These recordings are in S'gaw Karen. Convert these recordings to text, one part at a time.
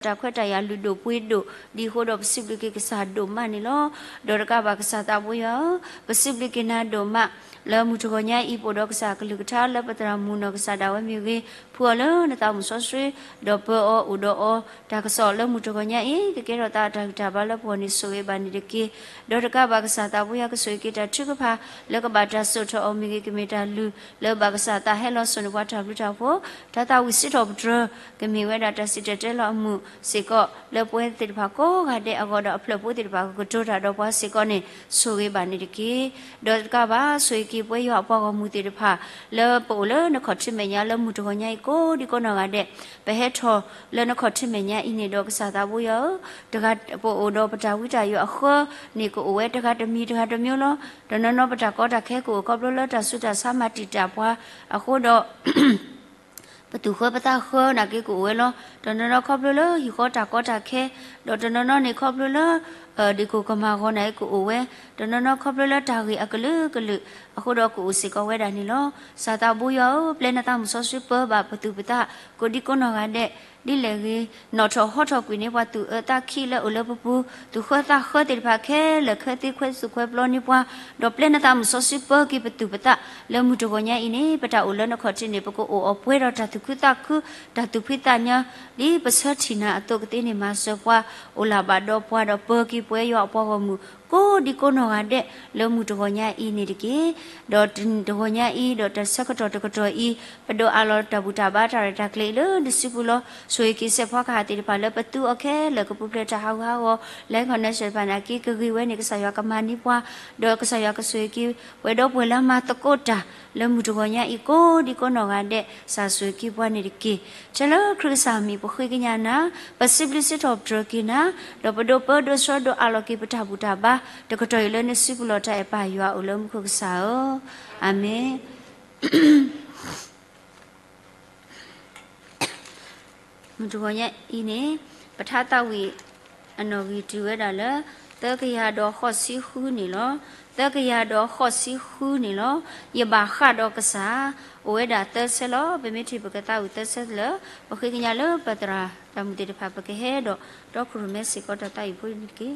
တၢ်ခွဲးတၢ်ယာ်လုၢ်ဒိၣ်ပှ့ၤဒိၣ်, ဒ်အဃိဒီးပစံးဘျုးက့ၤကစၢ်ဒိၣ်မးန့ၣ်လီၤ. ဒီးတကးဘၣ်ကစၢ်သးဘိယွၤဧၢ, ပစံးဘျုးက့ၤနၤဒိၣ်မး, လၢမုၢ်တဂီၤညါအံၤ ပအိၣ်ဒီးကစၢ်အကလုၢ်ကထါလၢပသရၣ်မုၣ်နီၢ်ကစၢ်ဒၣ်ဝဲမ့ၢ်ဂ့ၤ, ဖှူအီၤလၢနသးမုၢ်စီဆှံ, ဒီးပၢအီၤအိၣ်ဒီးအီၤ, တၢ်ကစီၣ်လၢမုၢ်တဂီၤညါအံၤ ကကဲထီၣ်သးအတၢ်ဂံၢ်တၢ်ဘါလၢပဂီၢ်န့ၣ် ဆိၣ်ဂ့ၤဘၣ်န့ၣ်တက့ၢ်. ဒီးတကးဘၣ်ကစၢ်သးဘိယွၤကဆိၣ်ဂ့ၤက့ၤတၢ်ထုကဖၣ် လၢကဘၣ်တၢ်စိာ်ထီၣ်အီၤမ့ၢ်ဂ့ၤ, ကမ့ၢ်တၢ်လုၢ်လၢဘၣ်ကစၢ်သးဟဲလီၤစိာ်န့ၢ်ပှၤတၢ်ဘျုးတၢ်ဖှိၣ်, တၢ်သၣ်ဝံၤစံးထီၣ်ပတြၢၤ, ကမ့ၢ်ဝဲဒၣ်တၢ်စံၣ်တဲၤတဲလီၤအမူးစ့ၢ်ကီး လၢပဝဲသ့ၣ်တဖၣ်ကိးဂၤဒဲးအဂီၢ်ဒီးအဖျၢၣ်ဖိသ့ၣ်တဖၣ်ကကတိၤတၢ်ဒီးပှၤစ့ၢ်ကီးန့ၣ် ဆိၣ်ဂ့ၤဘၣ်န့ၣ်တက့ၢ်. ဒီးတကးဘၣ်ဆိၣ်ဂ့ၤက့ၤပဝဲယွၤအပှၤဂီၢ်မုၢ်သ့ၣ်တဖၣ် လၢပအိၣ်လၢနခီၣ်ထံးမဲာ်ညါလၢမုၢ်တဂီၤညါအံၤကိးဒံကိးနီၢ်ဂၤဒဲး, ပဟဲထီၣ်လၢနခီၣ်ထံးမဲာ်ညါအံၤန့ၣ်ဒီးကစၢ်သးဘိယွၤဧၢ, တဂၤပအိၣ်ဒီးပတၢ်ဝံတၢ်ယိးအဃၢန့ၣ် ကအိၣ်ဝဲတဂၤတမံၤတဂၤတမံၤလီၤ. တနီၤနီၤပတၢ်ကီတၢ်ခဲကအိၣ်ခီဖျိလၢတၢ်ဆူးတၢ်ဆါမၤတံာ်တာ်ပှၤအဃိဒီး ပသူၣ်ဃၢပသးဃၢနာ်က့ကအိၣ်ဝဲလီၤ. တနီၤနီၤခီဖျိလၢဟံၣ်ဃီတၢ်ကီတၢ်ခဲ, ဒီးတနီၤနီၤန့ၣ်ခီဖျိလၢ ဒ့ၣ်ကိၢ်ကမၢ်ဂီၤနာ်က့ကအိၣ်ဝဲ, တနီၤနီၤခီဖျိလၢတၢ်ဂ့ၢ်အကလုာ်ကလုာ်အဃိဒီးကအိၣ်စ့ၢ်ကီးဝဲဒၣ်န့ၣ်လီၤ. ကစၢ်သးဘိယွၤဧၢ, ပျဲနသးမုၢ်စီဆှံပၢဘၣ်ပသူၣ်ပသး ကိးဒံကိးနီၢ်ဂၤဒဲး ဒ်လဲၣ်ဂ့ၤ, နီၣ်ထီၣ်ဟီထီၣ်ကွံာ်န့ၢ်ပှၤသူၣ်အၢသးခံလၢအိၣ်လၢပပူၤ, သူၣ်ဃၢသးဃၢသ့ၣ်တဖၣ်ခဲလၢာ် ခဲသ့ခွဲးသူၣ်ခွဲးပျီန့ၢ်ပှၤ, ဒီးပျဲနသးမုၢ်စီဆှံပၢက့ၤပသူၣ်ပသး လၢမုၢ်တဂီၤညါအံၤန့ၣ် ပတၢ်အိၣ်လၢနခီၣ်ထံးန့ၣ် ပကအိၣ်အီၤပှဲၤဒီးတၢ်သူၣ်ခုသးခု, တၢ်သူၣ်ဖှံသးညီ, ဒ်ပဆၢထံၣ်နၤအသိးကသ့န့ၣ် မၤစၢၤပှၤ, အိၣ်လၢ်ဘၣ်ဒီးပှၤဒီးပၢက့ၤပဝဲယွၤအပှၤဂီၢ်မုၢ် ကိးဒံကိးနီၢ်ဂၤဒဲး လၢမုၢ်တဂီၤညါအံၤန့ၣ်တက့ၢ်. ဒီးတဂီၤညါအံၤ ဒီးတၢ်ဆၢကတီၢ်တကတီၢ်အံၤ ပဒိးအးလီၤတၢ်ဘူၣ်တၢ်ဘါတၢ်ရဲၣ်တၢ်ကျဲၤအံၤလၢနစုပူၤလီၤ. ဆိၣ်ဂ့ၤက့ၤစဲးဖီကဟၣ်သ့ၣ်တဖၣ်လၢပသူအီၤခဲလၢာ် ကပူၤဖျဲးတၢ်ဟးဂူာ်ဟးဂီၤ, လၢ connection တဖၣ်နာ်က့ ကဂ့ၤဝဲန့ၣ်ကစၢ်ယွၤကမၤန့ၢ်ပှၤ, ဒီးကစၢ်ယွၤကဆိၣ်ဂ့ၤက့ၤ ပှဲၤဒီးပှဲၤလၢမၤသကိးတၢ် လၢမုၢ်တဂီၤညါအံၤ ကိးဒံကိးနီၢ်ဂၤဒဲး ကစၢ်ဆိၣ်ဂ့ၤက့ၤပှၤန့ၣ်တက့ၢ်. ဆၢလၢခရံာ်ကစၢ်မံၤ ပဃ့ကညးနၤ, ပစံးဘျုးစံးထီၣ်ပတြၢၤက့ၤနၤ, ဒီးပဒိးပၢဒိးဆှၢဒိးအးလီၤက့ၤပတၢ်ဘူၣ်တၢ်ဘါ တကတီၢ်အံၤလၢနစုပူၤလီၤ. တၢ်အဲၣ်ပၢ်ယွၤအိၣ်လၢမူခိၣ်ကစၢ်ဧၢ, အၤမ့ၣ်. မုၢ်တဂီၤညါအံၤန့ၣ် ပထါသးဝံၣ်အနီၣ်ဂံၢ်တုၤဝဲဒၣ်လၢ သၢကယၤဒီးဃိးဆံဃုန့ၣ်လီၤ. သၢကယၤဒီးဃိးဆံဃုန့ၣ်လီၤ. ယဘၣ်ဃးဒီးကစၢ် အိၣ်ဝဲဒၣ်သၢဆၢလီၤ. ပမ့ၢ်ထံၣ်ပကသးဝံၣ်သၢဆၢလၢ ပဃ့ကညးလၢပသရၣ်တၢ်မုာ်သ့ၣ်တဖၣ် ပကဟဲဒီးတီခိၣ်ရိၣ်မဲစ့ၢ်ကီးတၢ်သးဝံၣ်ဖိန့ၣ်တက့ၢ်.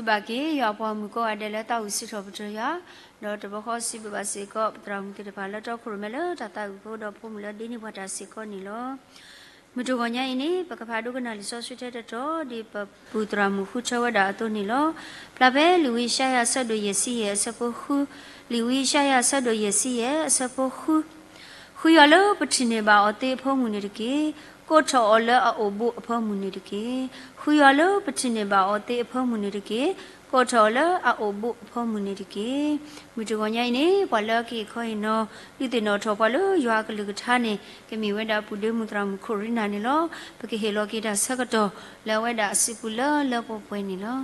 ဘၣ်က့ၤ ယွၤအပှၤမုၣ်ကိးဂၤဒဲးလၢတၢ်အိၣ်စံးထီၣ်ပတြၢၤယွၤ, ဒီးတဘျီဃီစံးဘျုးဘၣ်စ့ၢ်ကီး ပသရၣ်မုၣ်သ့ၣ်တဖၣ်လၢတီခိၣ်ရိၣ်မဲလၢတၢ်သးဝံၣ်ဖိဒီးဖိမုၣ်လၢဒ့န့ၢ်ပှၤတၢ်စ့ၢ်ကီးန့ၣ်လီၤ. မုၢ်တဂီၤညါအံၤန့ၣ် ပကဖးဒိကနၣ်လံာ်စီဆှံထဲတတီၤ ဒ်ပပူၤသရၣ်မုၣ်ဃုထၢဝဲဒၣ်အသိးန့ၣ်လီၤ. ဖျါဖဲလံာ်ဝံယၡါယၤအဆၢဒိၣ်ယဲၢ်ဆံယဲၢ်အဆၢဖိဃု, လံာ်ဝံယၡါယၤအဆၢဒိၣ်ယဲၢ်ဆံယဲၢ်အဆၢဖိဃု ဃုယွၤလၢပထံၣ်န့ၢ်ဘၣ်အီၤသ့အဖၢမုၢ်န့ၣ်တက့ၢ်. ကိးထီၣ်အီၤလၢအအိၣ်ဘူးအဖၢမုၢ်န့ၣ်တက့ၢ်. ဃုယွၤလၢပထံၣ်န့ၢ်ဘၣ်အီၤသ့အဖၢမုၢ်န့ၣ်တက့ၢ်. ကိးထီၣ်အီၤလၢအအိၣ်ဘူးအဖၢမုၢ်န့ၣ်တက့ၢ်. မုၢ်တဂီၤညါအံၤန့ၣ် ပှၤလၢအကဟ့ၣ်ခီဟ့ၣ်နီၤ ဒုးသ့ၣ်နီၣ်ထီၣ်ပှၤလၢယွၤအကလုၢ်ကထါန့ၣ် ကမ့ၢ်ဝဲဒၣ်ပူၤဒ့မုၣ်သရၣ်မုၣ်ခိၣ်ရံနၤန့ၣ်လီၤ. ပကဟ့ၣ်လီၤက့ၤတၢ်ဆၢကတီၢ်လၢအဝဲဒၣ်အစုပူၤလၢလၢပှဲၤပှဲၤန့ၣ်လီၤ.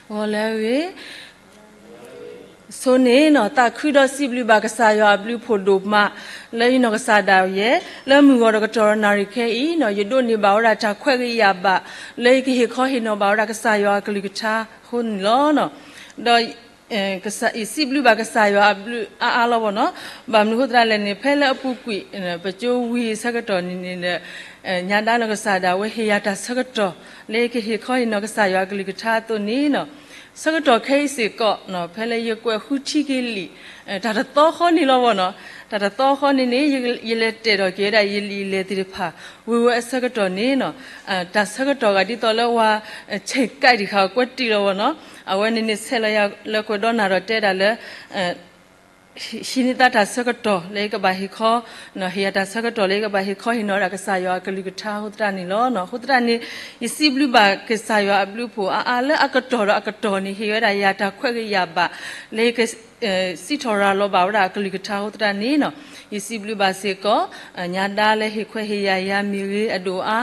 ဂီၤလၢအဂ့ၤ, ဆိန့ၣ်နီၤ သးခုဒီးစံးဘျုးဘၣ်ကစၢ်ယွၤအဘျုးဖှိၣ်ဒိၣ်မး လၢယနီၢ်ကစၢ်ဒၣ်ယဲ လၢမုၢ်ဂီၤဒီးကတီၢ်ဒီးနၣ်ရံၣ်ခဲအံၤနီၤ ယဒိးန့ၢ်ဘၣ်ဝဲဒၣ်တၢ်ခွဲးဂ့ၤယာ်ဘၣ် လၢယကဟ့ၣ်ခီဟ့ၣ်နီၤဘၣ်ဝဲဒၣ်ကစၢ်ယွၤအကလုၢ်ကထါအဃိန့ၣ်လီၤ. ဒီး ယစံးဘျုးဘၣ်ကစၢ်ယွၤအဘျုးအါအါလီၤဘၣ်နီၤ. ဘၣ်မနုၤအဃိသတးလဲၣ်န့ၣ် ဖဲလၢအပူၤကွံာ် ပကၠိဝံၤအဆၢကတီၢ်န့ၣ်န့ၣ်ဒီး ညါဒါနီၢ်ကစၢ်ဒၣ်ဝဲဟ့ၣ်ယၤတၢ်ဆၢကတီၢ် လၢယကဟ့ၣ်ခီဟ့ၣ်နီၤကစၢ်ယွၤအကလုၢ်ကထါအသိးန့ၣ်နီၤ ဆၢကတီၢ်ခဲအံၤစ့ၢ်ကီး ဖဲလၢယကွဲးဃုထံက့ၤလံာ် တၢ်တသီဃီန့ၣ်လီၤဘၣ်နီၤ. တၢ်တသီဃီန့ၣ်န့ၣ် ယလဲၤတဲာ်ထီၣ်က့ၤဝဲဒၣ်ယလံာ်လဲၢ်သ့ၣ်တဖၣ် ဝ့ၢ်ဝဲအဆၢကတီၢ်န့ၣ်နီၤ တၢ်ဆၢကတီၢ်ဂၤဒ်သိးလၢဝဲ ဆဲးကဲးတံၢ်ဃာ်ကွဲးတံၢ်လီၤဘၣ်နီၤ. အဝဲန့ၣ်န့ၣ်ဆဲးလီၤယၤလၢကွဲးဒီးနၤဒီးတဲဒၣ်လၢ ဟံးန့ၢ်သးတၢ်ဆၢကတီၢ်လၢယကဘၣ်ဟ့ၣ်ခီ ဟ့ၣ်ယၤတၢ်ဆၢကတီၢ်လၢယကဘၣ်ဟ့ၣ်ခီဟ့ၣ်နီၤဒၣ်ကစၢ်ယွၤအကလုၢ်ကထါအဃိသတးန့ၣ်လီၤ. အဃိသတးန့ၣ် ယစံးဘျုးဘၣ်ကစၢ်ယွၤအဘျုးဖှိၣ်အါအါလၢအကတီၢ်ဒီးအကတီၢ်န့ၣ် ဟ့ၣ်ဝဲဒၣ်ယၤတၢ်ခွဲးဂ့ၤယာ်ဘၣ် လၢယက စံးထီၣ်ရၤလီၤဘၣ်ဝဲဒၣ်အကလုၢ်ကထါအဃိသတးန့ၣ်နီၤ ယစံးဘျုးဘၣ်စ့ၢ်ကီး ညါဒါလၢဟ့ၣ်ခွဲးဟ့ၣ်ယာ်ယၤမ့ၢ်ဂ့ၤ အဒိၣ်အါ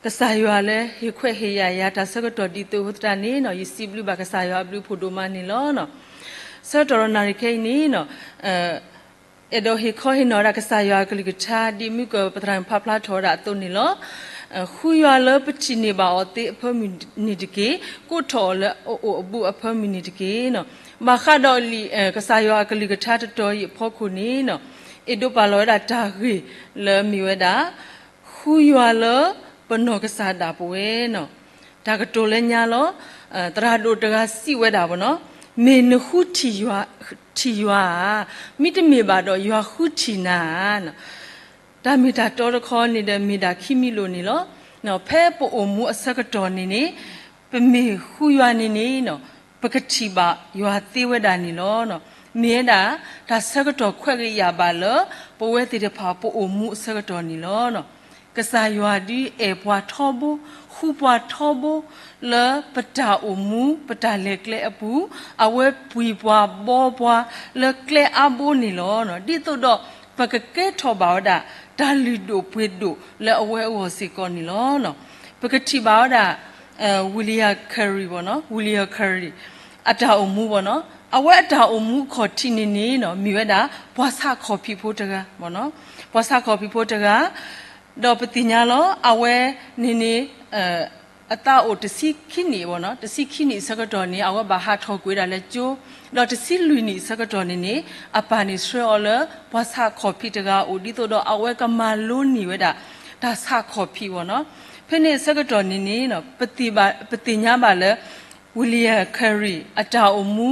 ကစၢ်ယွၤလၢဟ့ၣ်ခွဲးဟ့ၣ်ယာ်ယၤတၢ်ဆၢကတီၢ်ဒ်သိးအဃိသတးန့ၣ်နီၤ ယစံးဘျုးဘၣ်ကစၢ်ယွၤအဘျုးဖှိၣ်ဒိၣ်မးန့ၣ်လီၤ. ဆၢကတီၢ်ဒီးနၣ်ရံၣ်ခဲအံၤန့ၣ်နီၤ အဲၣ်ဒိးဟ့ၣ်ခီဟ့ၣ်နီၤဒၣ်ကစၢ်ယွၤအကလုၢ်ကထါ ဒ်မုၢ်ကၢၢ်ပသရၣ်ဖးဖျါထီၣ်ဝဲဒၣ်အသိးန့ၣ်လီၤ. ဃုယွၤလၢပထံၣ်န့ၢ်ဘၣ်အီၤသ့အဖၢမုၢ်န့ၣ်တက့ၢ်. ကိးထီၣ်အီၤလၢအအိၣ်အဘူးအဖၢမုၢ်န့ၣ်တက့ၢ်နီၤ. ဘၣ်ဃးဒီးလံာ် ကစၢ်ယွၤအကလုၢ်ကထါတတီၤအံၤအဖီခိၣ်န့ၣ်နီၤ အဲၣ်ဒိးပာ်လီၤဝဲဒၣ်တၢ်ဂ့ၢ်လၢမ့ၢ်ဝဲဒၣ် ဃုယွၤလၢပနီၢ်ကစၢ်ဒၣ်ပဝဲနီၤ. တၢ်ကတိၤလၢညါလီၤ. သရၣ်ဒိၣ်တဂၤစံးဝဲဒၣ်ဘၣ်နီၤ မ့ၢ်နဃုထံၣ်ယွၤဧါ, မ့တမ့ၢ်ဘၣ်ဒီးယွၤဃုထံၣ်နၤဧါ. တၢ်မ့ၢ်တၢ်တီတခီန့ၣ်ဒီးမ့ၢ်ဒၣ်ခံမံၤလိာ်န့ၣ်လီၤ. ဖဲပအိၣ်မူအဆၢကတီၢ်န့ၣ်န့ၣ် ပမ့ၢ်ဃုယွၤန့ၣ်န့ၣ် ပကထံၣ်ဘၣ်ယွၤသ့ဝဲဒၣ်န့ၣ်လီၤ. မ့ၢ်ဝဲဒၣ် တၢ်ဆၢကတီၢ်ခွဲးဂ့ၤယာ်ဘၣ်လၢ ပဝဲသ့ၣ်တဖၣ်ပအိၣ်မူအဆၢကတီၢ်န့ၣ်လီၤ. ကစၢ်ယွၤဒုးအဲၣ်ပှၤထီဘိ, ဃုပှၤထီဘိ လၢပတၢ်အိၣ်မူ ပတၢ်လဲၤကျဲအပူၤ, အဝဲပှ့ၤပှၤဘီပှၤလၢကျဲအါဘိန့ၣ်လီၤ. ဒ်သိးဒီး ပကကဲထီၣ်ဘၣ်ဝဲဒၣ် တၢ်လုၢ်ဒိၣ်ပှ့ၤဒိၣ်လၢအဝဲအဂီၢ်စ့ၢ်ကီးန့ၣ်လီၤ. ပကထံၣ်ဘၣ်ဝဲဒၣ် William Carey ဘၣ်နီၤ, William Carey အတၢ်အိၣ်မူဘၣ်နီၤ, အဝဲအတၢ်အိၣ်မူအခီၣ်ထံးန့ၣ်န့ၣ်နီၤ မ့ၢ်ဝဲဒၣ် ပှၤဆးခီၣ်ဖံးဖိတဂၤ, ပှၤဆးခီၣ်ဖံးဖိတဂၤ, ဒီးပသ့ၣ်ညါလီၤ အဝဲန့ၣ်န့ၣ် အသးအိၣ်တဆံခံနံၣ်ဘၣ်နီၤ, တဆံခံနံၣ်အဆၢကတီၢ်န့ၣ် အဝဲဘၣ်ဟးထီၣ်ကွံာ်ဒၣ်လၢကၠိ, ဒီးတဆံလွံၢ်နံၣ်အဆၢကတီၢ်န့ၣ်န့ၣ် အပၢ်န့ၣ်ဆှၢအီၤလၢ ပှၤဆးခီၣ်ဖံးတဂၤအအိၣ် ဒ်သိးဒီးအဝဲကမၤလိန့ၢ်ဝဲဒၣ် တၢ်ဆးခီၣ်ဖံးဘၣ်နီၤ. ဖဲန့ၣ်အဆၢကတီၢ်န့ၣ်န့ၣ် ပသ့ၣ်ညါဘၣ်လၢ William Carey အတၢ်အိၣ်မူ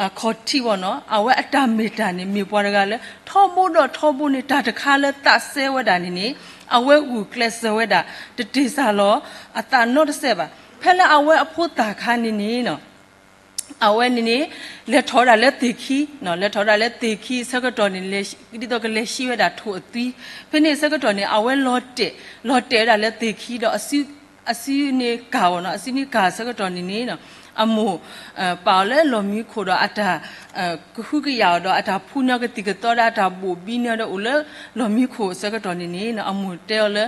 အခီၣ်ထံးဘၣ်နီၤ, အဝဲအတၢ်မ့ၢ်တၢ်န့ၣ် မ့ၢ်ပှၤတဂၤလၢ ထီဘိဒီးထီဘိန့ၣ် တၢ်တခါလၢသးစဲဝဲဒၣ်န့ၣ်န့ၣ် အဝဲဂုာ်ကျဲးစၢးဝဲဒၣ် တတ့ၢ်စၢ်လီၤအသးနီတစဲးဘၣ်. ဖဲလၢအဝဲအဖိသၣ်ခါန့ၣ်န့ၣ် အဝဲန့ၣ်န့ၣ် လဲၤထီၣ်ဝဲဒၣ်လၢသ့ၣ်ခံ, လဲၤထီၣ်ဝဲဒၣ်လၢသ့ၣ်ခံအဆၢကတီၢ်န့ၣ် ဒ်သိးကလဲၤဟံးဝဲဒၣ်ထိၣ်အသွံ, ဖဲန့ၣ်အဆၢကတီၢ်န့ၣ် အဝဲလီၤတဲာ်, လီၤတဲာ်ဝဲဒၣ်လၢသ့ၣ်ခံဒီး အစုန့ၣ်ကၢ်ဘၣ်နီၤ, အစုန့ၣ်ကၢ်အဆၢကတီၢ်န့ၣ်န့ၣ် အမိၢ် ပာ်အီၤလၢလီၢ်မံခိၣ်ဒီးအတၢ် ကဟုကယာ်အီၤဒီးအတၢ်ဖှူန့ၢ်ကသံၣ်ကသီဒီးအတၢ်ဘိၣ်ဘံန့ၢ်ဒီး အိၣ်လၢလီၢ်မံခိၣ်အဆၢကတီၢ်န့ၣ်န့ၣ် အမိၢ်တဲအီၤလၢ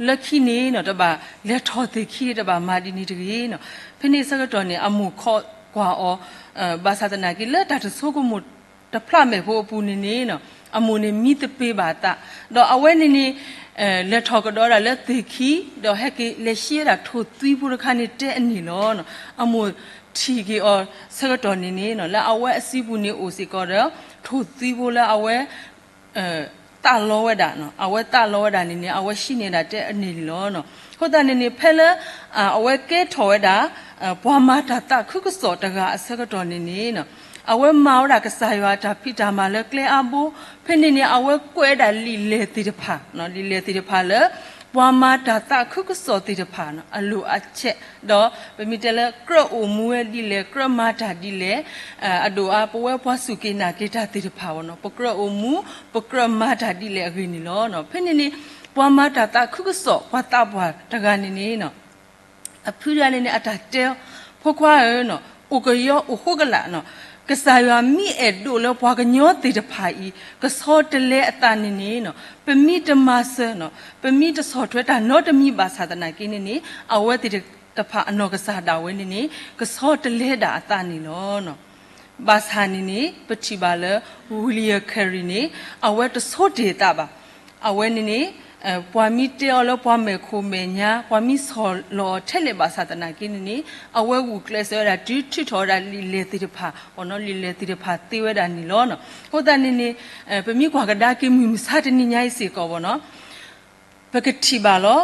လၢခံန့ၣ်နီၤ တဘၣ်လဲၤထီၣ်သ့ၣ်ခံ တဘၣ်မၤဒ်န့ၣ်တဂ့ၤနီၤ. ဖဲန့ၣ်အဆၢကတီၢ်န့ၣ် အမိၢ်ခိးကွၢ်အီၤ ဘၣ်ဆၣ်သနာ်က့ လၢတၢ်တဆိကမိၣ်တဖျးမဲာ်ဖိအပူၤန့ၣ်န့ၣ် အမိၢ်န့ၣ်မံသပ့ၤဘၣ်အသး, ဒီးအဝဲန့ၣ်န့ၣ် လဲၤထီၣ်ကဒီးဒၣ်လၢသ့ၣ်ခံ ဒီးဟဲက့ၤလဲၤဟံးဝဲဒၣ်ထိၣ်သွံဖိတခါန့ၣ်တဲအန့ၣ်လီၤ. အမိၢ်ထံၣ်က့ၤအီၤဆၢကတီၢ်န့ၣ်န့ၣ် လၢအဝဲအစုပူၤန့ၣ်အိၣ်စ့ၢ်ကီးဒီး ထိၣ်သွံဖိလၢအဝဲ သးလီဝဲဒၣ်, အဝဲသးလီဝဲဒၣ်န့ၣ်န့ၣ် အဝဲဟံးန့ၢ်ဒၣ်ထဲအန့ၣ်လီၤ. အဃိသတးန့ၣ်န့ၣ် ဖဲလၢ အဝဲကဲထီၣ်ဝဲဒၣ် ပှၤမၤတၢ်သးခုကစီၣ်တဂၤအဆၢကတီၢ်န့ၣ်န့ၣ် အဝဲမၤဝဲဒၣ်ကစၢ်ယွၤအတၢ်ဖံးတၢ်မၤလၢကျဲအါဘိ, ဖဲန့ၣ်န့ၣ် အဝဲကွဲးဝဲဒၣ်လံာ်လဲၢ်သ့ၣ်တဖၣ်, လံာ်လဲၢ်သ့ၣ်တဖၣ်လၢ ပှၤမၤတၢ်သးခုကစီၣ်သ့ၣ်တဖၣ် အလိၣ်အဆဲး, ဒီးပမ့ၢ်တဲလၢကြၢးအိၣ်မူဝဲဒ်လဲၣ်, ကြၢးမၤတၢ်ဒ်လဲၣ်, အဒိၣ်အါ ပဝဲပှၤစူၢ်က့ၤနာ်က့ၤတၢ်သ့ၣ်တဖၣ်ဝဲန့ၣ် ပကြၢးအိၣ်မူ, ပကြၢးမၤတၢ်ဒ်လဲၣ်အဂ့ၢ်န့ၣ်လီၤ. ဖဲန့ၣ်န့ၣ် ပှၤမၤတၢ်သးခုကစီၣ် ပှၤသးပှၢ်တဂၤန့ၣ်န့ၣ် အဖုဒၣ်န့ၣ်န့ၣ် အတၢ်တဲအီၤ, ဖိခွါဧၢ, အိၣ်ကယီအိၣ်ဃိကလာ်, ကစၢ်ယွၤမ့ၢ်အဲၣ်ဒိးလၢပှၤကညီသ့ၣ်တဖၣ်အံၤ ကဆီတလဲအသးန့ၣ်န့ၣ် ပမ့ၢ်တမၤစၢၤ, ပမ့ၢ်တဆီၣ်ထွဲတၢ်နီတမံၤဘၣ်ဆၣ်သနာ်က့န့ၣ်န့ၣ် အဝဲသ့ၣ်တဖၣ်အနီၢ်ကစၢ်ဒၣ်ဝဲန့ၣ်န့ၣ် ကဆီတလဲဒၣ်အသးန့ၣ်လီၤ. ဘၣ်ဆၣ်န့ၣ်န့ၣ် ပထံၣ်ဘၣ်လၢ William Carey န့ၣ် အဝဲတဆိတ့ၢ်အသးဘၣ်. အဝဲန့ၣ်န့ၣ် ပှၤမ့ၢ်တဲအီၤလၢပှၤမဲာ်ခိၣ်မဲာ်ညါ, ပှၤမ့ၢ်ဆီၣ်လီၤအီၤထဲလဲၣ်ဘၣ်ဆၣ်သနာ်က့န့ၣ်န့ၣ် အဝဲဂုာ်ကျဲးစၢးဝဲဒၣ် တုၤထုးထီၣ်ဝဲဒၣ်လံာ်လဲၢ်သ့ၣ်တဖၣ်, လံာ်လဲၢ်သ့ၣ်တဖၣ်သ့ဝဲဒၣ်န့ၣ်လီၤ. အဃိသတးန့ၣ်န့ၣ် ပမ့ၢ်ကွၢ်ကဒါက့ၤမုၢ်မဆါတနံၤညါအံၤစ့ၢ်ကီးဘၣ်န့ၣ် ပကထံၣ်ဘၣ်လီၤ.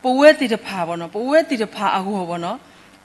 ပဝဲသ့ၣ်တဖၣ်ဘၣ်န့ၣ်, ပဝဲသ့ၣ်တဖၣ်အဂီၢ်ဘၣ်န့ၣ်,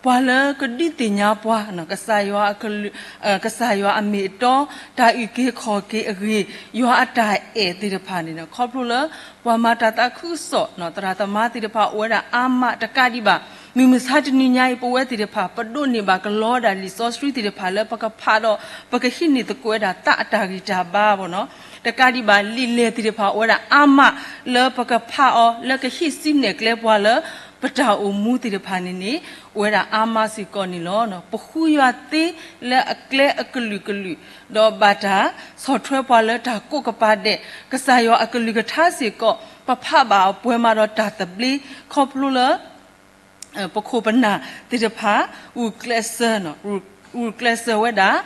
ပှၤလၢကဒုးသ့ၣ်ညါပှၤ ကစၢ်ယွၤအကလုၢ်, ကစၢ်ယွၤအမ့ၢ်အတီ, တၢ်အုၣ်က့ၤခီၣ်က့ၤအဂ့ၢ်, ယွၤအတၢ်အဲၣ်သ့ၣ်တဖၣ်န့ၣ် ခီဖျိလၢ ပှၤမၤတၢ်သးခုကစီၣ် သရၣ်သမါသ့ၣ်တဖၣ်အိၣ်ဝဲဒၣ်အါမးတကးဒံးဘၣ်. မုၢ်မဆါတနံၤညါအံၤ ပဝဲသ့ၣ်တဖၣ် ပဒိးန့ၢ်ဘၣ်ကလီဝဲဒၣ်လံာ်စီဆှံသ့ၣ်တဖၣ်လၢပကဖးဒီး ပကဟံးန့ၢ်သကိးဝဲဒၣ်သးအတၢ်ဂံၢ်တၢ်ဘါဘၣ်န့ၣ်, တကးဒံးဘၣ် လံာ်လဲၢ်သ့ၣ်တဖၣ်အိၣ်ဝဲဒၣ်အါမးလၢပကဖးအီၤ လၢကဟံးစုနဲၣ်ကျဲပှၤလၢ ပတၢ်အိၣ်မူသ့ၣ်တဖၣ်န့ၣ်န့ၣ် အိၣ်ဝဲဒၣ်အါမးစ့ၢ်ကီးန့ၣ်လီၤ. ပဃုယွၤသ့လၢအကျဲအကလုာ်ကလုာ်, ဒီးဘၣ်တၢ်ဆီၣ်ထွဲပှၤလၢတၢ်ကိးကပၤဒဲး, ကစၢ်ယွၤအကလုၢ်ကထါစ့ၢ်ကီး ပဖးဘၣ်အပှဲၤမးဒီးတၢ်သဘျ့ ခီဖျိလၢ ပခိၣ်ပနၢ်သ့ၣ်တဖၣ် ဂုာ်ကျဲးစၢး, ဂုာ်ကျဲးစၢးဝဲဒၣ်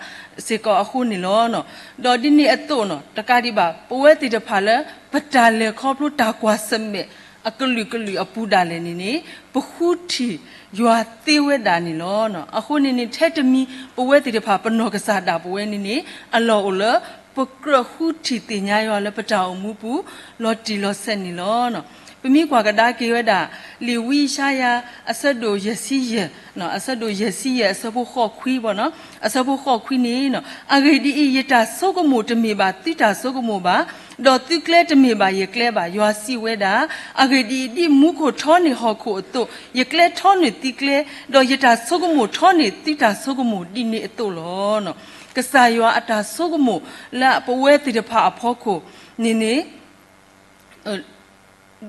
စ့ၢ်ကီးအဃိန့ၣ်လီၤ. ဒီးဒ်န့ၣ်အသိးန့ၣ် တကးဒံးဘၣ် ပဝဲသ့ၣ်တဖၣ်လၢ ပတၢ်လဲၤခီဖျိတၢ်ကွၢ်ဆၢၣ်မဲာ်အကလုာ်ကလုာ်အပူၤဒၣ်လဲာ်န့ၣ်န့ၣ် ပဃုထံၣ်ယွၤသ့ဝဲဒၣ်န့ၣ်လီၤ. အဃိန့ၣ်န့ၣ် ထဲတမံၤ ပဝဲသ့ၣ်တဖၣ် ပနီၢ်ကစၢ်ဒၣ်ပဝဲန့ၣ်န့ၣ် အလီၢ်အိၣ်လၢ ပကြၢးဃုထံၣ်သ့ၣ်ညါယွၤလၢပတၢ်အိၣ်မူပူၤ လီၤတံၢ်လီၤဆဲးန့ၣ်လီၤ. ပမ့ၢ်ကွၢ်ကဒါက့ၤဝဲဒၣ် လံာ်ဝံယၡါယၤ အဆၢဒိၣ်ယဲၢ်ဆံယဲၢ်, အဆၢဒိၣ်ယဲၢ်ဆံယဲၢ် အဆၢဖိဃိးခွံဘၣ်န့ၣ်, အဆၢဖိဃိးခွံန့ၣ် အဂ့ၢ်ဒ်အံၤ, ယတၢ်ဆိကမိၣ်တမ့ၢ်ဘၣ်သုတၢ်ဆိကမိၣ်ဘၣ်, ဒီးသုကျဲတမ့ၢ်ဘၣ်ယကျဲဘၣ်, ယွၤစံးဝဲဒၣ်. အဂ့ၢ်ဒ်အံၤ, ဒ်မူခိၣ်ထီန့ၢ်ဟီၣ်ခိၣ်အသိး, ယကျဲထီန့ၢ်သုကျဲ, ဒီးယတၢ်ဆိကမိၣ်ထီန့ၢ်သုတၢ်ဆိကမိၣ်ဒ်န့ၣ်အသိးလီၤ. ကစၢ်ယွၤအတၢ်ဆိကမိၣ်လၢပဝဲသ့ၣ်တဖၣ်အဖီခိၣ်န့ၣ်န့ၣ်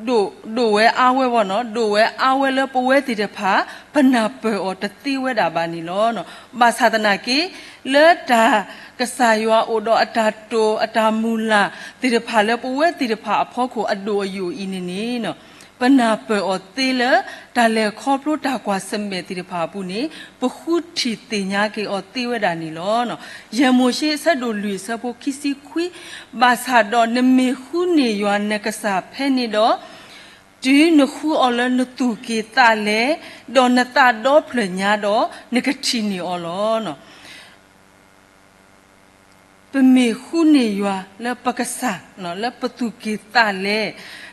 ဒိၣ်ဝဲအါဝဲဘၣ်န့ၣ်, ဒိၣ်ဝဲအါဝဲလၢပဝဲသ့ၣ်တဖၣ် ပနၢ်ပၢၢ်အီၤတသ့ဝဲဒၣ်ဘၣ်န့ၣ်လီၤ. ဘၣ်ဆၣ်သနာ်က့ လၢတၢ်ကစၢ်ယွၤအိၣ်ဒီးအတၢ်တိာ်အတၢ်မုၢ်လၢ်သ့ၣ်တဖၣ်လၢပဝဲသ့ၣ်တဖၣ်အဖီခိၣ်အဒိၣ်အယိာ်အံၤန့ၣ်န့ၣ် ပနၢ်ပၢၢ်အီၤသ့လၢ တၢ်လဲၤခီဖျိတၢ်ကွၢ်ဆၢၣ်မဲာ်သ့ၣ်တဖၣ်အပူၤန့ၣ် ပဃုထံၣ်သ့ၣ်ညါက့ၤအီၤသ့ဝဲဒၣ်န့ၣ်လီၤ. ယဲၢ်မိၤၡ့အဆၢဒိၣ်လွံၢ်အဆၢဖိခံဆံခွံ, ဘၣ်ဆၣ်ဒီးနမ့ၢ်ဃုန့ၢ်ယွၤနကစၢ်ဖဲန့ၣ်ဒီး, တုၤနဃုအီၤလၢနသူၣ်က့ၤသးလဲ, ဒီးနသးဒီဖျၢၣ်ညါဒီး, နကထံၣ်န့ၢ်အီၤလီၤ. ပမ့ၢ်ဃုန့ၢ်ယွၤလၢပကစၢ် လၢပသူၣ်က့ၤသးလဲ,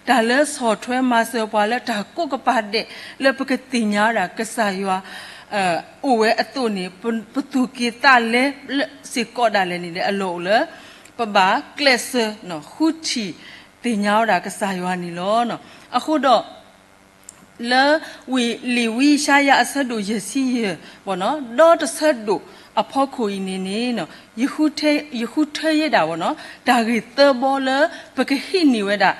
တၢ်လၢဆီၣ်ထွဲမၤစၢၤပှၤလၢတၢ်ကိးကပၤဒဲး လၢပကသ့ၣ်ညါဝဲဒၣ်ကစၢ်ယွၤ အိၣ်ဝဲအသိးန့ၣ် ပသူၣ်က့ၤသးလဲစ့ၢ်ကီးဒၣ်လဲာ်န့ၣ် အလီၢ်အိၣ်လၢ ပဘၣ်ကျဲးစၢး ဃုထံၣ်သ့ၣ်ညါဝဲဒၣ်ကစၢ်ယွၤန့ၣ်လီၤ. အဃိဒီး လၢဝံ, လံာ်ဝံယၡါယၤအဆၢဒိၣ်ယဲၢ်ဆံယဲၢ် ဒီတဆၢဒိၣ်အဖီခိၣ်အံၤန့ၣ်န့ၣ် ယဃုထၢယဲဒၣ် တၢ်ဂ့ၢ်သၢဘီလၢပကဟံးန့ၢ်ဝဲဒၣ်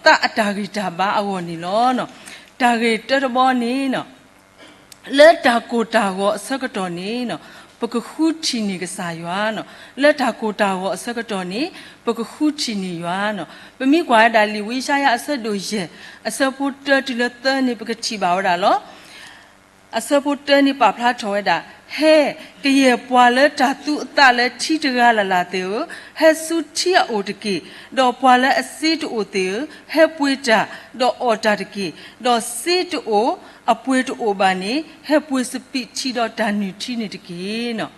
သးအတၢ်ဂံၢ်တၢ်ဘါအဂီၢ်န့ၣ်လီၤ. တၢ်ဂ့ၢ်တၢတဘီန့ၣ် လၢတၢ်ကိၢ်တၢ်ဂီၤအဆၢကတီၢ်န့ၣ် ပကဃုထံၣ်န့ၢ်ကစၢ်ယွၤန့ၣ်, လၢတၢ်ကိၢ်တၢ်ဂီၤအဆၢကတီၢ်န့ၣ် ပကဃုထံၣ်န့ၢ်ယွၤ. ပမ့ၢ်ကွၢ်ဝဲဒၣ်လံာ်ဝံယၡါယၤအဆၢဒိၣ်ယဲၢ် အဆၢဖိတၢတုၤလၢသၢန့ၣ် ပကထံၣ်ဘၣ်ဝဲဒၣ်လီၤ. အဆၢဖိတၢန့ၣ်ပာ်ဖျါထီၣ်ဝဲဒၣ်, ဟဲကယဲၢ်ပှၤလၢတၢ်သူအသးလၢထံတဂၤလၢ်လၢ်သ့ၣ်ဧၢ, ဟဲဆူထံအအိၣ်တက့ၢ်. ဒီးပှၤလၢအစ့တအိၣ်သ့ၣ်ဧၢ, ဟဲပှ့ၤတၢ်, ဒီးအီၣ်တၢ်တက့ၢ်. ဒီးစ့တအိၣ်, အပှ့ၤတအိၣ်ဘၣ်န့ၣ် ဟဲပှ့ၤစပံးထံဒီးတၢ်နုၢ်ထံန့ၣ်တက့ၢ်.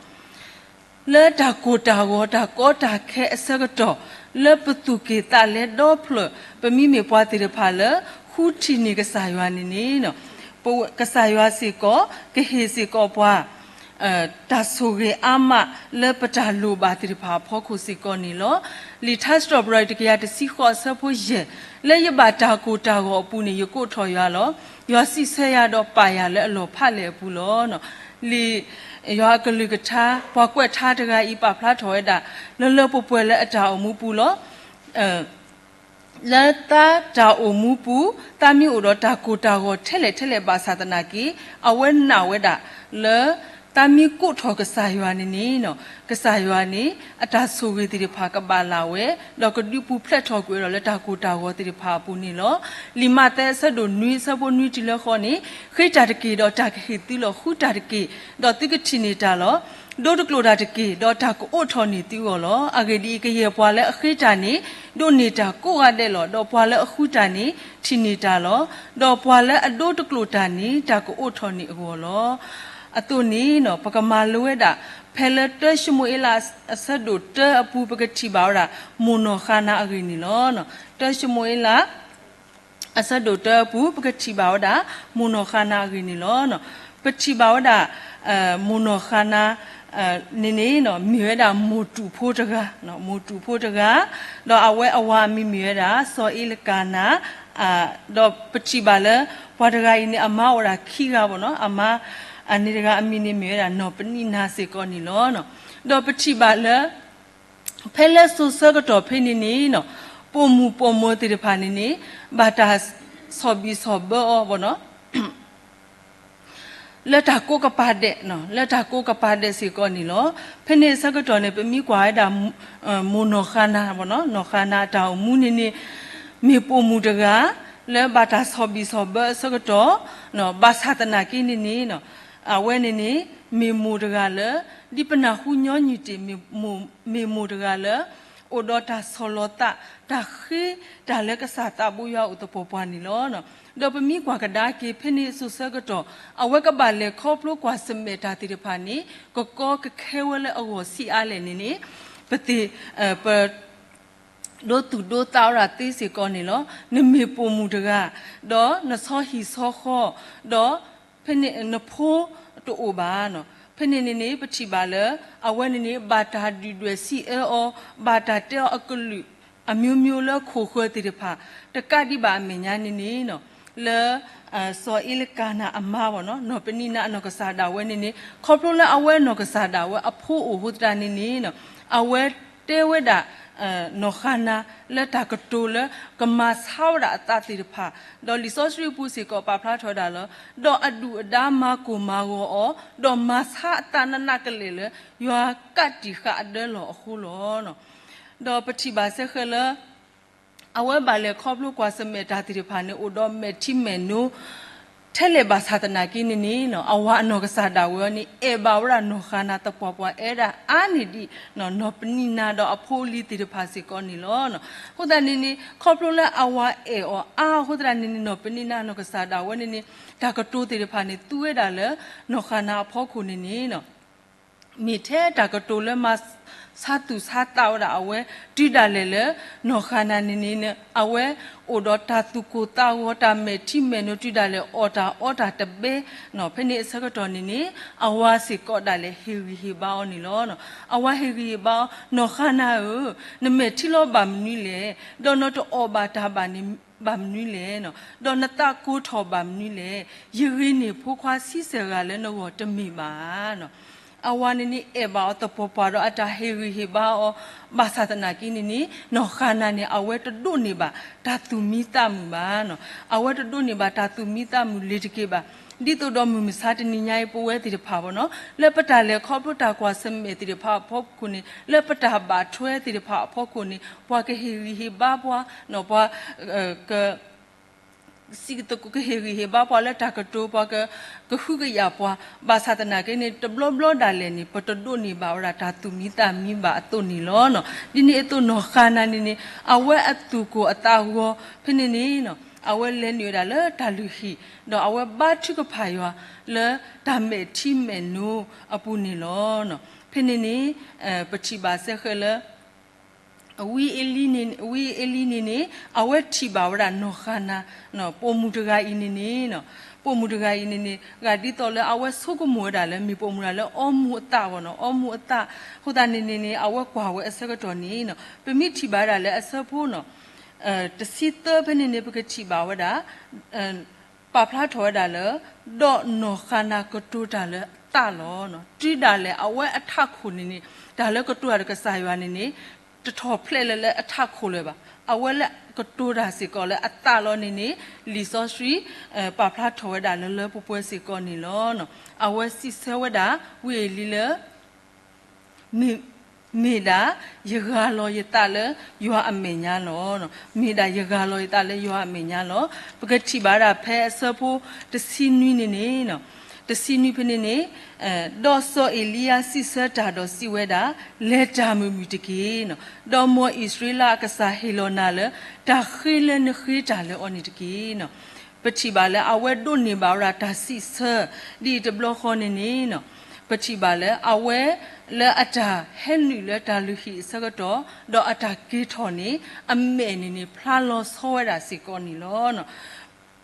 လၢတၢ်ကိၢ်တၢ်ဂီၤတၢ်ကီတၢ်ခဲအဆၢကတီၢ် လၢပသူၣ်က့ၣ်သးလဲဒီဖျၢၣ် ပမ့မ့ၢ်ပှၤသ့ၣ်တဖၣ်လၢ ဃုထံၣ်န့ၢ်ကစၢ်ယွၤန့ၣ်န့ၣ်, ကစၢ်ယွၤစ့ၢ်ကီး ကဟ့ၣ်စ့ၢ်ကီးပှၤ တၢ်ဆိၣ်ဂ့ၤအါမး လၢပတၢ်လိၣ်ဘၣ်သ့ၣ်တဖၣ်အဖီခိၣ်စ့ၢ်ကီးန့ၣ်လီၤ. လံာ်ထါစံးထီၣ်ပတြၢၤ တကယၤတဆံဃိး အဆၢဖိယဲၢ်, လၢယဘၣ်တၢ်ကိၢ်တၢ်ဂီၤအပူၤန့ၣ် ယကိးထီၣ်ယွၤလီၤ. ယွၤစံးဆၢယၤဒီးပာ်ယၤလၢအလီၢ်ဖးလဲၢ်အပူၤလီၤ. လံာ်ယွၤအကလုၢ်ကထါ ပှၤကွဲးထါတဂၤအံၤ ပာ်ဖျါထီၣ်ဝဲဒၣ် လၢလၢပှဲၤပှဲၤလၢအတၢ်အိၣ်မူပူၤလီၤ. လၢသးတၢ်အိၣ်မူပူၤ သးမ့ၢ်အိၣ်ဒီးတၢ်ကိၢ်တၢ်ဂီၤထဲလဲၣ်ထဲလဲၣ်ဘၣ်ဆၣ်သနာ်က့ အဝဲနာ်ဝဲဒၣ်လၢ သးမ့ၢ်ကိးထီၣ်ကစၢ်ယွၤန့ၣ်န့ၣ်, ကစၢ်ယွၤန့ၣ် အတၢ်ဆိၣ်ဂ့ၤသ့ၣ်တဖၣ်ကဘၣ်လၢ်ဝဲ, ဒီးကဒုးပူၤဖျဲးထီၣ်ကွံာ်ဝဲဒီးလၢတၢ်ကိၢ်တၢ်ဂီၤသ့ၣ်တဖၣ်အပူၤန့ၣ်လီၤ. လံာ်မးသဲအဆၢဒိၣ်နွံ အဆၢဖိနွံတုၤလၢဃိးန့ၣ်, ဃ့တၢ်တက့ၢ် ဒီးတၢ်ကဟ့ၣ်သုလီၤ. ဃုတၢ်တက့ၢ် ဒီးသုကထံၣ်န့ၢ်တၢ်လီၤ. ဒိတကျိာ်တၢ်တက့ၢ် ဒီးတၢ်ကအိးထီၣ်န့ၢ်သုအဂီၢ်လီၤ. အဂ့ၢ်ဒ်အံၤ, ကယဲၢ်ပှၤလၢအဃ့တၢ်န့ၣ် ဒိးန့ၢ်တၢ်ကိးဂၤဒဲးလီၤ. ဒီးပှၤလၢအဃုတၢ်န့ၣ် ထံၣ်န့ၢ်တၢ်လီၤ. ဒီးပှၤလၢအဒိတကျိာ်တၢ်န့ၣ် တၢ်ကအိးထီၣ်န့ၢ်အဂီၢ်လီၤ. အသိးန့ၣ် ပကမၤလိဝဲဒၣ် ဖဲလၢတၢၡမူၤအ့လးအဆၢဒိၣ်တၢအပူၤ ပကထံၣ်ဘၣ်ဝဲဒၣ် မိၢ်နီၢ်ဃါနၤအဂ့ၢ်န့ၣ်လီၤ. တၢၡမူၤအ့လး အဆၢဒိၣ်တၢအပူၤ ပကထံၣ်ဘၣ်ဝဲဒၣ် မိၢ်နီၢ်ဃါနၤအဂ့ၢ်န့ၣ်လီၤ. ပထံၣ်ဘၣ်ဝဲဒၣ် မိၢ်နီၢ်ဃါနၤ န့ၣ်န့ၣ် မ့ၢ်ဝဲဒၣ်မိၢ်တူာ်ဖိတဂၤ, မိၢ်တူာ်ဖိတဂၤ, ဒီးအဝဲအဝၤအမံၤမ့ၢ်ဝဲဒၣ် စီၤအ့လကၤနၤ, ဒီးပထံၣ်ဘၣ်လၢ ပှၤတဂၤအံၤန့ၣ် အမါအိၣ်ဒၣ်ခံဂၤဘၣ်နီၤ, အမါ န့ၣ်တဂၤအမံၤန့ၣ်မ့ၢ်ဝဲဒၣ် နီၢ်ပနံးနၤစ့ၢ်ကီးန့ၣ်လီၤ. ဒီးပထံၣ်ဘၣ်လၢ ဖဲလၢစိၤဆၢကတီၢ်ဖဲန့ၣ်န့ၣ် ပိာ်မုၣ်ပိာ်မိၢ်သ့ၣ်တဖၣ်န့ၣ်န့ၣ် ဘၣ်တၢ်ဆီၣ်ဘံၣ်ဆီၣ်ဘၢအီၤဘၣ်နီၤ လၢတၢ်ကိးကပၤဒဲး, လၢတၢ်ကိးကပၤဒဲးစ့ၢ်ကီးန့ၣ်လီၤ. ဖဲန့ၣ်အဆၢကတီၢ်န့ၣ် ပမ့ၢ်ကွၢ်ဝဲဒၣ် မိၢ်နီၢ်ဃါနၤဘၣ်နီၤ, နီၢ်ဃါနၤအတၢ်အိၣ်မူန့ၣ်န့ၣ် မ့ၢ်ပိာ်မုၣ်တဂၤ လၢဘၣ်တၢ်ဆီၣ်ဘံၣ်ဆီၣ်ဘၢအဆၢကတီၢ်, ဘၣ်ဆၣ်သနာ်က့န့ၣ်န့ၣ် အဝဲန့ၣ်န့ၣ် မ့ၢ်မိၢ်တဂၤလၢ ဒ်ပနၢ်ဟူညီနုၢ်တ့ၢ် မ့ၢ်မိၢ်တဂၤလၢ အိၣ်ဒီးတၢ်ဆီၣ်လီၤသး တၢ်ဃ့တၢ်လၢကစၢ်သးဘိယွၤအိၣ်သပှၢ်ပှၢ်န့ၣ်လီၤ. ဒီးပမ့ၢ်ကွၢ်ကဒါက့ၤ ဖဲန့ၣ်အစိၤဆၢကတီၢ် အဝဲကဘၣ်လဲၤခီဖျိကွၢ်ဆၢၣ်မဲာ်တၢ်သ့ၣ်တဖၣ်န့ၣ် ကကီကခဲဝဲလၢအဂီၢ်ဆံးအါလဲၣ်န့ၣ်န့ၣ် ပသ့ၣ် ပ ဒိသူၣ်ဒိသးဝဲဒၣ်သ့စ့ၢ်ကီးန့ၣ်လီၤ. နမ့ၢ်ပိာ်မုၣ်တဂၤ, ဒီးနဆီဟံၣ်ဆီဃီ, ဒီးဖဲန့ၣ်နဖိတအိၣ်ဘၣ်နီၤ. ဖဲန့ၣ်န့ၣ်န့ၣ် ပထံၣ်ဘၣ်လၢ အဝဲန့ၣ်န့ၣ် ဘၣ်တၢ်ဒုၣ်ဒွဲၣ်စံးအၢအီၤ, ဘၣ်တၢ်တဲအီၤအကလုာ် အမျိုးမျိုးလၢခိၣ်ဃၢၤသ့ၣ်တဖၣ်, တကးဒံးဘၣ်အမဲာ်ညါန့ၣ်န့ၣ် လၢ စီၤအ့လကၤနၤအမါဘၣ်နီၤ, နီၢ်ပနံးနၤအနီၢ်ကစၢ်ဒၣ်ဝဲန့ၣ်န့ၣ် ခီဖျိလၢအဝဲနီၢ်ကစၢ်ဒၣ်ဝဲအဖိအိၣ်အဃိသတးန့ၣ်န့ၣ် အဝဲတဲဝဲဒၣ် နီၢ်ဃါနၤ လၢတၢ်ကတိၤလၢကမၤဆါဝဲဒၣ်အသးသ့ၣ်တဖၣ်, ဒီးလံာ်စီဆှံအပူၤစ့ၢ်ကီးပာ်ဖျါထီၣ်ဝဲဒၣ်လၢ ဒီးအဒုၣ်အဒါမၤကိၢ်မၤဂီၤအီၤ, ဒီးမၤဆါအသးနးနးကလဲာ်လၢ ယွၤကးတံာ်ဃာ်အဒၢလီၢ်အဃိလီၤ. ဒီးပထံၣ်ဘၣ်စ့ၢ်ကီးလၢ အဝဲဘၣ်လဲၤခီဖျိကွၢ်ဆၢၣ်မဲာ်တၢ်သ့ၣ်တဖၣ်န့ၣ် အိၣ်ဒီးမဲာ်ထံမဲာ်နိ ထဲလဲၣ်ဘၣ်ဆၣ်သနာ်က့န့ၣ်န့ၣ် အဝၤအနီၢ်ကစၢ်ဒၣ်ဝဲန့ၣ် အဲၣ်ဘၣ်ဝဲဒၣ်နီၢ်ဃါနၤသပှၢ်ပှၢ် အဲၣ်ဒၣ်အါန့ၢ်ဒံး နီၢ်ပနံးနၤဒီးအဖိအလံၤသ့ၣ်တဖၣ်စ့ၢ်ကီးန့ၣ်လီၤ. အဃိသတးန့ၣ်န့ၣ် ခီဖျိလၢအဝၤအဲၣ်အီၤအါအဃိသတးန့ၣ်န့ၣ် နီၢ်ပနံးနၤနီၢ်ကစၢ်ဒၣ်ဝဲန့ၣ်န့ၣ် တၢ်ကတိၤသ့ၣ်တဖၣ်န့ၣ် သူဝဲဒၣ်လၢ နီၢ်ဃါနၤအဖီခိၣ်န့ၣ်န့ၣ် မ့ၢ်ထဲတၢ်ကတိၤလၢမၤဆါသူၣ်ဆါသးဝဲဒၣ်အဝဲ တုၤဒၣ်လဲာ်လၢ နီၢ်ဃါနၤန့ၣ်န့ၣ် အဝဲအိၣ်ဒီးတၢ်သူၣ်ကိၢ်သးဂီၤ တၢ်မဲာ်ထံမဲာ်နိ တုၤဒၣ်လဲာ်အီၣ်တၢ်အီတၢ်တဘဲ ဖဲန့ၣ်အဆၢကတီၢ်န့ၣ်န့ၣ် အဝၤစ့ၢ်ကီးဒၣ်လဲာ်ဟ့ၣ်ဂံၢ်ဟ့ၣ်ဘါအီၤန့ၣ်လီၤ. အဝၤဟ့ၣ်ဂံၢ်ဟ့ၣ်ဘါအီၤ နီၢ်ဃါနၤဧၢ, နမဲာ်ထံလီၤဘၣ်မနုၤလဲၣ်, ဒီးနတအီၣ်ဘၣ်တၢ်ဘၣ်န့ၣ် ဘၣ်မနုၤလဲၣ်, ဒီးနသးကိၢ်ထီၣ်ဘၣ်မနုၤလဲၣ်, ယဂ့ၤန့ၢ်ဖိခွါဆံဆဲၣ်ဂၤလၢနဂီၢ်တမ့ၢ်ဘၣ်ဧါ. အဝၤန့ၣ်န့ၣ် အဲၣ်ဘၣ်အီၤသပှၢ်ပှၢ်ဒီးအတၢ်ဟ့ၣ်ဂံၢ်ဟ့ၣ်ဘါအီၤ ဘၣ်ဆၣ်သနာ်က့န့ၣ်န့ၣ် နီၢ်ဃါနၤန့ၣ် အဝဲတဒိးန့ၢ်ဘၣ်တၢ်သူၣ်မံသးမုာ်ဘၣ်. အဝဲတဒိးန့ၢ်ဘၣ်တၢ်သူၣ်မံသးမုာ်လ့ၤတက့ၢ်ဘၣ်. ဒ်သိးဒီးမုၢ်မဆါတနံၤညါအံၤ ပဝဲသ့ၣ်တဖၣ်ဘၣ်နီၤ လၢပတၢ်လဲၤခီဖျိတၢ်ကွၢ်ဆၢၣ်မဲာ်သ့ၣ်တဖၣ်အဖီခိၣ်န့ၣ် လၢပတၢ်ဘၣ်ထွဲသ့ၣ်တဖၣ်အဖီခိၣ်န့ၣ် ပှၤကဟ့ၣ်ဂံၢ်ဟ့ၣ်ဘါပှၤ, ပှၤ စံးကတိၤကဟ့ၣ်ဂံၢ်ဟ့ၣ်ဘါပှၤလၢတၢ်ကတိၤ ပှၤကဟုကယာ်ပှၤ, ဘၣ်ဆၣ်သနာ်က့န့ၣ် တဘျီဘျီဒၣ်လဲာ်န့ၣ် ပတဒိးန့ၢ်ဘၣ်ဝဲဒၣ်တၢ်သူၣ်မံသးမုာ်ဘၣ်အသိးန့ၣ်လီၤ. ဒ်န့ၣ်အသိးနီၢ်ဃါနၤန့ၣ်န့ၣ် အဝဲအသူၣ်ကိၢ်အသးဂီၤ ဖဲန့ၣ်န့ၣ် အဝဲလဲၤနုာ်ဝဲဒၣ်လၢတၢ်လုၢ်ဟံၣ် ဒီးအဝဲဘါထုကဖၣ်ယွၤလၢတၢ်မဲာ်ထံမဲာ်နိအပူၤန့ၣ်လီၤ. ဖဲန့ၣ်န့ၣ် ပထံၣ်ဘၣ်စ့ၢ်ကီးလၢ ဝံအ့လံန့ၣ်, ဝံအ့လံန့ၣ်န့ၣ် အဝဲထံၣ်ဘၣ်ဝဲဒၣ်နီၢ်ဃၤနၤ, ပိာ်မုၣ်တဂၤအံၤန့ၣ်န့ၣ်, ပိာ်မုၣ်တဂၤအံၤန့ၣ်န့ၣ် ဂၤဒ်သိးလၢအဝဲဆိကမိၣ်ဝဲဒၣ်လၢမ့ၢ်ပိာ်မုၣ်တဂၤလၢအီမူၤအသးဘၣ်နီၤ, အီမူၤအသး, အဃိသတးန့ၣ်န့ၣ်န့ၣ် အဝဲကွၢ်ဝဲအဆၢကတီၢ်န့ၣ် ပမ့ၢ်ထံၣ်ဘၣ်ဝဲဒၣ်လၢအဆၢဖိ တဆံသၢဖဲန့ၣ်န့ၣ် ပကထံၣ်ဘၣ်ဝဲဒၣ် ပာ်ဖျါထီၣ်ဝဲဒၣ်လၢ ဒီးနီၢ်ဃၤနၤကတိၤတၢ်လၢအသးလီၤ. တုၤဒၣ်လဲာ်အဝဲအထးခိၣ်န့ၣ်န့ၣ် တၢ်လၢကတိၤတၢ်ဒီးကစၢ်ယွၤန့ၣ်န့ၣ် တထီၣ်ဖျဲးလၢၤလၢအထးခိၣ်လၢၤဘၣ်. အဝဲလၢကတိၤတၢ်စ့ၢ်ကီးလၢအသးလီၤန့ၣ်န့ၣ် လံာ်စီဆှံ ပာ်ဖျါထီၣ်ဝဲဒၣ်လၢလၢပှဲၤပှဲၤစ့ၢ်ကီးန့ၣ်လီၤ. အဝဲစံးဆၢဝဲဒၣ် ဝံအ့လံလၢ မ့ၢ်, မ့ၢ်ဒၣ်ယဂၢ်လီၤယသးလၢယွၤအမဲာ်ညါလီၤ. မ့ၢ်ဒၣ်ယဂၢ်လီၤယသးလၢယွၤအမဲာ်ညါလီၤ. ပကထံၣ်ဘၣ်ဒၣ်ဖဲအဆၢဖိတဆံနွံန့ၣ်န့ၣ်, တဆံနွံဖဲန့ၣ်န့ၣ်, ဒီးစီၤအ့လံယၤစံးဆၢတၢ်ဒီးစံးဝဲဒၣ်, လဲၤတၢ်မုာ်မုာ်တက့ၢ်. ဒီးမ်အံၣ်စရ့လးအကစၢ်ဟ့ၣ်လီၤနၤလၢ တၢ်ဃ့လၢနဃ့တၢ်လၢအီၤန့ၣ်တက့ၢ်. ပထံၣ်ဘၣ်လၢအဝဲဒိးန့ၢ်ဘၣ်ဝဲဒၣ်တၢ်စံးဆၢ ဒ်အံၤတဘျီဃီန့ၣ်န့ၣ်, ပထံၣ်ဘၣ်လၢအဝဲလၢအတၢ်ဟဲနုာ်လၢတၢ်လုၢ်ဟံၣ်အဆၢကတီၢ် ဒီးအတၢ်က့ၤထီၣ်န့ၣ် အမဲာ်န့ၣ်န့ၣ် ဖျါလီၤဆီဝဲဒၣ်စ့ၢ်ကီးန့ၣ်လီၤ.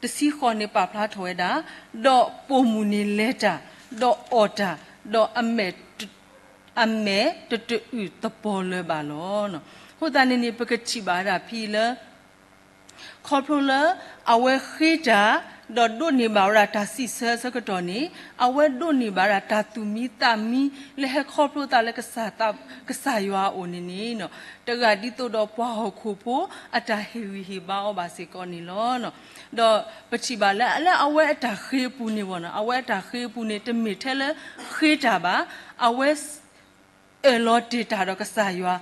တဆံဃိးန့ၣ်ပာ်ဖျါထီၣ်ဝဲဒၣ်, ဒီးပိာ်မုၣ်န့ၣ်လဲၤတၢ်, ဒီးအီၣ်တၢ်, ဒီးအမဲာ်တ, အမဲာ်တတအုၣ်သပီၤလၢၤဘၣ်လီၤ. အဃိသတးန့ၣ်န့ၣ် ပကထံၣ်ဘၣ်ဝဲဒၣ်ဖဲအံၤလၢ ခီဖျိလၢအဝဲဃ့တၢ်, ဒီးဒိးန့ၢ်ဘၣ်ဝဲဒၣ်တၢ်စံးဆၢအဆၢကတီၢ်န့ၣ်, အဝဲဒိးန့ၢ်ဘၣ်ဝဲဒၣ်တၢ်သူၣ်မံသးမံလၢဟဲခီဖျိသးလၢကစၢ်ယွၤအအိၣ်န့ၣ်န့ၣ်, တဂၤဒ်သိးဒီးပှၤဟီၣ်ခိၣ်ဖိအတၢ်ဟ့ၣ်ဂံၢ်ဟ့ၣ်ဘါအီၤဘၣ်စ့ၢ်ကီးန့ၣ်လီၤ. ဒီးပထံၣ်ဘၣ်လၢ လၢအဝဲအတၢ်ဃ့အပူၤန့ၣ်ဘၣ်နီၤ, အဝဲအတၢ်ဃ့အပူၤန့ၣ် တမ့ၢ်ထဲလၢဃ့တၢ်ဘၣ်, အဝဲ အၢၣ်လီၤတ့ၢ်တၢ်ဒီးကစၢ်ယွၤ,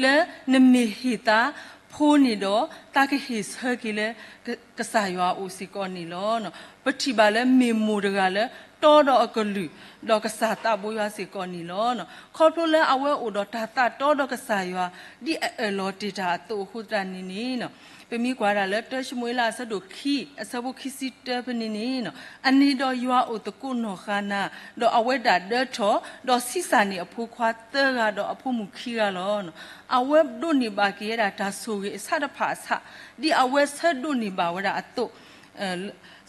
လၢနမ့ၢ်ဟ့ၣ်သးဖိန့ၣ်ဒီး သးကဟ့ၣ်ဆၢက့ၤလၢကစၢ်ယွၤအအိၣ်စ့ၢ်ကီးန့ၣ်လီၤ. ပထံၣ်ဘၣ်လၢမ့ၢ်မိၢ်တဂၤလၢတီဒီးအကလုၢ်, ဒီးကစၢ်သးဘိယွၤစ့ၢ်ကီးန့ၣ်လီၤ. ခီဖျိလၢအဝဲအိၣ်ဒီးတၢ်သးတီဒီးကစၢ်ယွၤ, ဒ်အအၢၣ်လီၤတ့ၢ်တၢ်အသိးအဃိသတးန့ၣ်န့ၣ် ပမ့ၢ်ကွၢ်ဒၣ်လၢတၢၡမူၤအ့လးအဆၢဒိၣ်ခံ, အဆၢဖိခံဆံတၢဖဲန့ၣ်န့ၣ်, အန့ၣ်ဒီးယွၤအိၣ်သကိးနီၢ်ဃၤနၤ, ဒီးအဝဲဒၣ်ဒၢထီၣ်, ဒီးဆံးစၢ်န့ၢ်အဖိခွါသၢဂၤဒီးအဖိမုၣ်ခံဂၤလီၤ. အဝဲဒိးန့ၢ်ဘၣ်က့ၤဝဲဒၣ်တၢ်ဆိၣ်ဂ့ၤအဆၣ်တဖၣ်အဆၣ်, ဒ်အဝဲဆၢဒိးန့ၢ်ဘၣ်ဝဲဒၣ်အသိး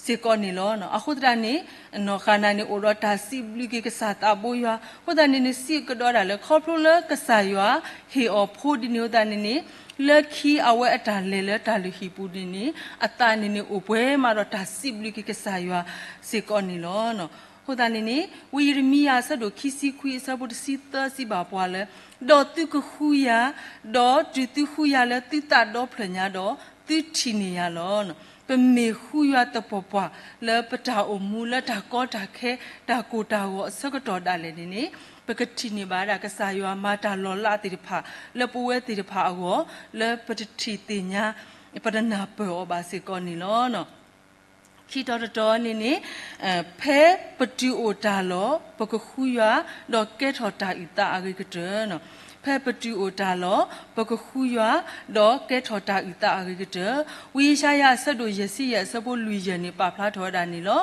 စ့ၢ်ကီးန့ၣ်လီၤ. အဃိသတးန့ၣ် နီၢ်ဃၤနၤန့ၣ် အိၣ်ဒီးတၢ်စံးဘျုးက့ၤကစၢ်သးဘိယွၤ, အဃိသတးန့ၣ်န့ၣ် စံးကဒီးဒၣ်လၢ ခီဖျိလၢကစၢ်ယွၤဟ့ၣ်အီၤဖိဒ်န့ၣ်အဃိသတးန့ၣ်န့ၣ်, လၢခံအဝဲအတၢ်လဲၤလၢတၢ်လုၢ်ဟံၣ်ပူၤန့ၣ်န့ၣ် အသးန့ၣ်န့ၣ် အိၣ်ပှဲၤမးဒီးတၢ်စံးဘျုးက့ၤကစၢ်ယွၤစ့ၢ်ကီးန့ၣ်လီၤ. အဃိသတးန့ၣ်န့ၣ် ဝံယံးရမံယၤအဆၢဒိၣ်ခံဆံခွံအဆၢဖိတဆံသၢစံးဘၣ်ပှၤလၢ ဒီးသုကဃုယၤ, ဒီးတုၤသုဃုယၤလၢသုသးဒီဖျၢၣ်ညါဒီး သုထံၣ်န့ၢ်ယၤလီၤ. ပမ့ၢ်ဃုယွၤသပှၢ်ပှၢ်လၢပတၢ်အိၣ်မူလၢတၢ်ကီတၢ်ခဲ တၢ်ကိၢ်တၢ်ဂီၤအဆၢကတီၢ်ဒၣ်လဲာ်န့ၣ်န့ၣ်, ပကထံၣ်န့ၢ်ဘၣ်ဝဲဒၣ်ကစၢ်ယွၤမၤတၢ်လီၤလးသ့ၣ်တဖၣ် လၢပဝဲသ့ၣ်တဖၣ်အဂီၢ် လၢပတထံၣ်သ့ၣ်ညါ ပတနၢ်ပၢၢ်အီၤဘၣ်စ့ၢ်ကီးန့ၣ်လီၤ. ခံတီၤတတီၤန့ၣ်န့ၣ်, ဖဲပတုၤအိၣ်တၢ်လီၢ် ပကဃုယွၤ ဒီးကဲထီၣ်တၢ်အုၣ်သးအဂ့ၤကတၢၢ်. ဖဲပတုၤအိၣ်တၢ်လီၢ် ပကဃုယွၤ ဒီးကဲထီၣ်တၢ်အုၣ်သးအဂ့ၤကတၢၢ်. ဝံယၡါယၤအဆၢဒိၣ်ယဲၢ်ဆံယဲၢ်အဆၢဖိလွံၢ်ယဲၢ်န့ၣ် ပာ်ဖျါထီၣ်ဝဲဒၣ်န့ၣ်လီၤ.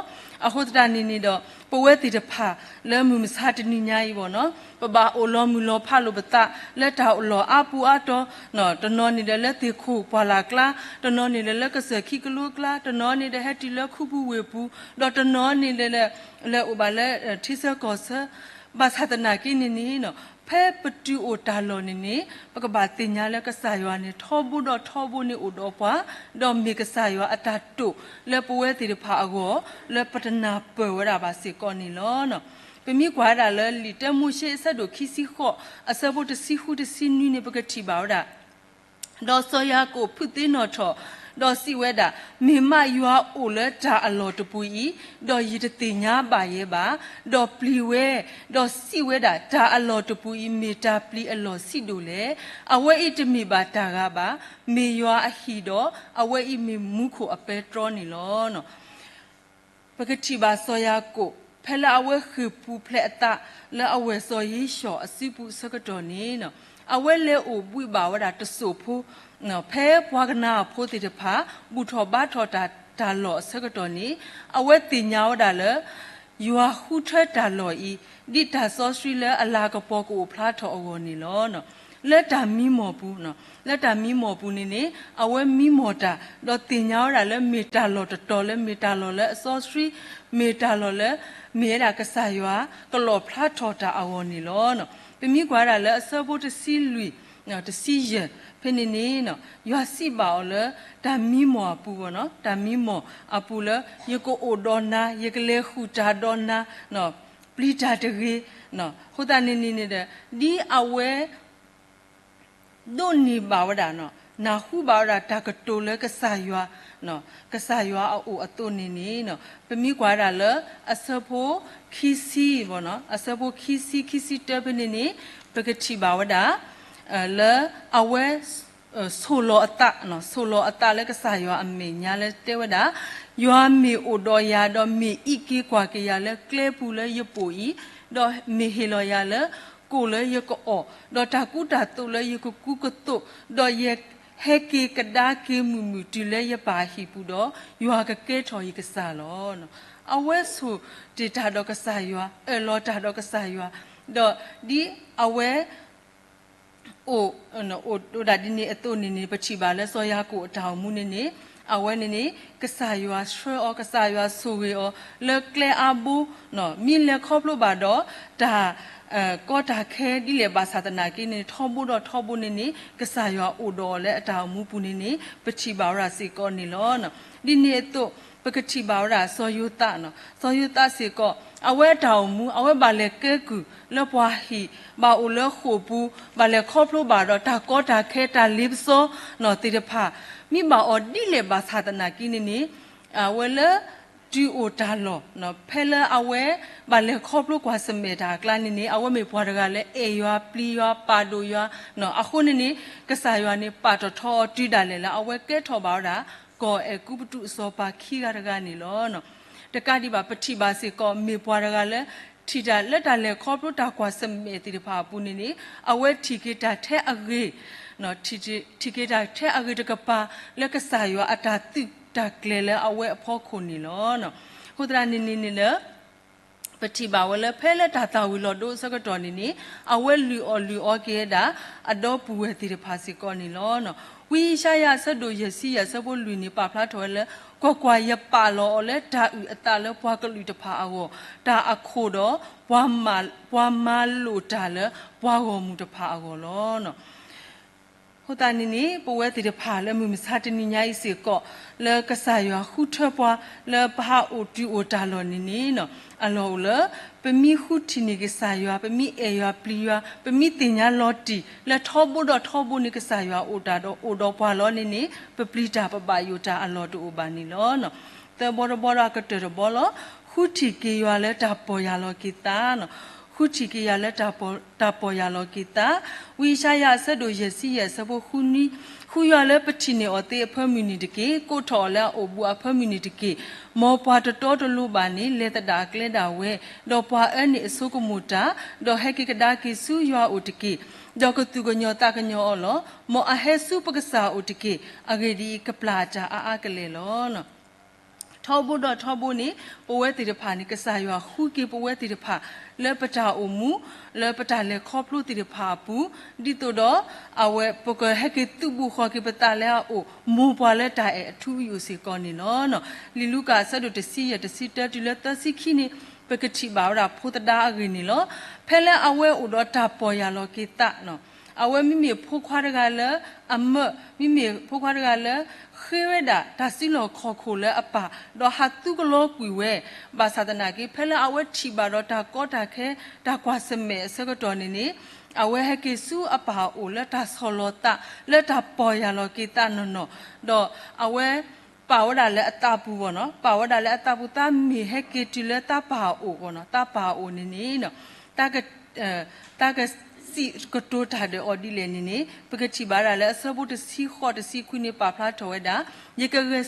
အဃိသတးန့ၣ်န့ၣ်ဒီး ပဝဲသ့ၣ်တဖၣ်လၢမုၢ်မဆါတနံၤညါအံၤဘၣ်နီၤ, ပဘၣ်အိၣ်လီၤမုၢ်လီၤဖးလိာ်ပသး လၢတၢ်အိၣ်လီၢ်အါပူၤအါတီၤ, တနီၤန့ၣ်ဒီးလၢသ့ၣ်ခိၣ်ပှၢ်လၢ်ကျါ, တနီၤန့ၣ်ဒီးလၢကစၢၢ်ခံကလိကျါ, တနီၤန့ၣ်ဒီးဟဲတုၤလၢခူပူၤဝ့ၢ်ပူၤ, ဒီးတနီၤန့ၣ်ဒီး လဲၤအိၣ်ဘၣ်လၢထံဆၢကီၢ်ဆၢ, ဘၣ်ဆၣ်သနာ်က့န့ၣ်န့ၣ် ဖဲပတုၤအိၣ်တၢ်လီၢ်န့ၣ်န့ၣ် ပကဘၣ်သ့ၣ်ညါလၢကစၢ်ယွၤန့ၣ် ထီဘိဒီးထီဘိန့ၣ်အိၣ်ဒီးပှၤ, ဒီးမ့ၢ်ကစၢ်ယွၤအတၢ်တိာ်လၢပဝဲသ့ၣ်တဖၣ်အဂီၢ် လၢပတနၢ်ပၢၢ်ဝဲဒၣ်ဘၣ်စ့ၢ်ကီးန့ၣ်လီၤ. ပမ့ၢ်ကွၢ်ဝဲဒၣ်လၢလံာ်တၢမိၤၡ့အဆၢဒိၣ်ခံဆံဃိး အဆၢဖိတဆံဃုတဆံနွံန့ၣ် ပကထံၣ်ဘၣ်ဝဲဒၣ် ဒီးစီၤယၤကိာ်ဖုးသ့ၣ်နီၣ်ထီၣ်, ဒီးစံးဝဲဒၣ်, မ့ၢ်မးယွၤအိၣ်လၢတၢ်အလီၢ်တပူၤအံၤ, ဒီးယတသ့ၣ်ညါဘၣ်ယဲဘၣ်, ဒီးပျံၤဝဲ, ဒီးစံးဝဲဒၣ်, တၢ်အလီၢ်တပူၤအံၤ မ့ၢ်တၢ်ပျံၤအလီၢ်ဆံးဒိၣ်လဲၣ်. အဝဲအံၤတမ့ၢ်ဘၣ်တၢ်ဂၤဘၣ်, မ့ၢ်ယွၤအဟံၣ်ဒီး အဝဲအံၤမ့ၢ်မူခိၣ်အပဲတြီန့ၣ်လီၤ. ပကထံၣ်ဘၣ်စီၤယၤကိာ် ဖဲလၢအဝဲဃ့ၢ်ပူၤဖျဲးအသးလၢအဝဲၢ်စီၤယ့ၡီၤအစုပူၤအဆၢကတီၢ်န့ၣ်, အဝဲလဲၤအိၣ်ဘှံးဘၣ်ဝဲဒၣ်တစိၢ်ဖိ, ဖဲပှၤကနၤအဖိသ့ၣ်တဖၣ် ဘူၣ်ထီၣ်ဘါထီၣ်တၢ်လီၢ်အဆၢကတီၢ်န့ၣ်, အဝဲသ့ၣ်ညါဝဲဒၣ်လၢ ယွၤဃုထၢတၢ်လီၢ်အံၤ ဒ်တၢ်စီဆှံလၢအလၤကပီၤကအိၣ်ဖျါထီၣ်အဂီၢ်န့ၣ်လီၤ. လၢတၢ်မံမီၢ်ပူၤ, လၢတၢ်မံမီၢ်ပူၤန့ၣ်န့ၣ် အဝဲမံမီၢ်တၢ် ဒီးသ့ၣ်ညါဝဲဒၣ်လၢမ့ၢ်တၢ်လီၢ်တတီၤ လၢမ့ၢ်တၢ်လီၢ်လၢအစီဆှံ, မ့ၢ်တၢ်လီၢ်လၢ မ့ၢ်ဝဲဒၣ်ကစၢ်ယွၤကလီၣ်ဖျါထီၣ်တၢ်အဂီၢ်န့ၣ်လီၤ. ပမ့ၢ်ကွၢ်ဝဲဒၣ်လၢအဆၢဖိတဆံလွံၢ်, တဆံယဲၢ် ဖဲန့ၣ်န့ၣ် ယွၤစံးဘၣ်အီၤလၢ တၢ်မံမီၢ်အပူၤ, တၢ်မံမီၢ်အပူၤလၢ ယကအိၣ်ဒီးနၤ, ယကလဲၤဃုာ်တၢ်ဒီးနၤ, ပျံၤတၢ်တဂ့ၤ. အဃိသတးန့ၣ်န့ၣ်ဒီး ဒ်အဝဲ ဒိးန့ၢ်ဘၣ်ဝဲဒၣ်, နၢ်ဟူဘၣ်ဝဲဒၣ်တၢ်ကတိၤလၢကစၢ်ယွၤ, ကစၢ်ယွၤအအိၣ်အသိးန့ၣ်န့ၣ် ပမ့ၢ်ကွၢ်ဝဲဒၣ်လၢ အဆၢဖိခံဆံ, အဆၢဖိခံဆံ ခံဆံတၢဖဲန့ၣ်န့ၣ် ပကထံၣ်ဘၣ်ဝဲဒၣ် လၢအဝဲ ဆိၣ်လီၤအသး, ဆိၣ်လီၤအသးလၢကစၢ်ယွၤအမဲာ်ညါလၢတဲဝဲဒၣ်, ယွၤမ့ၢ်အိၣ်ဒီးယၤ ဒီးမ့ၢ်အံးက့ၤကွၢ်က့ၤယၤလၢကျဲပူၤလၢယပိာ်အံၤ, ဒီးမ့ၢ်ဟ့ၣ်လီၤယၤလၢ ကိၣ်လၢယကအီၣ်, ဒီးတၢ်ကူတၢ်သိးလၢယကကူကသိး, ဒီးယဟဲက့ၤကဒါက့ၤမုာ်မုာ်တုၤလၢယပၢ်အဟံၣ်ပူၤဒီး ယွၤကကဲထီၣ်ယကစၢ်လီၤ. အဝဲဆိၣ်တ့ၢ်တၢ်ဒီးကစၢ်ယွၤ, အၢၣ်လီၤတၢ်ဒီးကစၢ်ယွၤ, ဒီးဒ်အဝဲ အိၣ်ဒၣ်ဒ်န့ၣ်အသိးန့ၣ်န့ၣ် ပထံၣ်ဘၣ်လၢစီၤယၤကိာ်အတၢ်အိၣ်မူန့ၣ်န့ၣ် အဝဲန့ၣ်န့ၣ် ကစၢ်ယွၤဆှၢအီၤ, ကစၢ်ယွၤဆိၣ်ဂ့ၤအီၤ လၢကျဲအါဘိ, မ့ၢ်လဲၤခီဖျိဘၣ်ဒီး တၢ်ကီတၢ်ခဲဒ်လဲၣ်ဘၣ်ဆၣ်သနာ်က့န့ၣ် ထီဘိဒီးထီဘိန့ၣ်န့ၣ် ကစၢ်ယွၤအိၣ်ဒီးအီၤလၢအတၢ်အိၣ်မူပူၤန့ၣ်န့ၣ် ပထံၣ်ဘၣ်ဝဲဒၣ်စ့ၢ်ကီးန့ၣ်လီၤ. ဒ်န့ၣ်အသိး ပကထံၣ်ဘၣ်ဝဲဒၣ်စီၤယိၤသး, စီၤယိၤသးစ့ၢ်ကီး အဝဲအတၢ်အိၣ်မူ အဝဲဘၣ်လဲၤကဲကုၢ်လၢပှၤဟံၣ်, ဘၣ်အိၣ်လၢဃိာ်ပူၤ, ဘၣ်လဲၤခီဖျိဘၣ်ဒီးတၢ်ကီတၢ်ခဲတၢ်လ့ပစီသ့ၣ်တဖၣ်, မ့ၢ်ဘၣ်အီၤဒ်လဲၣ်ဘၣ်ဆၣ်သနာ်က့န့ၣ်န့ၣ် အဝဲလၢ တုၤအိၣ်တၢ်လီၢ်, ဖဲလၢအဝဲဘၣ်လဲၤခီဖျိကွၢ်ဆၢၣ်မဲာ်တၢ်အကျါန့ၣ်န့ၣ် အဝဲမ့ၢ်ပှၤတဂၤလၢအဲၣ်ယွၤပျံၤယွၤ ပာ်ဒိၣ်ယွၤ, အဃိန့ၣ်န့ၣ် ကစၢ်ယွၤန့ၣ် ပာ်ထီၣ်ထီအီၤတုၤဒၣ်လဲာ်လၢအဝဲကဲထီၣ်ဘၣ်ဝဲဒၣ် ကီၢ်အဲၤကူပတူးအစီၤပၤခံဂၤတဂၤန့ၣ်လီၤ. တကးဒံးဘၣ် ပထံၣ်ဘၣ်စ့ၢ်ကီး မ့ၢ်ပှၤတဂၤလၢ ထံၣ်တၢ်လၢတၢ်လဲၤခီဖျိတၢ်ကွၢ်ဆၢၣ်မဲာ်သ့ၣ်တဖၣ်အပူၤန့ၣ်န့ၣ် အဝဲထံၣ်က့ၤတၢ်ထဲအဂ့ၤ, ထံၣ်က့ၤတၢ်ထဲအဂ့ၤတကပၤ လၢကစၢ်ယွၤအတၢ်သုးတၢ်ကျဲၤလၢအဝဲအဖီခိၣ်န့ၣ်လီၤ. အဃိသတးန့ၣ်န့ၣ်န့ၣ်လၢ ပထံၣ်ဘၣ်ဝဲလၢ ဖဲလၢတၢ်သၣ်ဝံၤလီၤဒိအဆၢကတီၢ်န့ၣ်န့ၣ် အဝဲလုၢ်အီၣ်လုၢ်အီက့ၤဝဲဒၣ် အဒီပုၢ်ဝဲၢ်သ့ၣ်တဖၣ်စ့ၢ်ကီးန့ၣ်လီၤ. ဝံယၡါယၤအဆၢဒိၣ်ယဲၢ်ဆံယဲၢ်အဆၢဖိလွံၢ်န့ၣ် ပာ်ဖျါထီၣ်ဝဲလၢ ကွၢ်ကွၢ်, ယပာ်လီၤအီၤလၢတၢ်အုၣ်အသးလၢပှၤကလုာ်တဖၣ်အဂီၢ်, တၢ်အခိၣ်ဒီး ပှၤမၤလိာ်တၢ်လၢပှၤဂီၢ်မုၢ်တဖၣ်အဂီၢ်လီၤ. အဃိသတးန့ၣ်န့ၣ် ပဝဲသ့ၣ်တဖၣ်လၢမုၢ်မဆါတနံၤညါအံၤစ့ၢ်ကီး လၢကစၢ်ယွၤဃုထၢပှၤလၢပဟးအိၣ်တုၤအိၣ်တၢ်လီၢ်န့ၣ်န့ၣ် အလီၢ်အိၣ်လၢ ပမ့ၢ်ဃုထံၣ်န့ၢ်ကစၢ်ယွၤ, ပမ့ၢ်အဲၣ်ယွၤပျံၤယွၤ, ပမ့ၢ်သ့ၣ်ညါလီၤတံၢ် လၢထီဘိဒီးထီဘိန့ၣ် ကစၢ်ယွၤအိၣ်တၢ်ဒီးအိၣ်ဒီးပှၤလီၤန့ၣ်န့ၣ် ပပျံၤတၢ်ပဘၣ်ယိၣ်တၢ်အလီၢ်တအိၣ်ဘၣ်န့ၣ်လီၤ. သၢဘီတဘီဒီးအကတၢၢ်တဘီလီၤ. ဃုထံၣ်က့ၤယွၤလၢတၢ်ပီၢ်ယၢ်လီၤက့ၤသး, ဃုထံၣ်က့ၤယွၤလၢတၢ်ပီၢ်ယၢ်လီၤက့ၤသး, ဝံယၡါယၤအဆၢဒိၣ်ယဲၢ်ဆံယဲၢ်အဆၢဖိဃုနွံ, ဃုယွၤလၢပထံၣ်န့ၢ်အီၤသ့အဖၢမုၢ်နံၤတက့ၢ်. ကိးထီၣ်အီၤလၢအအိၣ်ဘူးအဖၢမုၢ်နံၤတက့ၢ်. မ်ပှၤတတီတလိၤဘၣ်န့ၣ် လဲၤသဒၣ်အကျဲဒၣ်ဝဲ, ဒီးပှၤအၢန့ၢ်အဆိကမိၣ်တၢ်, ဒီးဟဲက့ၤကဒါက့ၤဆူယွၤအအိၣ်တက့ၢ်. ဒီးကသူၣ်ကညီၤသးကညီၤအီၤလီၤ. မ်အဟဲဆူပကစၢ်အအိၣ်တက့ၢ်. အဂ့ၢ်ဒ်အံၤ, ကပျၢ်အတၢ်အါအါကလဲာ်လီၤ. ထီဘိဒီးထီဘိန့ၣ် ပဝဲသ့ၣ်တဖၣ်န့ၣ် ကစၢ်ယွၤဃုက့ၤပဝဲသ့ၣ်တဖၣ် လၢပတၢ်အိၣ်မူ လၢပတၢ်လဲၤခီဖျိသ့ၣ်တဖၣ်အပူၤ, ဒ်သိးဒီး အဝဲ ပကဟဲက့ၤသုးဘူးဃီၤက့ၤပသးလၢအအိၣ် မိၢ်ပှၢ်လၢတၢ်အဲၣ်အထူအယိာ်စ့ၢ်ကီးန့ၣ်လီၤ. လံာ်လူၤကၣ်အဆၢဒိၣ်တဆံယဲၢ် တဆံတၢတုၤလၢသၢဆံခံန့ၣ် ပကထံၣ်ဘၣ်ဝဲဒၣ်ဖိသဒါအဂ့ၢ်န့ၣ်လီၤ. ဖဲလၢအဝဲအိၣ်ဒီးတၢ်ပီၢ်ယၢ်လီၤက့ၤသး အဝဲမ့မ့ၢ်ဖိခွါတဂၤလၢအမၢ မ့မ့ၢ်ဖိခွါတဂၤလၢ ဃ့ဝဲဒၣ်တၢ်စုလီၢ်ခီၣ်ခိၣ်လၢအပၢ် ဒီးဟးသူကလီကွံာ်ဝဲ, ဘၣ်ဆၣ်သနာ်က့ ဖဲလၢအဝဲထံၣ်ဘၣ်ဒီးတၢ်ကီတၢ်ခဲ တၢ်ကွၢ်ဆၢၣ်မဲာ်အဆၢကတီၢ်န့ၣ်န့ၣ် အဝဲဟဲက့ၤဆူအပၢ်အအိၣ်လၢတၢ်ဆီၣ်လီၤသး လၢတၢ်ပီၢ်ယၢ်လီၤက့ၤသးနီၢ်နီၢ်, ဒီးအဝဲ ပာ်ဝဲဒၣ်လၢအသးပူၤဘၣ်နီၤ, ပာ်ဝဲဒၣ်လၢအသးပူၤ သးမ့ၢ်ဟဲက့ၤတုၤလၢသးပၢ်အအိၣ်ဘၣ်နီၤ, သးပၢ်အအိၣ်န့ၣ်န့ၣ် သးက သးကစံးကတိၤတၢ်ဒီးအီၤဒ်လဲၣ်န့ၣ်န့ၣ် ပကထံၣ်ဘၣ်ဒၣ်လၢအဆၢဖိတဆံဃိးတဆံခွံန့ၣ် ပာ်ဖျါထီၣ်ဝဲဒၣ်, ယကဂဲၤ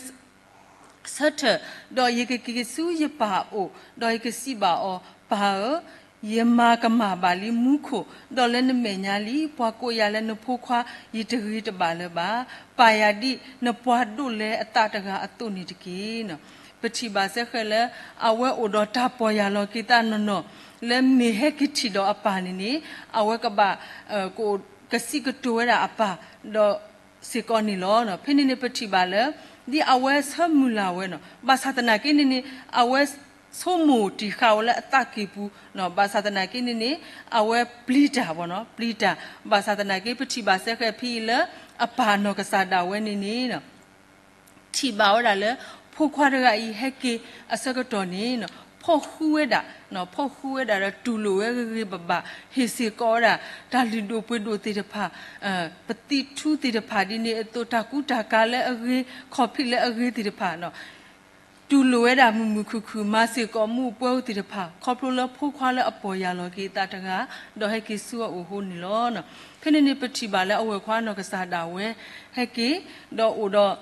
ဆၢထၢၣ် ဒီးယကက့ၤဆူယပၢ်အအိၣ် ဒီးယကစံးဘၣ်အီၤ, ပၢ်ဧၢ, ယမၤကမၣ်ဘၣ်လံမူခိၣ်, ဒီးလၢနမဲာ်ညါလံ ပှၤကိးယၤလၢနဖိခွါ ယတဂ့ၤတဘၣ်လၢၤဘၣ်. ပာ်ယၤဒ်နပှၤဒိးလဲအသးတဂၤအသိးန့ၣ်တက့ၢ်. ပထံၣ်ဘၣ်စ့ၢ်ကီးလၢ အဝဲအိၣ်ဒီးတၢ်ပီၢ်ယၢ်လီၤက့ၤသးနီၢ်နီၢ် လၢမ့ၢ်ဟဲက့ၤထံၣ်ဒီးအပၢ်န့ၣ်န့ၣ် အဝဲကဘၣ် ကအိၣ် ကစံးကတိၤဝဲဒၣ်အပၢ်ဒီးစ့ၢ်ကီးန့ၣ်လီၤ. ဖဲန့ၣ်န့ၣ် ပထံၣ်ဘၣ်လၢ ဒ်အဝဲဆၢမုၢ်လၢ်ဝဲန့ၣ်, ဘၣ်ဆၣ်သနာ်က့န့ၣ်န့ၣ် အဝဲဆိကမိၣ်တ့ၢ်ဃာ်ဝဲလၢအသးကံၢ်ပူၤ, ဘၣ်ဆၣ်သနာ်က့န့ၣ်န့ၣ် အဝဲပျံၤတၢ်ဘၣ်န့ၣ်, ပျံၤတၢ်, ဘၣ်ဆၣ်သနာ်က့ ပထံၣ်ဘၣ်စဲဃဲးဖဲအံၤလၢ အပၢ်အနီၢ်ကစၢ်ဒၣ်ဝဲန့ၣ်န့ၣ် ထံၣ်ဘၣ်ဝဲဒၣ်လၢ ဖိခွါတဂၤအံၤဟဲက့ၤအဆၢကတီၢ်န့ၣ် ဖီၣ်ဃုဝဲဒၣ်, ဖီၣ်ဃုဝဲဒၣ်ဒီးတူၢ်လိာ်ဝဲဂ့ၤဂ့ၤဘၣ်ဘၣ်, ဟ့ၣ်စ့ၢ်ကီးဝဲဒၣ် တၢ်လုၢ်ဒိၣ်ပှ့ၤဒိၣ်သ့ၣ်တဖၣ်, ပသံးထူသ့ၣ်တဖၣ်ဒ်န့ၣ်အသိး တၢ်ကူတၢ်ကၤလၢအဂ့ၤ, ခီၣ်ဖံးလၢအဂ့ၤသ့ၣ်တဖၣ် တူၢ်လိာ်ဝဲဒၣ်မုာ်မုာ်ခုၣ်ခုၣ်, မၤစ့ၢ်ကီးမုၢ်အပှဲၤအိၣ်သ့ၣ်တဖၣ် ခီဖျိလၢဖိခွါလၢအပီၢ်ယၢ်လီၤက့ၤအသးတဂၤ ဒီးဟဲက့ၤဆူအအိၣ်အဃိန့ၣ်လီၤ. ဖဲန့ၣ်န့ၣ် ပထံၣ်ဘၣ်လၢအဝဲၢ်ခွါနီၢ်ကစၢ်ဒၣ်ဝဲ ဟဲက့ၤ ဒီးအိၣ်ဒီး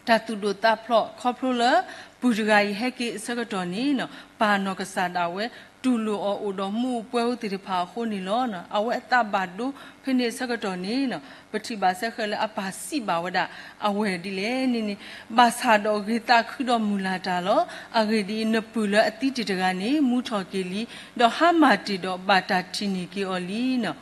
တၢ်သူၣ်ဒိၣ်သးဖျိး ခီဖျိလၢ ပုၢ်တဂၤအံၤဟဲက့ၤအဆၢကတီၢ်န့ၣ် ပၢ်နီၢ်ကစၢ်ဒၣ်ဝဲ တူၢ်လိာ်အီၤအိၣ်ဒီးမုၢ်အပှဲၤအိၣ်သ့ၣ်တဖၣ်အဃိန့ၣ်လီၤ. အဝဲအသးဘၣ်ဒိ ဖဲန့ၣ်အဆၢကတီၢ်န့ၣ် ပထံၣ်ဘၣ်စဲဃဲးလၢအပၢ်စံးဘၣ်ဝဲဒၣ် အဝဲၢ်ဒ်လဲၣ်န့ၣ်န့ၣ်, ဘၣ်ဆၣ်ဒီးဂ့ၤသးခုဒီးမုၢ်လၢ်တၢ်လီၤ. အဂ့ၢ်ဒ်အံၤ, နပုၢ်လၢအသံတ့ၢ်တဂၤန့ၣ် မူထီၣ်က့ၤလံ, ဒီးဟါမၢ်တ့ၢ်ဒီးဘၣ်တၢ်ထံၣ်န့ၢ်က့ၤအီၤလံ.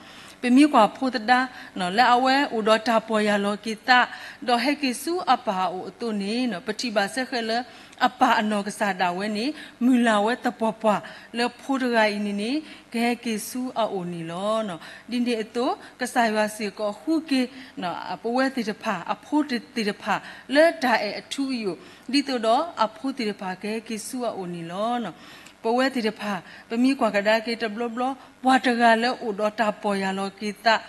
ပမ့ၢ်ကွၢ်ဖိသဒါ လၢအဝဲအိၣ်ဒီးတၢ်ပီၢ်ယၢ်လီၤက့ၤသး ဒီးဟဲက့ၤဆူအပၢ်အအိၣ်အသိးန့ၣ် ပထံၣ်ဘၣ်စဲဃဲးလၢ အပၢ်အနီၢ်ကစၢ်ဒၣ်ဝဲန့ၣ် မုၢ်လၢ်ဝဲသပှၢ်ပှၢ်လၢဖိတဂၤအံၤန့ၣ်န့ၣ် ကဟဲက့ၤဆူအအိၣ်န့ၣ်လီၤ. ဒ်န့ၣ်အသိး ကစၢ်ယွၤစ့ၢ်ကီးဃုက့ၤ ပဝဲသ့ၣ်တဖၣ် အဖိသ့ၣ်တဖၣ် လၢတၢ်အဲၣ်အထူအယိာ် ဒ်သိးဒီးအဖိသ့ၣ်တဖၣ်ကဟဲက့ၤဆူအအိၣ်န့ၣ်လီၤ. ပဝဲသ့ၣ်တဖၣ် ပမ့ၢ်ကွၢ်ကဒါက့ၤတဘျီဘျီ ပှၤတဂၤလၢအိၣ်ဒီးတၢ်ပီၢ်ယၢ်လီၤက့ၤသး,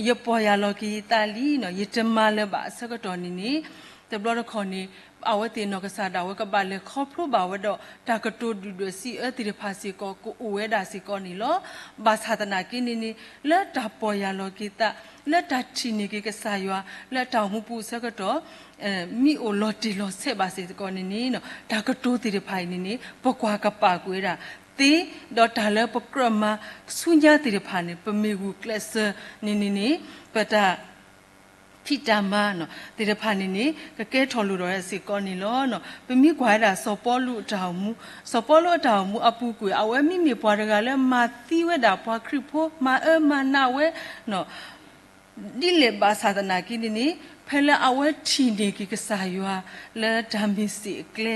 ယပီၢ်ယၢ်လီၤက့ၤယသးလံ, ယတမၤလၢၤဘၣ်အဆၢကတီၢ်န့ၣ်န့ၣ် တဘျီတခီၣ်န့ၣ် အဝဲသ့ၣ်နီၢ်ကစၢ်ဒၣ်ဝဲကဘၣ်လဲၤခီဖျိဘၣ်ဝဲဒီး တၢ်ကတိၤဒုၣ်ဒွဲၣ်စံးအၢသ့ၣ်တဖၣ်စ့ၢ်ကီး ကအိၣ်ဝဲဒၣ်စ့ၢ်ကီးန့ၣ်လီၤ. ဘၣ်ဆၣ်သနာ်က့န့ၣ်န့ၣ် လၢတၢ်ပီၢ်ယၢ်လီၤက့ၤသး လၢတၢ်ထံၣ်န့ၢ်က့ၤကစၢ်ယွၤ လၢတၢ်အိၣ်မူပူၤအဆၢကတီၢ် မ့ၢ်အိၣ်လီၤတံၢ်လီၤဆဲးဘၣ်စ့ၢ်ကီးန့ၣ်န့ၣ် တၢ်ကတိၤသ့ၣ်တဖၣ်အံၤန့ၣ်န့ၣ် ပကွၢ်ကပာ်ကွံာ်ဝဲဒၣ်သ့, ဒီးတၢ်လၢပကြၢးမၤဆူညါသ့ၣ်တဖၣ်န့ၣ် ပမ့ၢ်ဂုာ်ကျဲးစၢးန့ၣ်န့ၣ်န့ၣ် ပတၢ် ဖံးတၢ်မၤသ့ၣ်တဖၣ်န့ၣ်န့ၣ် ကကဲထီၣ်လိၣ်ထီၣ်ဝဲစ့ၢ်ကီးန့ၣ်လီၤ. ပမ့ၢ်ကွၢ်ဝဲဒၣ်စီၤပီလူးအတၢ်အိၣ်မူ, စီၤပီလူးအတၢ်အိၣ်မူအပူၤကွံာ် အဝဲမ့မ့ၢ်ပှၤတဂၤလၢမၤသံဝဲဒၣ်ပှၤခရံာ်ဖိ မၤအၢမၤနးဝဲ ဒ်လဲၣ်ဘၣ်ဆၣ်သနာ်က့န့ၣ်န့ၣ် ဖဲလၢအဝဲထံၣ်န့ၢ်က့ၤကစၢ်ယွၤ လၢတၢ်မ့ၢ်စ့ၣ်အကျဲ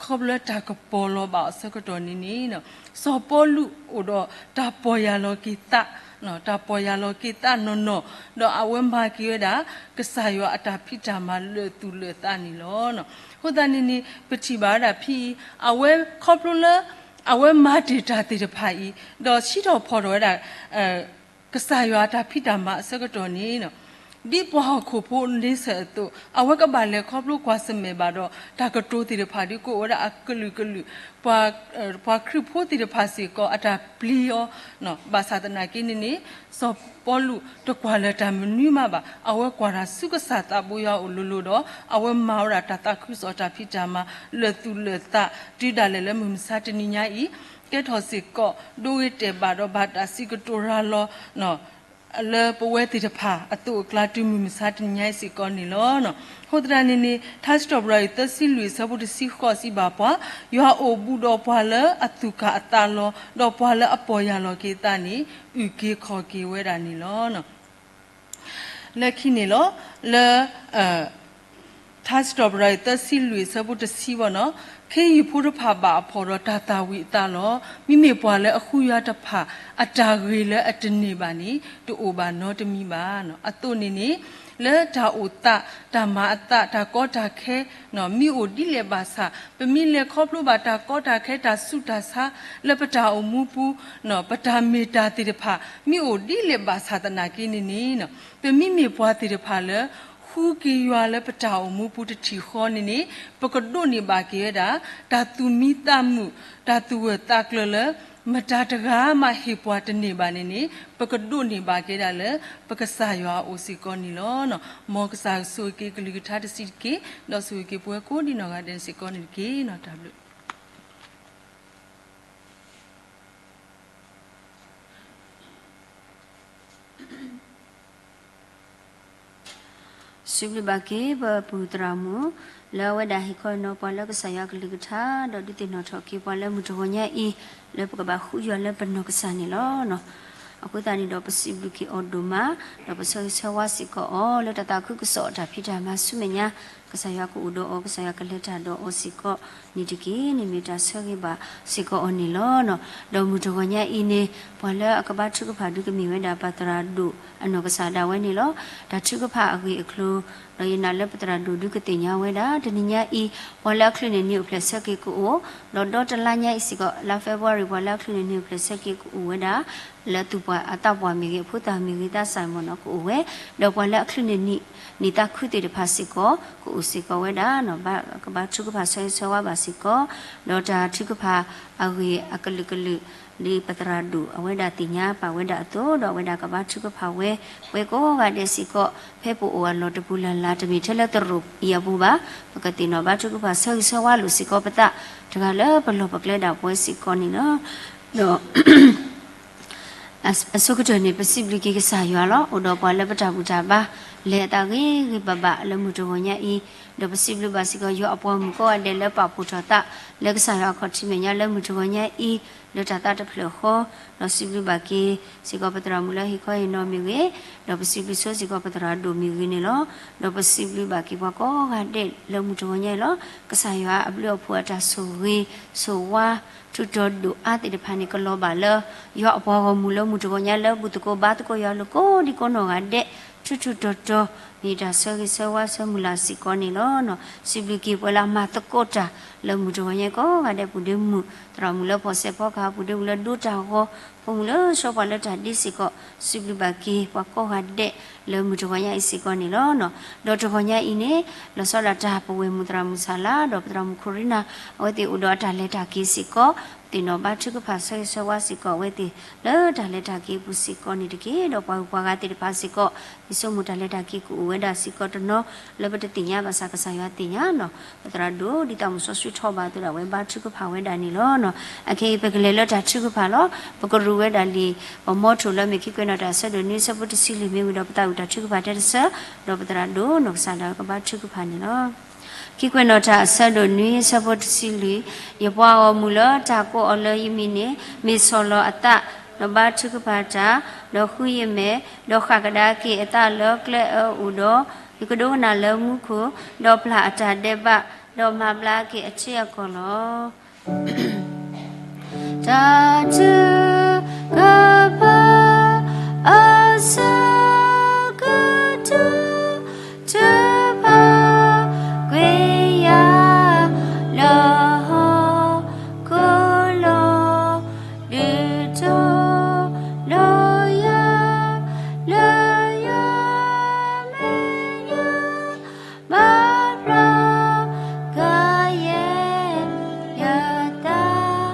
ခီဖျိလၢတၢ်ကပီၤလီၤဘၣ်အီၤအဆၢကတီၢ်န့ၣ်န့ၣ် စီၤပီလူးအိၣ်ဒီးတၢ်ပီၢ်ယၢ်လီၤက့ၤသး, တၢ်ပီၢ်ယၢ်လီၤက့ၤသးနီၢ်နီၢ်, ဒီးအဝဲမၤက့ၤဝဲဒၣ် ကစၢ်ယွၤအတၢ်ဖံးတၢ်မၤလၢာ်သူၣ်လၢာ်သးန့ၣ်လီၤ. အဃိသတးန့ၣ်န့ၣ် ပထံၣ်ဘၣ်ဝဲဒၣ်ဖဲအံၤ အဝဲခီဖျိလၢ အဝဲမၤတ့ၢ်တၢ်သ့ၣ်တဖၣ်အံၤ ဒီးစံးထီၣ်ဖီၣ်ထီၣ်ဝဲဒၣ် ကစၢ်ယွၤအတၢ်ဖံးတၢ်မၤအဆၢကတီၢ်န့ၣ် ဒ်ပှၤဟီၣ်ခိၣ်ဖိန့ဆၢၣ်အသိး အဝဲကဘၣ်လဲၤခီဖျိကွၢ်ဆၢၣ်မဲာ်ဘၣ်ဒီး တၢ်ကတိၤသ့ၣ်တဖၣ်ဒ်ကအိၣ်ဝဲဒၣ်အကလုာ်ကလုာ်, ပှၤခရံာ်ဖိသ့ၣ်တဖၣ်စ့ၢ်ကီး အတၢ်ပျံၤအီၤ, ဘၣ်ဆၣ်သနာ်က့န့ၣ်န့ၣ် စီၤပီလူးတကွၢ်လၢၤတၢ်မနုၤမးဘၣ်, အဝဲကွၢ်တၢ်ဆူကစၢ်သးဘိယွၤအအိၣ်လိၤလိၤဒီး အဝဲမၤဝဲဒၣ်တၢ်သးခုကစီၣ်တၢ်ဖံးတၢ်မၤ လၢာ်သူၣ်လၢာ်သး တုၤဒၣ်လဲာ်လၢမုၢ်မဆါတနံၤညါအံၤ ကဲထီၣ်စ့ၢ်ကီး ဒိဂ့ၤတဲာ်ဘၣ်ဒီးဘၣ်တၢ်စံးကတိၤရၤလီၤ လၢပဝဲသ့ၣ်တဖၣ်အသိးအကျါ တုၤမုၢ်မဆါတနံၤညါအံၤစ့ၢ်ကီးန့ၣ်လီၤ. အဃိသတးန့ၣ်န့ၣ် ထါစံးထီၣ်ပတြၢၤအံၤ သၢဆံလွံၢ် အဆၢဖိတဆံဃိးစံးဘၣ်ပှၤ, ယွၤအိၣ်ဘူးဒီးပှၤလၢအသူၣ်ကၢ်အသးလီၤ, ဒီးပှၤလၢအပီၢ်ယၢ်လီၤက့ၤအသးန့ၣ် အုၣ်က့ၤခီၣ်က့ၤဝဲဒၣ်န့ၣ်လီၤ. လၢခံန့ၣ်လီၤ, လၢ ထါစံးထီၣ်ပတြၢၤအံၤ သၢဆံလွံၢ် အဆၢဖိတဆံဘၣ်န့ၣ်, ခ့ယုၢ်ဖိတဖၣ်ဘၣ်အဖှီၣ်ဒီးတၢ်သၣ်ဝံၤအသးလီၤ. မ့မ့ၢ်ပှၤလၢအဃုယွၤတဖၣ် အတၢ်ဂ့ၤလၢအတန့ၢ်ဘၣ်န့ၣ် တအိၣ်ဘၣ်နီတမံၤဘၣ်. အသိးန့ၣ်န့ၣ် လၢတၢ်အိၣ်သး တၢ်မၤအသး တၢ်ကီတၢ်ခဲ မ့ၢ်အိၣ်ဒ်လဲၣ်ဘၣ်ဆၣ် ပမ့ၢ်လဲၤခီဖျိဘၣ်တၢ်ကီတၢ်ခဲ တၢ်ဆူးတၢ်ဆါ လၢပတၢ်အိၣ်မူပူၤ ပတၢ်မ့ၢ်တၢ်သ့ၣ်တဖၣ် မ့ၢ်အိၣ်ဒ်လဲၣ်ဘၣ်ဆၣ်သနာ်က့န့ၣ်န့ၣ် ပမ့မ့ၢ်ပှၤသ့ၣ်တဖၣ်လၢ ဃုက့ၤယွၤလၢပတၢ်အိၣ်မူပူၤတထံၣ်ဃီန့ၣ်န့ၣ် ပကဒိးန့ၢ်ဘၣ်က့ၤဝဲဒၣ် တၢ်သူၣ်မံသးမုာ် တၢ်သူၣ်ဂၢၢ်သးကျၢၤလၢ မတၤတဂၤမးဟ့ၣ်ပှၤတန့ၢ်ဘၣ်န့ၣ်န့ၣ် ပကဒိးန့ၢ်ဘၣ်က့ၤဒၣ်လၢ ပကစၢ်ယွၤအအိၣ်စ့ၢ်ကီးန့ၣ်လီၤ. မ်ကစၢ်ဆိၣ်ဂ့ၤက့ၤကလုၢ်ကထါတဆံးတက့ၢ်, ဒီးဆိၣ်ဂ့ၤက့ၤပဝဲကိးဒံးနီၢ်ဂၤဒဲးစ့ၢ်ကီးန့ၣ်တက့ၢ်. တၢ်ဘျုး စံးဘျုးဘၣ်က့ၤပပုၢ်သရၣ်မုၣ် လၢအဝဲဒၣ်ဟ့ၣ်ခီနီၤပှၤလၢကစၢ်ယွၤအကလုၢ်ကထါ ဒီးဒုးသ့ၣ်နီၣ်ထီၣ်က့ၤပှၤလၢမုၢ်တဂီၤညါအံၤ လၢပကဘၣ်ဃုယွၤလၢပနီၢ်ကစၢ်န့ၣ်လီၤ. အဃိသတးန့ၣ်ဒီး ပစံးဘျုးက့ၤအီၤဒိၣ်မး, ဒီးပဆၢဂ့ၤဆၢဝါစ့ၢ်ကီးအီၤ လၢတၢ်သးခုကစီၣ်အတၢ်ဖံးတၢ်မၤဆူမဲာ်ညါ, ကစၢ်ယွၤကအိၣ်ဒီးအီၤ, ကစၢ်ယွၤကလဲၤတၢ်ဒီးအီၤစ့ၢ်ကီးန့ၣ်တက့ၢ်န့ၣ် မ့ၢ်တၢ်ဆၢဂ့ၤဘၣ်စ့ၢ်ကီးအီၤန့ၣ်လီၤ. ဒီးမုၢ်တဂီၤညါအံၤန့ၣ် ပှၤလၢအကဘါထုကဖၣ်ဒုးကမ့ၢ်ဝဲဒၣ် ပသရၣ်ဒိၣ်အနီၢ်ကစၢ်ဒၣ်ဝဲန့ၣ်လီၤ. တၢ်ထုကဖၣ်အဂ့ၢ်အကျိၤ ဒီးယနာ်လၢပသရၣ်ဒိၣ်ဒုးကသ့ၣ်ညါဝဲဒၣ် တနံၤညါအံၤ ပှၤလၢအချုးန့ၢ်နံၣ်အိၣ်ဖျဲၣ်ဆၢက့ၤကအိၣ်, ဒီးဒီတလါညါအံၤစ့ၢ်ကီး လါ February ပှၤလၢအချုးန့ၢ်နံၣ်အိၣ်ဖျဲၣ်ဆၢက့ၤကအိၣ်ဝဲဒၣ် လၢသူၣ်ပှၢ်အသးပှၢ်မ့ၢ်ဂ့ၤ, အဖိသၣ်မ့ၢ်ဂ့ၤ, သးစၢ်မ့ၢ်နီၤကအိၣ်ဝဲ, ဒီးပှၤလၢအချုးန့ၢ်နံၣ်သးခုသ့ၣ်တဖၣ်စ့ၢ်ကီး ကအိၣ်စ့ၢ်ကီးဝဲဒၣ်, ဘၣ်ကဘါထုကဖၣ်ဆၢဂ့ၤဆၢဝါဘၣ်စ့ၢ်ကီး, ဒီးတၢ်ထုကဖၣ်အဂ့ၢ်အကလုာ်ကလုာ် ဒ်ပသရၣ်ဒိၣ်အဝဲဒၣ်သ့ၣ်ညါပာ်ဝဲဒၣ်အသိး ဒီးအဝဲဒၣ်ကဘါထုကဖၣ်ဝဲ ပှၤကိးဂၤဒဲးစ့ၢ်ကီး ဖဲပအိၣ်အလီၢ်တပူၤလၢ်လၢ် တမ့ၢ်ထဲလၢသရိာ်အံၤအပူၤဘၣ်, ပကသ့ၣ်နီၣ်ဘါထုကဖၣ်ဆၢဂ့ၤဆၢဝါလိာ်စ့ၢ်ကီးပသး တဂၤလၢပလီၢ်ပကျဲဒၣ်ပဝဲစ့ၢ်ကီးန့ၣ်လီၤ. ဒီး အဆိကတၢၢ်န့ၣ် ပစံးဘျုးက့ၤကစၢ်ယွၤလီၤ. အိၣ်ဒီးပှၤလၢပတၢ်ဘူၣ်တၢ်ဘါ လဲၤအသးဂ့ၤဂ့ၤဘၣ်ဘၣ်လၢမုၢ်တဂီၤညါအံၤ, ဒီးပစံးဘျုးဘၣ်စ့ၢ်ကီး ယွၤအပှၤဂီၢ်မုၢ်ကိးဂၤဒဲးလၢပာ်ဖှိၣ်ထီၣ်သး လၢကစၢ်ယွၤအခီၣ်ထံးမဲာ်ညါလၢမုၢ်တဂီၤညါအံၤ လၢတၢ်သးတဖျၢၣ်ဃီ, ဒီးစံးဘျုးဘၣ်က့ၤစ့ၢ်ကီးပသရၣ်မုၣ်လၢဟ့ၣ်ခီဟ့ၣ်နီၤမ့ၢ်ဂ့ၤ, ဒီးပစံးဘျုးဆိစ့ၢ်ကီးပသရၣ်ဒိၣ်မ့ၢ်ဂ့ၤန့ၣ်လီၤ. ဒီးပစံးဘျုးဘၣ်က့ၤပှၤကိးဂၤဒဲးလၢမုၢ်တဂီၤညါအံၤလီၤ. ကစၢ်ယွၤအဘျုးအဖှိၣ်အတၢ်ဆိၣ်ဂ့ၤ ဆိၣ်ဝါ ထူးတီၤဒိၣ်အါသ့ၣ်တဖၣ်န့ၣ် ကလီၤဘၣ်လၢ ယွၤအပှၤဂီၢ်မုၢ်လၢမုၢ်တဂီၤညါလၢဘူၣ်သကိးဘါသကိးယွၤလိၤကိးဒံကိးနီၢ်ဂၤဒဲး ထူးထူးတီၤတီၤ မ့ၢ်တၢ်ဆၢဂ့ၤဆၢဝါဆၢမုၢ်လၢ်စ့ၢ်ကီးန့ၣ်လီၤ. စံးဘျုးက့ၤပှၤလၢအမၤသကိးတၢ်လၢမုၢ်တဂီၤညါကိးဂၤဒဲး ပူၤဒ့မုၣ် သရၣ်မုၣ်လၢဖီၣ်စဲးဖီကဟၣ် ပူၤဒ့မုၣ်လၢဒိတၢ်ဂီၤ ဖိမုၣ်လၢဆှီပှၤလၢတၢ်ဒ့စ့ၢ်ကီး စံးဘျုးဘၣ်က့ၤပှၤကိးဂၤဒဲးလၢမုၢ်တဂီၤညါအံၤစ့ၢ်ကီးန့ၣ်လီၤ. ဒီးတဂီၤညါအံၤန့ၣ် လီၤဆီဒၣ်တၢ်ပဝဲၢ်မုၣ်သရၣ်မုၣ်ဆၣ်လါ ဒီးပသရၣ်မုၣ်ခိၣ်ရံနၤ အဝဲသ့ၣ်အိၣ်ဒီးအတၢ်လဲၤတၢ်က့ၤစ့ၢ်ကီး သ့ၣ်နီၣ်ဘါထုကဖၣ်ဆၢဂ့ၤဆၢဝါစ့ၢ်ကီးအဝဲသ့ၣ် လၢတၢ်လဲၤတၢ်က့ၤအပူၤစ့ၢ်ကီးန့ၣ်တက့ၢ်. ဒီးပှၤဂုၤပှၤဂၤသ့ၣ်တဖၣ်စ့ၢ်ကီး ယဆိကမိၣ်တၢ်လဲၤတၢ်က့ၤကအိၣ်ဝဲဒၣ်စ့ၢ်ကီးတနီၤ လၢပတသ့ၣ်ညါဘၣ်ဆၣ်ကစၢ်ယွၤသ့ၣ်ညါနီၤ ပသရၣ်ဒိၣ် ဒ်သိးမုၢ်စီဆှံထီၣ်ဘၣ်အသိးဒီး အဝဲဘါထုကဖၣ်ဝဲဒၣ်န့ၣ်လီၤ. အခဲအံၤပကလဲၤလၢတၢ်ထုကဖၣ်လီၤ. ပကရူၢ်ဝဲဒၣ်လံာ် ပမီထိၣ်လၢမ့ၢ်ခံကွဲးနီၣ်တၢ်အဆၢဒိၣ်နွံဆၢဖိတဆံလွံၢ်မ့ၢ်ဝံၤဒီး ပသးဝံၣ်တၢ်ထုကဖၣ်ထဲတဆၢ ဒီးပသရၣ်ဒိၣ်နီၢ်ကစၢ်ဒၣ်ဝဲကဘါထုကဖၣ်န့ၣ်လီၤ. ခံကွဲးနီၣ်တၢ်အဆၢဒိၣ်နွံဆၢဖိတဆံလွံၢ်, ယပှၤဂီၢ်မုၢ်လၢတၢ်ကိးအီၤလၢယမံၤန့ၣ် မ့ၢ်ဆီၣ်လီၤအသး, ဒီးဘါထုကဖၣ်တၢ်, ဒီးဃုယမဲာ်, ဒီးဃၣ်ကဒါက့ၤအသးလၢကျဲအၢအိၣ်ဒီး, ယကဒိကနၣ်လၢမူခိၣ်, ဒီးပျၢ်အတၢ်ဒဲးဘး, ဒီးမၤဘျါက့ၤအထံအကီၢ်လီၤ. တၢ်ထုကဖၣ်အဆၢကတီၢ် ထုကဖၣ်ကွံာ်ယၤလၢဟီၣ်ခိၣ်လီၤ. ဒုးတီၤလီၤယၤလၢယမဲာ်ညါ ဘၣ်ဘျီကယဲၢ် ယသး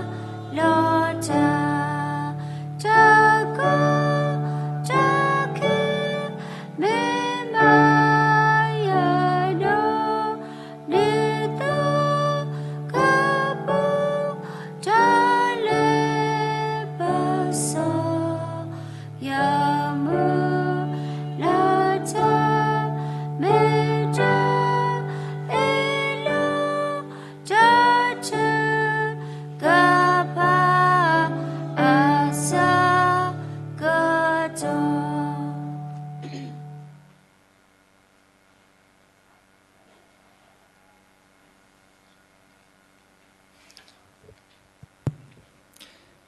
လီၤတၢ် တၢ်ကီတၢ်ခဲ မ့ၢ်မၤယၤဒီး ဒ်သိးကပူၤ တၢ်လၢပစီၤ ယမုၢ်လၢ်တၢ် မ့ၢ်တၢ်အ့ၣ်လိာ် တၢ်ထုကဖၣ်အဆၢကတီၢ်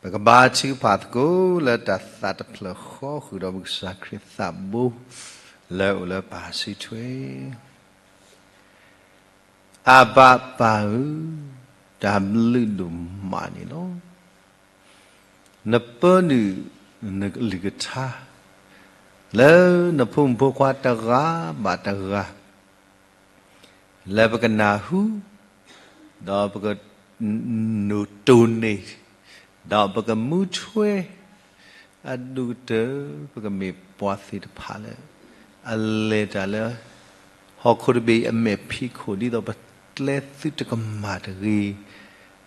ပကဘါထုကဖၣ်သကိးလၢတၢ်သးတဖျၢၣ်ဃီဃုာ်ဒီးပကစၢ်ခရံာ်သးဘိ လၢအအိၣ်လၢပၢ်စုထွဲ အဘၣ်ပၢ်ဧၢ, တၢ်ဘျုးဒိၣ်မးန့ၣ်လီၤ. နပၢနုာ်နကလုၢ်ကထါ လၢနဖိမုၣ်ဖိခွါတဂၤဘၣ်တဂၤ လၢပကနၢ်ဟူ ဒီးပက တိၢ်န့ၢ် ဒီးပကမူထွဲ အဒိၣ်ကတၢၢ် ပကမ့ၢ်ပှၤသ့ၣ်တဖၣ်လၢ အလဲၤတၢ်လၢ ဟီၣ်ခိၣ်တဘ့ၣ်အမဲာ်ဖံးခိၣ် ဒ်သိးပကျဲသုတကမၣ်တဂ့ၤ, ဒီး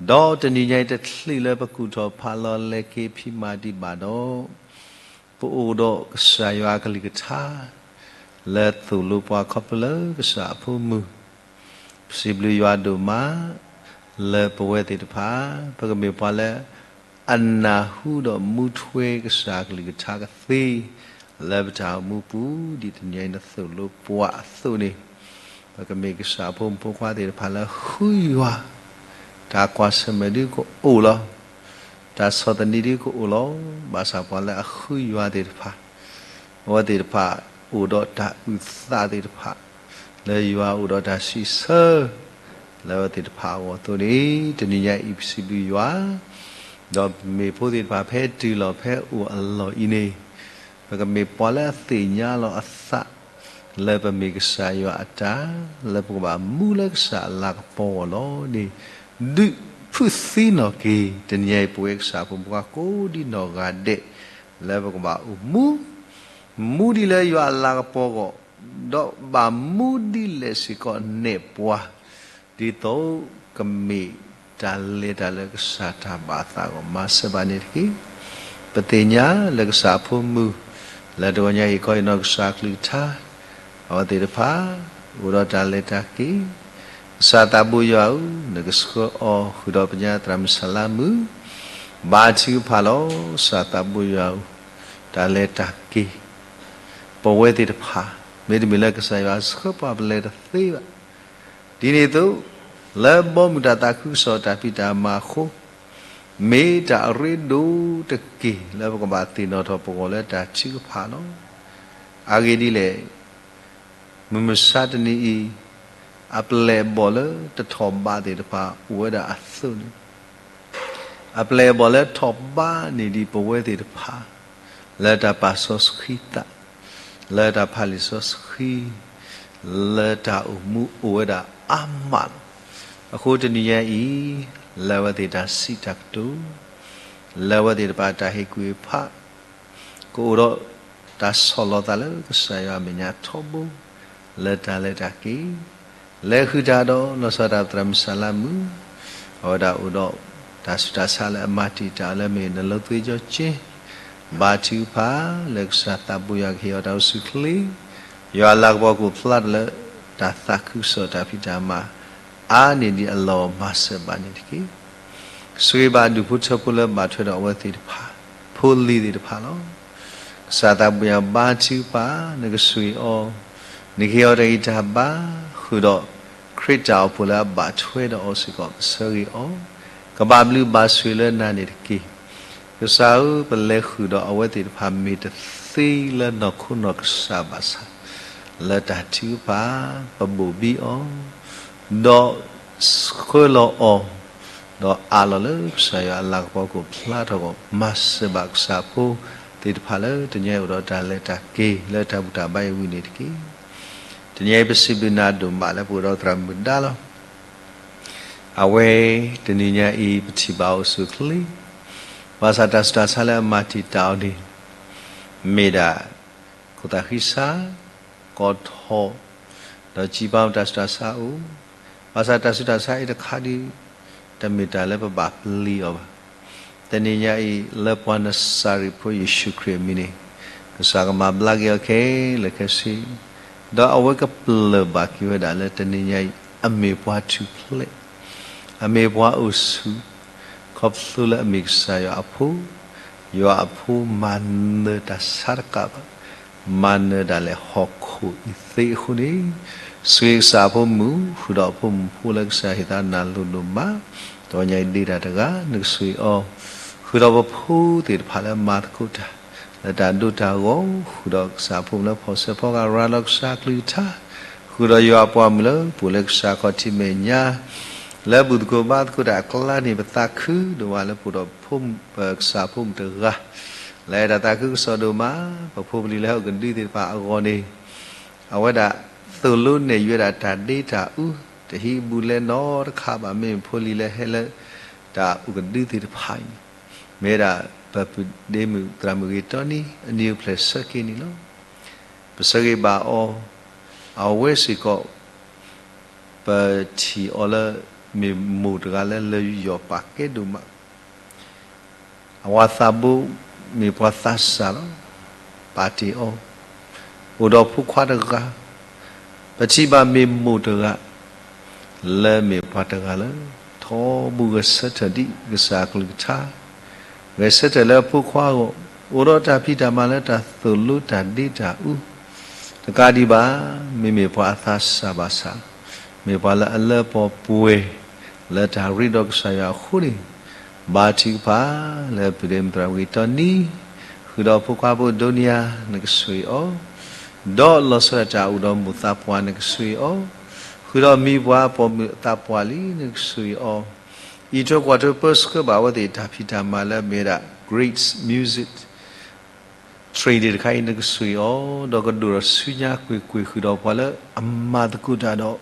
တနံၤညါအံၤတချုးလၢပကူၣ်ထီၣ်ဖးလီၤလဲၤက့ၤဖံးမၤဒံးဘၣ်ဒီး ပအိၣ်ဒီးကစၢ်ယွၤအကလုၢ်ကထါ လၢသိၣ်လိပှၤခီဖျိလၢကစၢ်အဖိမုၢ်, ပစံးဘျုးယွၤဒိၣ်မး လၢပဝဲသ့ၣ်တဖၣ် ပကမ့ၢ်ပှၤလၢ အနၢ်ဟူဒီးမူထွဲကစၢ်ကလုၢ်ကထါကသ့ လၢပတၢ်အိၣ်မူပူၤ ဒ်တနံၤအံၤနသိၣ်လိပှၤအသိးန့ၣ်, ပကမ့ၢ်ကစၢ်အဖိမုၣ်ဖိခွါသ့ၣ်တဖၣ်လၢဃုယွၤ, တၢ်ကွၢ်ဆၢၣ်မဲာ်ဒုကအိၣ်လီၤ. တၢ်ဆီၣ်သနံးဒုကအိၣ်လီၤ. ဘၣ်ဆၣ်ပှၤလၢအဃုယွၤသ့ၣ်တဖၣ် အဝဲသ့ၣ်တဖၣ်အိၣ်ဒီးတၢ်အုၣ်သးသ့ၣ်တဖၣ်, လၢယွၤအိၣ်ဒီးတၢ်စံးဆၢ လၢအဝဲသ့ၣ်တဖၣ်အဂီၢ်အသိးန့ၣ်, တနံၤညါအံၤပစံးဘျုးယွၤ, ဒီးပမ့ၢ်ဖိသ့ၣ်တဖၣ်ဖဲတုၤလီၤဖဲအိၣ်အလီၢ်အံၤန့ၣ်, ပကမ့ၢ်ပှၤလၢအသ့ၣ်ညါလီၤအသး လၢပမ့ၢ်ကစၢ်ယွၤအတၢ်, လၢပကဘၣ်မူလၢကစၢ်အလၤကပီၤအဂီၢ်လီၤန့ၣ်, ဒုးဖုးသံနီၣ်က့ၤ တနံၤညါအံၤပဝဲကစၢ်ဖိမုၣ်ဖိခွါကိးဒ်နီၢ်ဂၤဒဲး, လၢပကဘၣ်အိၣ်မူ မူဒ်လၢယွၤအလၤကပီၤအဂီၢ်, ဒီးဘၣ်မူဒ်လဲၣ်စ့ၢ်ကီးနဲၣ်ပှၤ, ဒ်သိးကမ့ၢ်တၢ်လဲၤတၢ်လၢကစၢ်တၢ်ဘၣ်အသးအဂီၢ် မၤစၢၤဘၣ်န့ၣ်တက့ၢ်. ပသ့ၣ်ညါလၢကစၢ်အဖိမုၣ် လၢတဂီၤညါအံၤခီအံၤနီၢ်ကစၢ်အကလုၢ်ကထါ အဝဲသ့ၣ်တဖၣ် အိၣ်ဒီးတၢ်လဲၤတၢ်က့ၤ, ကစၢ်သးဘိယွၤဧၢ, နကဆှၢအီၤဃုာ်ဒီးပညါသရၣ်မုၣ်ဆၣ်လါမုၣ်, ဘါထုကဖၣ်လီၤ. ကစၢ်သးဘိယွၤဧၢ, တၢ်လဲၤတၢ်က့ၤ ပဝဲသ့ၣ်တဖၣ် မ့တမ့ၢ်လၢကစၢ်ယွၤဆှၢပှၤပလဲၤတသ့ဘၣ်. ဒ်န့ၣ်အသိး လၢဘီမုၢ်တၢ်သးခုကစီၣ်တၢ်ဖံးတၢ်မၤအဃိ မ့ၢ်တၢ်အရ့ဒိၣ်တက့ၢ် လၢပကဘၣ်သ့ၣ်နီၣ်ထီၣ်ပဂီၢ်လၢတၢ်ထုကဖၣ်လီၤ. အဂ့ၢ်ဒ်လဲၣ်, မုၢ်မဆါတနံၤအံၤ အပျဲၢ်အဘီၣ်လၢတထီၣ်ဘးသ့ၣ်တဖၣ်အိၣ်ဝဲဒၣ်အသိးန့ၣ်, အပျဲၢ်အဘီၣ်လၢထီၣ်ဘးန့ၣ်ဒ်ပဝဲသ့ၣ်တဖၣ် လၢတၢ်ပာ်စီဆှံသး, လၢတၢ်ဖးလံာ်စီဆှံ, လၢတၢ်အိၣ်မူအိၣ်ဝဲဒၣ်အါမးလီၤ. အဃိတနံၤညါအံၤ လၢအဝဲသ့ၣ်တၢ်စံးတၢ်ကတိၤ, လၢအဝဲသ့ၣ်တဖၣ်တၢ်ဟ့ၣ်ကူၣ်ဟ့ၣ်ဖး ကအိၣ်ဒီးတၢ်ဆီၣ်လီၤသးလၢကစၢ်ယွၤအမဲာ်ညါထီဘိ, လၢတၢ်လဲၤတၢ်က့ၤ, လဲၤဃုာ်တၢ်ဒီးလီၤဆီဒၣ်တၢ်သရၣ်မုၣ်ဆၣ်လါမုၣ်, အဝဲဒၣ်အိၣ်ဒီးတၢ်ဆူးတၢ်ဆါလၢအမၤတံာ်တာ်အီၤလၢမ့ၢ်နလိသ့ကၠီက့, ဘါထုကဖၣ်လၢကစၢ်သးဘိယွၤကဟ့ၣ်အီၤတၢ်အိၣ်ဆူၣ်အိၣ်ချ့, ယွၤအလၤကပီၤကအိၣ်ဖျါထီၣ်လၢတၢ်သးခုကစီၣ်တၢ်ဖံးတၢ်မၤ အါန့ၢ်ဒံးအလီၢ်မၤစၢၤဘၣ်န့ၣ်တက့ၢ်. ဆိၣ်ဂ့ၤဘၣ်ဒူၣ်ဖိထၢဖိလၢဘၣ်ထွဲဒီးအဝဲသ့ၣ်တဖၣ်, ဖိလံၤသ့ၣ်တဖၣ်လီၤ. ကစၢ်သးဘိယွၤဘါထုကဖၣ် နကဆိၣ်ဂ့ၤအီၤ, နကဟ့ၣ်အီၤတၢ်ဂံၢ်တၢ်ဘါ, ဃုာ်ဒီးခရံာ်တၢ်အိၣ်ဖှိၣ်လၢအဘၣ်ထွဲဒီးအီၤစ့ၢ်ကီး ပဆၢဂ့ၤအီၤ, ကဘၣ်ဘျုးဘၣ်ဆိၣ်ဂ့ၤလၢနၤန့ၣ်တက့ၢ်. ကစၢ်ဧၢ, ပလဲၤဃုာ်ဒီးအဝဲသ့ၣ်တဖၣ်မ့ၢ်တသ့လၢနီၢ်ခိနီၢ်ကစၢ်ဘၣ်ဆၣ်, လၢတၢ်ထုကဖၣ် ပဘိၣ်ဘံအီၤ, ဒီးဆှၢလီၤအီၤ, ဒီးအးလီၤလၢကစၢ်ယွၤအလၤကပီၤကအိၣ်ဖျါထီၣ်အဂီၢ် မၤစၢၤဘၣ်ကစၢ်ဖိသ့ၣ်တဖၣ်လၢတနံၤအံၤအိၣ်ဒီးတၢ်လဲၤတၢ်က့ၤလၢတၢ်ဘူၣ်တၢ်ဘါအံၤဝံၤန့ၣ်တက့ၢ်. တနံၤအံၤပစံးဘျုးနၤဒိၣ်မးလၢပအိၣ်ဒီးသရၣ်မုၣ်ဒါလီၤ. အဝဲတနံၤညါအံၤ ပထံၣ်ဘၣ်အိၣ်ဆူၣ်အိၣ်ချ့, ဘၣ်ဆၣ်တၢ်ဆူးတၢ်ဆါလၢအမၤတံာ်တာ်အီၤန့ၣ် မ့ၢ်ဒၣ် ခိၣ်သးဃံဆါ, ကီၢ်ထီၣ်, ဒီးကံပၤတၢ်ဆူးတၢ်ဆါအိၣ်, ဘၣ်ဆၣ်တၢ်ဆူးတၢ်ဆါအံၤတခါဒုး တမ့ၢ်တၢ်လၢပဘၣ်ပျံၤအီၤဘၣ်. တနံၤညါအံၤ လၢပှၤနစၤရ့းဖိယ့ၣ်ၡူးခရံာ်အမံၤန့ၣ် ကစၢ်ကမၤဘျါက့ၤအီၤခဲလၢာ်ခဲဆ့, ဒီးအဝဲကပျၢ်ဘၣ်က့ၤဝဲဒၣ်လၢတနံၤညါအံၤ အမ့ၢ်ပှၤထူၣ်ဖျဲး, အမ့ၢ်ပှၤအိၣ်ဆူၣ်, ခီဖျိလၢအမ့ၢ်ကစၢ်ယွၤအဖိ, ယွၤအဖိမၤနၢၤတၢ်ဆါတကးဘၣ်, မၤနၢၤဒၣ်လဲာ်ဟီၣ်ခိၣ်အံၤသ့အဃိန့ၣ်, ဆိၣ်ဂ့ၤကစၢ်အဖိမုၣ် ဃုာ်ဒီးအဖိမုၣ်ဖိလၢကစၢ်ဟ့ၣ်သးနၢ်လိၤဒိၣ်မး, တဂီၤညါအံၤဒ့တၢ်တဂၤ နကဆိၣ်ဂ့ၤအီၤ, ဃုာ်ဒီးပဖိသ့ၣ်တဖၣ်လၢမၤသကိးတၢ် လၢတၢ်ဒိတၢ်ဂီၤ, ဃုာ်ဒီးကစၢ်အဖိမုၣ်လၢဖီၣ်ဆၢဖီကၤရၤလီၤကစၢ်ကလုၢ်ကထါ, ဃုာ်ဒီးယွၤအပှၤမုၣ်လၢပအိၣ်လၢကစၢ်ခီၣ်ထံးမဲာ်ညါ, လၢဘူၣ်သကိးဘါသကိးတၢ်အကျါန့ၣ် ပသးခုဒိၣ်မးလၢပအိၣ်ဒီးဖိမုၣ် ပကစၢ်ဖိမုၣ်တဂၤ, လၢတၢ်သးခုကစီၣ်ဒိၣ်မး, ပဖိပလံၤလၢဟဲအိၣ်ကဒုသ့ၣ်တဖၣ်အဂီၢ်န့ၣ်, အဝဲဒၣ်သိၣ်လိနဲၣ်ယွၤဒၣ်တၢ်ဒ့တၢ်အူ, တဟံးဘူးလဲနီတခါဘၣ် မ့မ့ၢ်ဖိလံၤလၢဟဲလၢ တၢ်အိၣ်ကဒုသ့ၣ်တဖၣ်အံၤ, မ့ၢ်ဝဲဒၣ်ပပုၢ်ဒ့မုၣ်သရၣ်မုၣ်ဂ့ၤတီနံ အနံၣ်အိၣ်ဖျဲၣ်ဆၢက့ၤန့ၣ်လီၤ. ပဆၢဂ့ၤဘၣ်အီၤ, အဝဲစ့ၢ်ကီး ပထံၣ်အီၤလၢ မ့ၢ်မိၢ်တဂၤလၢလၢယီၢ်ပာ်ကဲဒိၣ်မး, အဝၤသးဘိမ့ၢ်ပှၤသးစၢ်လီၤ, ပာ်တ့ၢ်အီၤ, အိၣ်ဒီးဖိခွါတဂၤ, ပထံၣ်ဘၣ်မ့ၢ်မိၢ်တဂၤ လၢမ့ၢ်ပှၤတဂၤလၢ ထီဘိဂဲၤဆၢထၢၣ်ဒ်ကစၢ်အကလုၢ်ကထါ, ဂဲၤဆၢထၢၣ်လၢအဖိခွါအဂီၢ်, အိၣ်ဒီးတၢ်ဖံးတၢ်မၤလၢတၢ်သိၣ်လိတၢ်ဒ့တၢ်အူ, တကးဒံးဘၣ်, မ့မ့ၢ်ပှၤအသးစၢ်ဘၣ်ဆၣ်, မ့ၢ်ပှၤလၢအလၢပှဲၤပှဲၤ လၢတၢ်ရ့ဒီးကစၢ်ယွၤအဃိန့ၣ်, ဘါထုကဖၣ်လၢပုၢ်ဒ့မုၣ်သရၣ်ဝံၢ်တီနံ, ဃုာ်ဒီးဖိခွါဖိဒိနံယၤ နကဆိၣ်ဂ့ၤအီၤ, ဒီးလီၤဆီဒၣ်တၢ်အိၣ်ဒီးမိၢ်သးပှၢ် နကဆိၣ်ဂ့ၤအီၤ, ဃုာ်ဒီးမံၤပှၤပိာ်မုၣ်သးပှၢ်လံ နကဆိၣ်ဂ့ၤအီၤ, အံးထွဲကွၢ်ထွဲပၢဆှၢဘၣ်အဝဲသ့ၣ် တၢ်ဖံးတၢ်မၤလၢအမ့ၢ်ဝဲဒၣ် Great Music Train သ့ၣ်တခါအံၤ နကဆိၣ်ဂ့ၤအီၤ, ဒီးကဒိၣ်ဒီးဆူညါကွ့ၢ်ကွ့ၢ်ဃုာ်ဒီးပှၤလၢအမၤသကိးတၢ်ဒီး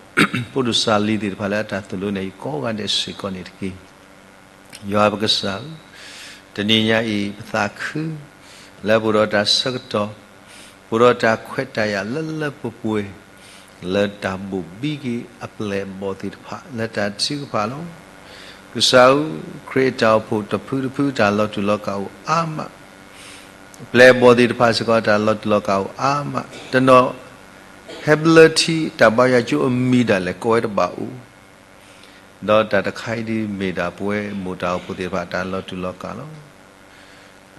ဖိဒိၣ်စၢ်လံၤသ့ၣ်တဖၣ်လၢအတၢ်သိၣ်လိန့ၣ် ကိးဂၤဒဲးစ့ၢ်ကီးန့ၣ်တက့ၢ်. ယွၤပကစၢ်ဧၢ, တနံၤညါအံၤ ပသးခု လၢပအိၣ်ဒီးတၢ်ဆၢကတီၢ်, ပအိၣ်ဒီးတၢ်ခွဲးတၢ်ယာ်လၢလၢပှဲၤပှဲၤ လၢတၢ်ဘိၣ်ဘံက့ၤအပျဲၢ်အဘီၣ်သ့ၣ်တဖၣ် လၢတၢ်ထုကဖၣ်လီၤ. ကစၢ်ဧၢ, ခရံာ်အတၢ်အိၣ်ဖှိၣ်တဖုတဖုတၢ်လီၤတူာ်လီၤကာ်အိၣ်အါမး, ပျဲၢ်အဘီၣ်သ့ၣ်တဖၣ်စ့ၢ်ကီး တၢ်လီၤတူာ်လီၤကာ်အိၣ်အါမး, တနီၤ ဟဲဘျၢထံတၢ်ဘါယွၤကၠိအမံၤဒၣ်လဲာ် ကိးဝဲတဘၣ်အိၣ် ဒီးတၢ်တခါအံၤဒ်မ့ၢ်ဒၣ်ပဝဲမိၢ်တၢ်အိၣ်ဖှိၣ်သ့ၣ်တဖၣ်တၢ်လီၤတူာ်လီၤကာ်လီၤ.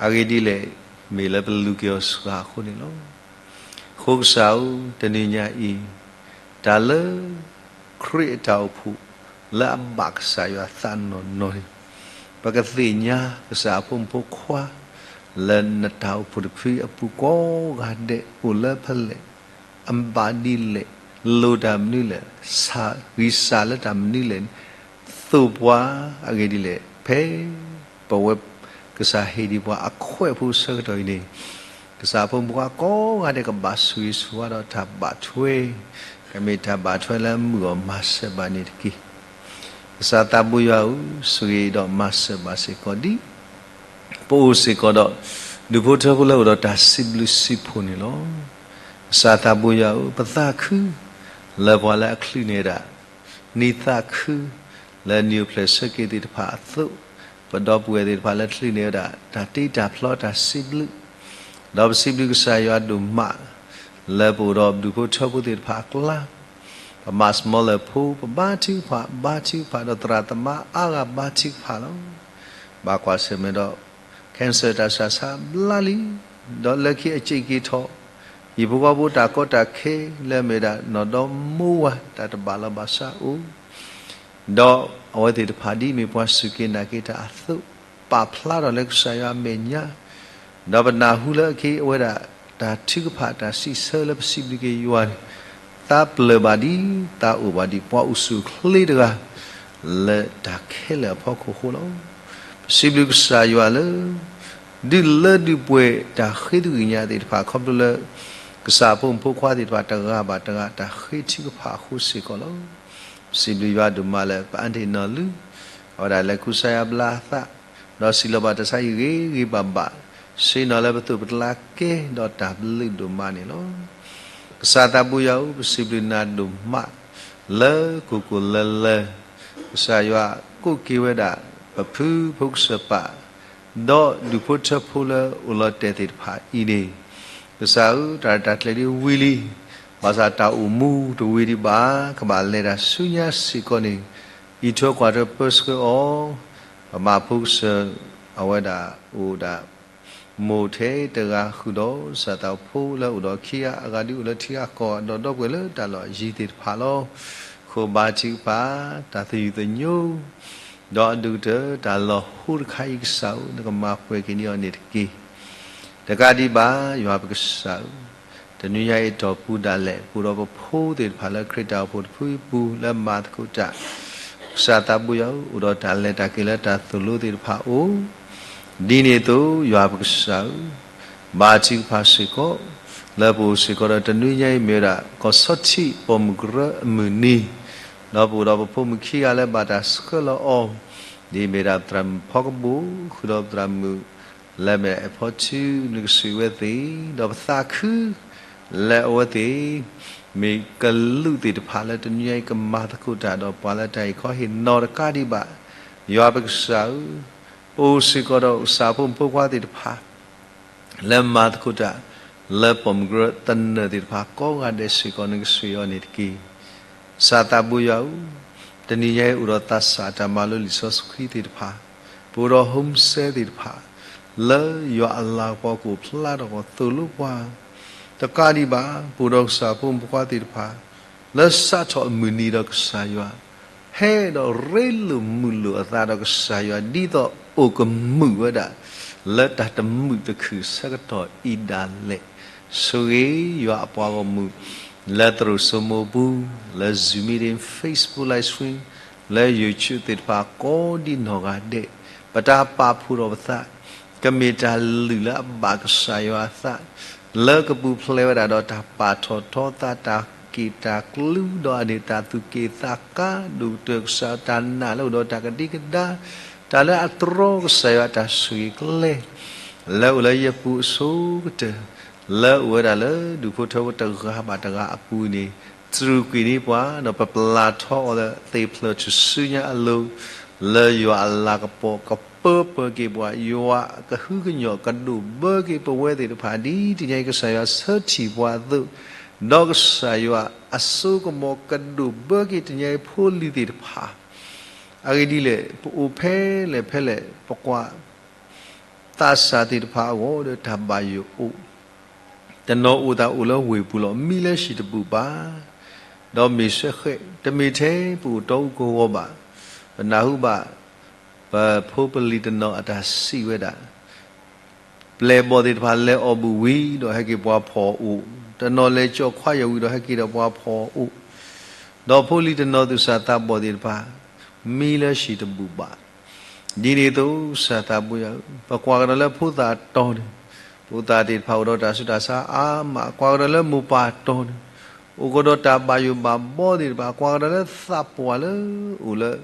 အဂ့ၢ်ဒ်လဲၣ်, မ့ၢ်လၢပလူၤက့ၤအီၤစှၤအဃိန့ၣ်လီၤ. အဃိကစၢ်ဧၢ, တနံၤညါအံၤ, တၢ်လၢ ခရံာ်အတၢ်အိၣ်ဖှိၣ် လၢအဘၣ်ကစၢ်ယွၤသးနီၢ်နီၢ်န့ၣ်, ပကသ့ၣ်ညါကစၢ်အဖိမုၣ်ဖိခွါ လၢနတၢ်အိၣ်ဖှိၣ်တဖုအပူၤကိးဂၤဒဲး အိၣ်လၢဖဲလဲၣ်, အဘၣ်ဒ်လဲၣ်, လိၣ်တၢ်မနုၤလဲၣ်, ဂံၢ်စၢ်လၢတၢ်မနုၤလဲၣ်န့ၣ်, သိၣ်ပှၤအဂ့ၢ်ဒ်လဲၣ်, ဖဲပဝဲကစၢ်ဟ့ၣ်ဒံးပှၤအခွဲးဖိဆၢကတီၢ်အံၤန့ၣ်, ကစၢ်အဖိမုၣ်ဖိခွါကိးဂၤဒဲးကဘၣ်ဆိၣ်ဂ့ၤဆိၣ်ဝါဒီးတၢ်ဘၣ်ထွဲ, ကမ့ၢ်တၢ်ဘၣ်ထွဲလၢအမုာ်အီၣ်မၤစၢၤဘၣ်န့ၣ်တက့ၢ်. ကစၢ်သးဘိယွၤဧၢ, ဆိၣ်ဂ့ၤဒီးမၤစၢၤဘၣ်စ့ၢ်ကီးဒ် ပအိၣ်စ့ၢ်ကီးဒီး ဒူၣ်ဖိထၢဖိလၢအိၣ်ဒီးတၢ်စံးဘျုးစံးဖှိၣ်န့ၣ်လီၤ. ကစၢ်သးဘိယွၤဧၢ, ပသးခု လၢပှၤလၢအချုးန့ၢ်ဝဲဒၣ် နံၤသးခု လၢနံၣ်အိၣ်ဖျဲၣ်ဆၢက့ၤသ့ၣ်တဖၣ်အသိး, ပဒီပုၢ်ဝဲၢ်သ့ၣ်တဖၣ်လၢချုးန့ၢ်ဝဲဒၣ် တၢ်တ့တၢ်ဖျီတၢ်စံးဘျုး, ဒီးပစံးဘျုးကစၢ်ယွၤဒိၣ်မး လၢပအိၣ်ဒီးဒူၣ်ဖိထၢဖိသ့ၣ်တဖၣ်အကျါ, ပမၤစမီလၢၢ်ဖိ, ပဘါထုကဖၣ်, ဘါထုကဖၣ်ဒီးသရၣ်သမါအါဂၤဘါထုကဖၣ်လီၤ. ဘၣ်ကွၢ်ဆၢၣ်မဲာ်ဒီး cancer တၢ်ဆူးတၢ်ဆါဘျါလံ, ဒီးလၢခံအစ့ၢ်က့ၤထီၣ်, ဟံၣ်ဖိဃီဖိတၢ်ကီတၢ်ခဲလၢအမ့ၢ်ဒၣ်နီၢ်ဒီမိဝၤ တၢ်တဘၣ်လီၤဘၣ်စးအိၣ်, ဒီးအဝဲသ့ၣ်တဖၣ်ဒ်မ့ၢ်ပှၤစူၢ်က့ၤနာ်က့ၤတၢ်အသိး, ပာ်ဖျါထီၣ်လၢကစၢ်ယွၤအမဲာ်ညါ, ဒီးပနၢ်ဟူလၢအက့ၤအဝဲဒၣ် တၢ်ထုကဖၣ်တၢ်စံးဆၢလၢပစံးဘျုးက့ၤယွၤန့ၣ်, သးပျၢၢ်ဘၣ်ဒ် သးအိၣ်ဘၣ်ဒ် ပှၤအိၣ်ဆူၣ်အိၣ်ချ့တဂၤ လၢတၢ်ခဲလၢာ်အဖီခိၣ်အဃိလီၤ. ပစံးဘျုးကစၢ်ယွၤလၢ ဒုၣ်လၢဒုၣ်ပှဲၤတၢ်ဃ့တဂ့ၤညါသ့ၣ်တဖၣ် ခီဖျိလၢ ကစၢ်အဖိမုၣ်ဖိခွါသ့ၣ်တဖၣ်တဂၤဘၣ်တဂၤ တၢ်ဃ့ထုကဖၣ်အဃိစ့ၢ်ကီးလီၤ. ပစံးဘျုးယွၤဒိၣ်မးလၢပအါန့ၢ်နီၢ်လုၢ်, အဝဲဒၣ်လဲၤကူစါယွၤဘျါအသး, ဒီးစံးလီၤဘၣ်တၢ်ဆါဟံၣ်ဂ့ၤဂ့ၤဘၣ်ဘၣ်, ဆ့ၣ်နီၤလၢပသိးပကျါကဲ ဒီးတၢ်ဘျုးဒိၣ်မးန့ၣ်လီၤ. ကစၢ်သးဘိယွၤဧၢ, ပစံးဘျုးနၤဒိၣ်မး လၢကိၢ်ကိၢ်လၢလၢ ကစၢ်ယွၤကိးက့ၤဝဲဒၣ် ပဖုဖိကစၢၢ်ပၢ် ဒီးဒူၣ်ဖိထၢဖိလၢအိၣ်လီၤတဲာ်သ့ၣ်တဖၣ်အံၤန့ၣ်, ကစၢ်ဧၢ, တၢ်ရဲၣ်တၢ်ကျဲၤဒ်ဝံၤလံ, ဘၣ်ဆၣ်တၢ်အိၣ်မူတဝံၤဒံးဘၣ်, ကဘၣ်လဲၤတၢ်ဆူညါစ့ၢ်ကီးန့ၣ်, အံးထွဲကွၢ်ထွဲပၢဆှၢအီၤ, ပမၤဖိကစၢၢ် အဝဲဒၣ်အိၣ်ဒၣ် မိၢ်ထဲတဂၤဃုာ်ဒီး စၢ်သးဖိလၢအိၣ်ဒီးခံဂၤအဂၤဒုးအိၣ်လၢထံဂၤကီၢ်ဂၤ ဒီးဒီပုၢ်ဝဲၢ်လၢတၢ်လီၢ်အယံၤသ့ၣ်တဖၣ်လီၤ. ဃိဘါထုကဖၣ် တၢ်သယုၢ်သညိ ဒီးအဒိၣ်ကတၢၢ်တၢ်လီၤဟိတခါအံၤကစၢ်ဧၢ, နကမၤပှဲၤက့ၤန့ၢ်အီၤန့ၣ်တက့ၢ်. တကးဒံးဘၣ် ယွၤပကစၢ်ဧၢ, တနွံညါအံၤအတီၢ်ပူၤဒၣ်လဲာ် ပအိၣ်ဒီးပဖိသ့ၣ်တဖၣ်လၢခရံာ်တၢ်အိၣ်ဖှိၣ်တဖုအပူၤလၢမၤသကိးတၢ်, ကစၢ်သးဘိယွၤဧၢ, အိၣ်ဒီးတၢ်လဲၤတၢ်က့ၤလၢတၢ်သိၣ်လိသ့ၣ်တဖၣ်အိၣ် ဒ်န့ၣ်အသိး ယွၤပကစၢ်ဧၢ, ဘါထုကဖၣ်စ့ၢ်ကီး လၢပအိၣ်စ့ၢ်ကီးဒီးတနွံညါအံၤမ့ၢ်ဝဲဒၣ် ကီၢ်ဆီထံးပိာ်မုၣ်ကရၢအမုၢ်နံၤ, ဒီးပအိၣ်ဒီးပဖိမုၣ်ခံဂၤလၢဘၣ်တၢ်ဆှၢလီၤအီၤ, ဒ်မ့ၢ်ဒၣ်ပသရၣ်မုၣ်ဖီကဘိၣ် ဃုာ်ဒီးပသရၣ်မုၣ် လၢမဲာ်ဖီထူ နကဆိၣ်ဂ့ၤဝဲသ့ၣ်, ဒီးပသးခု လၢအဝဲသ့ၣ် မ့ၢ်ကလူးသ့ၣ်တဖၣ်လၢတနွံညါအံၤကမၤသကိးတၢ်ဒီးပှၤလၢတၢ်အံၤခီဟ့ၣ်နီၤတကးဒံးဘၣ်, ယွၤပကစၢ်ဧၢ, ပအိၣ်စ့ၢ်ကီးဒီးကစၢ်ဖိမုၣ်ဖိခွါသ့ၣ်တဖၣ် လၢမၤသကိးတၢ် လၢပိာ်မုၣ်ကရၢသနၢၣ်သ့ၣ်တဖၣ်ကိးဂၤဒဲးစ့ၢ်ကီး နကဆိၣ်ဂ့ၤအီၤန့ၣ်တက့ၢ်. ကစၢ်သးဘိယွၤဧၢ, တနံၤညါအံၤအိၣ်ဒီးသးစၢ်တၢ်မၤလိလံာ်စီဆှံသ့ၣ်တဖၣ်, ပအိၣ်ဒီး home cell သ့ၣ်တဖၣ်, လၢယွၤအလၤကပီၤကအိၣ်ဖျါထီၣ်အဂီၢ် သိၣ်လိပှၤ, တကးဒံးဘၣ် ပအိၣ်ဒီးကစၢ်ဖိမုၣ်ဖိခွါသ့ၣ်တဖၣ် လၢစးထီၣ်အမုၢ်နံၤဒီးကစၢ်ယွၤ ဟဲဒီးရ့လိာ်မုာ်လိာ်အသးဒီးကစၢ်ယွၤ ဒ်သိးအိၣ်ကမုာ်ဝဲဒၣ် လၢတၢ်တမုာ်တခုၣ်ဆၢကတီၢ်အံၤဒၣ်လဲာ်. ဆိၣ်ဂ့ၤယွၤအပှၤဂီၢ်မုၢ် လၢသရိာ်စိမိၢ်ပူၤ, လၢ Zoom meeting, Facebook live stream, လၢ YouTube သ့ၣ်တဖၣ်ကိးဒံနီၢ်ဂၤဒဲး, ပတၢ်ပာ်ဖှိၣ်ထီၣ်ပသး, ကမ့ၢ်တၢ်လုၢ်လၢအဘၣ်ကစၢ်ယွၤအသး, လၢကပူၤဖျဲးဝဲဒၣ်ဒီးတၢ်ပာ်ထီၣ်ထီသး တၢ်က့ၣ်တၢ်ကျူဒီးအန့ၣ် တၢ်သူၣ်က့ၣ်သးကါ ဒိၣ်ကတၢၢ်ကစၢ်တၢ်နာ်လၢအိၣ်ဒီးတၢ်ကဒံကဒါ, တၢ်လၢအတြီကစၢ်ယွၤတၢ်ဆိၣ်ဂ့ၤကျဲ လၢအိၣ်လၢယပူၤအဆိကတၢၢ်, လၢအိၣ်ဝဲဒၣ်လၢဒူၣ်ဖိထၢဖိတဂၤဘၣ်တဂၤအပူၤန့ၣ်, တြူာ်ကွံာ်န့ၢ်ပှၤ ဒီးပပျၢ်ထီအီၤလၢသ့ၣ်ဖျၢၣ်ထူၣ်စုညါအလိၤ, လၢယွၤအလၤကပီၤကပၢပၢက့ၤပှၤ, ယွၤကဟုကညီၢ်ကဒိၣ်ဘၢက့ၤပဝဲသ့ၣ်တဖၣ် ဒ်တနံၤအံၤကစၢ်ယွၤဆၢထံၣ်ပှၤအသိး, ဒီးကစၢ်ယွၤအစိကမီၤကဒိၣ်ဘၢက့ၤတနံၤအံၤဖိလံၤသ့ၣ်တဖၣ် အဂ့ၢ်ဒ်လဲၣ်, ပအိၣ်ဖဲလဲၣ်ဖဲလဲၣ် ပကွၢ်သးစၢ်သ့ၣ်တဖၣ်အဂီၢ်ဒီးတၢ်ဘၣ်ယိၣ်အိၣ်, တနီၤအိၣ်သးအိၣ်လၢဝ့ၢ်ပူၤလီၤ မံလၢဟံၣ်တဘူၣ်ဘၣ်, ဒီးမ့ၢ်စဲဃဲး တမ့ၢ်ထဲပအိၣ်တီအူကဝီၤဘၣ်, ပနၢ်ဟူဘၣ် ပဖိပလံၤတနီၤအတၢ်စံးဝဲဒၣ် ပျဲၢ်ဘီၣ်သ့ၣ်တဖၣ်လဲၤအီၣ်ဘူၣ်ဝံၤဒီးဟဲက့ၤပှၤဖီၣ်အိၣ်, တနီၤလဲၤကၠီၣ်ခွါယီၢ်ဝံၤဒီးဟဲက့ၤဒီးပှၤဖီၣ်အိၣ်, ဒီးဖိလံၤတနီၤသူၣ်စၢ်သးဘီၣ်သ့ၣ်တဖၣ် မံလၢဟံၣ်တဘူၣ်ဘၣ်. ဒ်န့ၣ်အသိး ကစၢ်သးဘိယွၤဧၢ, ပကွၢ်ကဒီးလၢဖိသၣ်အတီၤန့ၣ်, ဖိသၣ်သ့ၣ်တဖၣ်အိၣ်ဒီးတၢ်ဆူးတၢ်ဆါအါမး, ကွၢ်ကဒီးလၢမိၢ်ပၢ်အတီၤန့ၣ်, အိၣ်ကဒီးတၢ်ဘၣ်ယိၣ်ဘၣ်ဘီသ့ၣ်တဖၣ်, ကွၢ်ကဒီးလၢသးပှၢ်လၢအိၣ်လၢ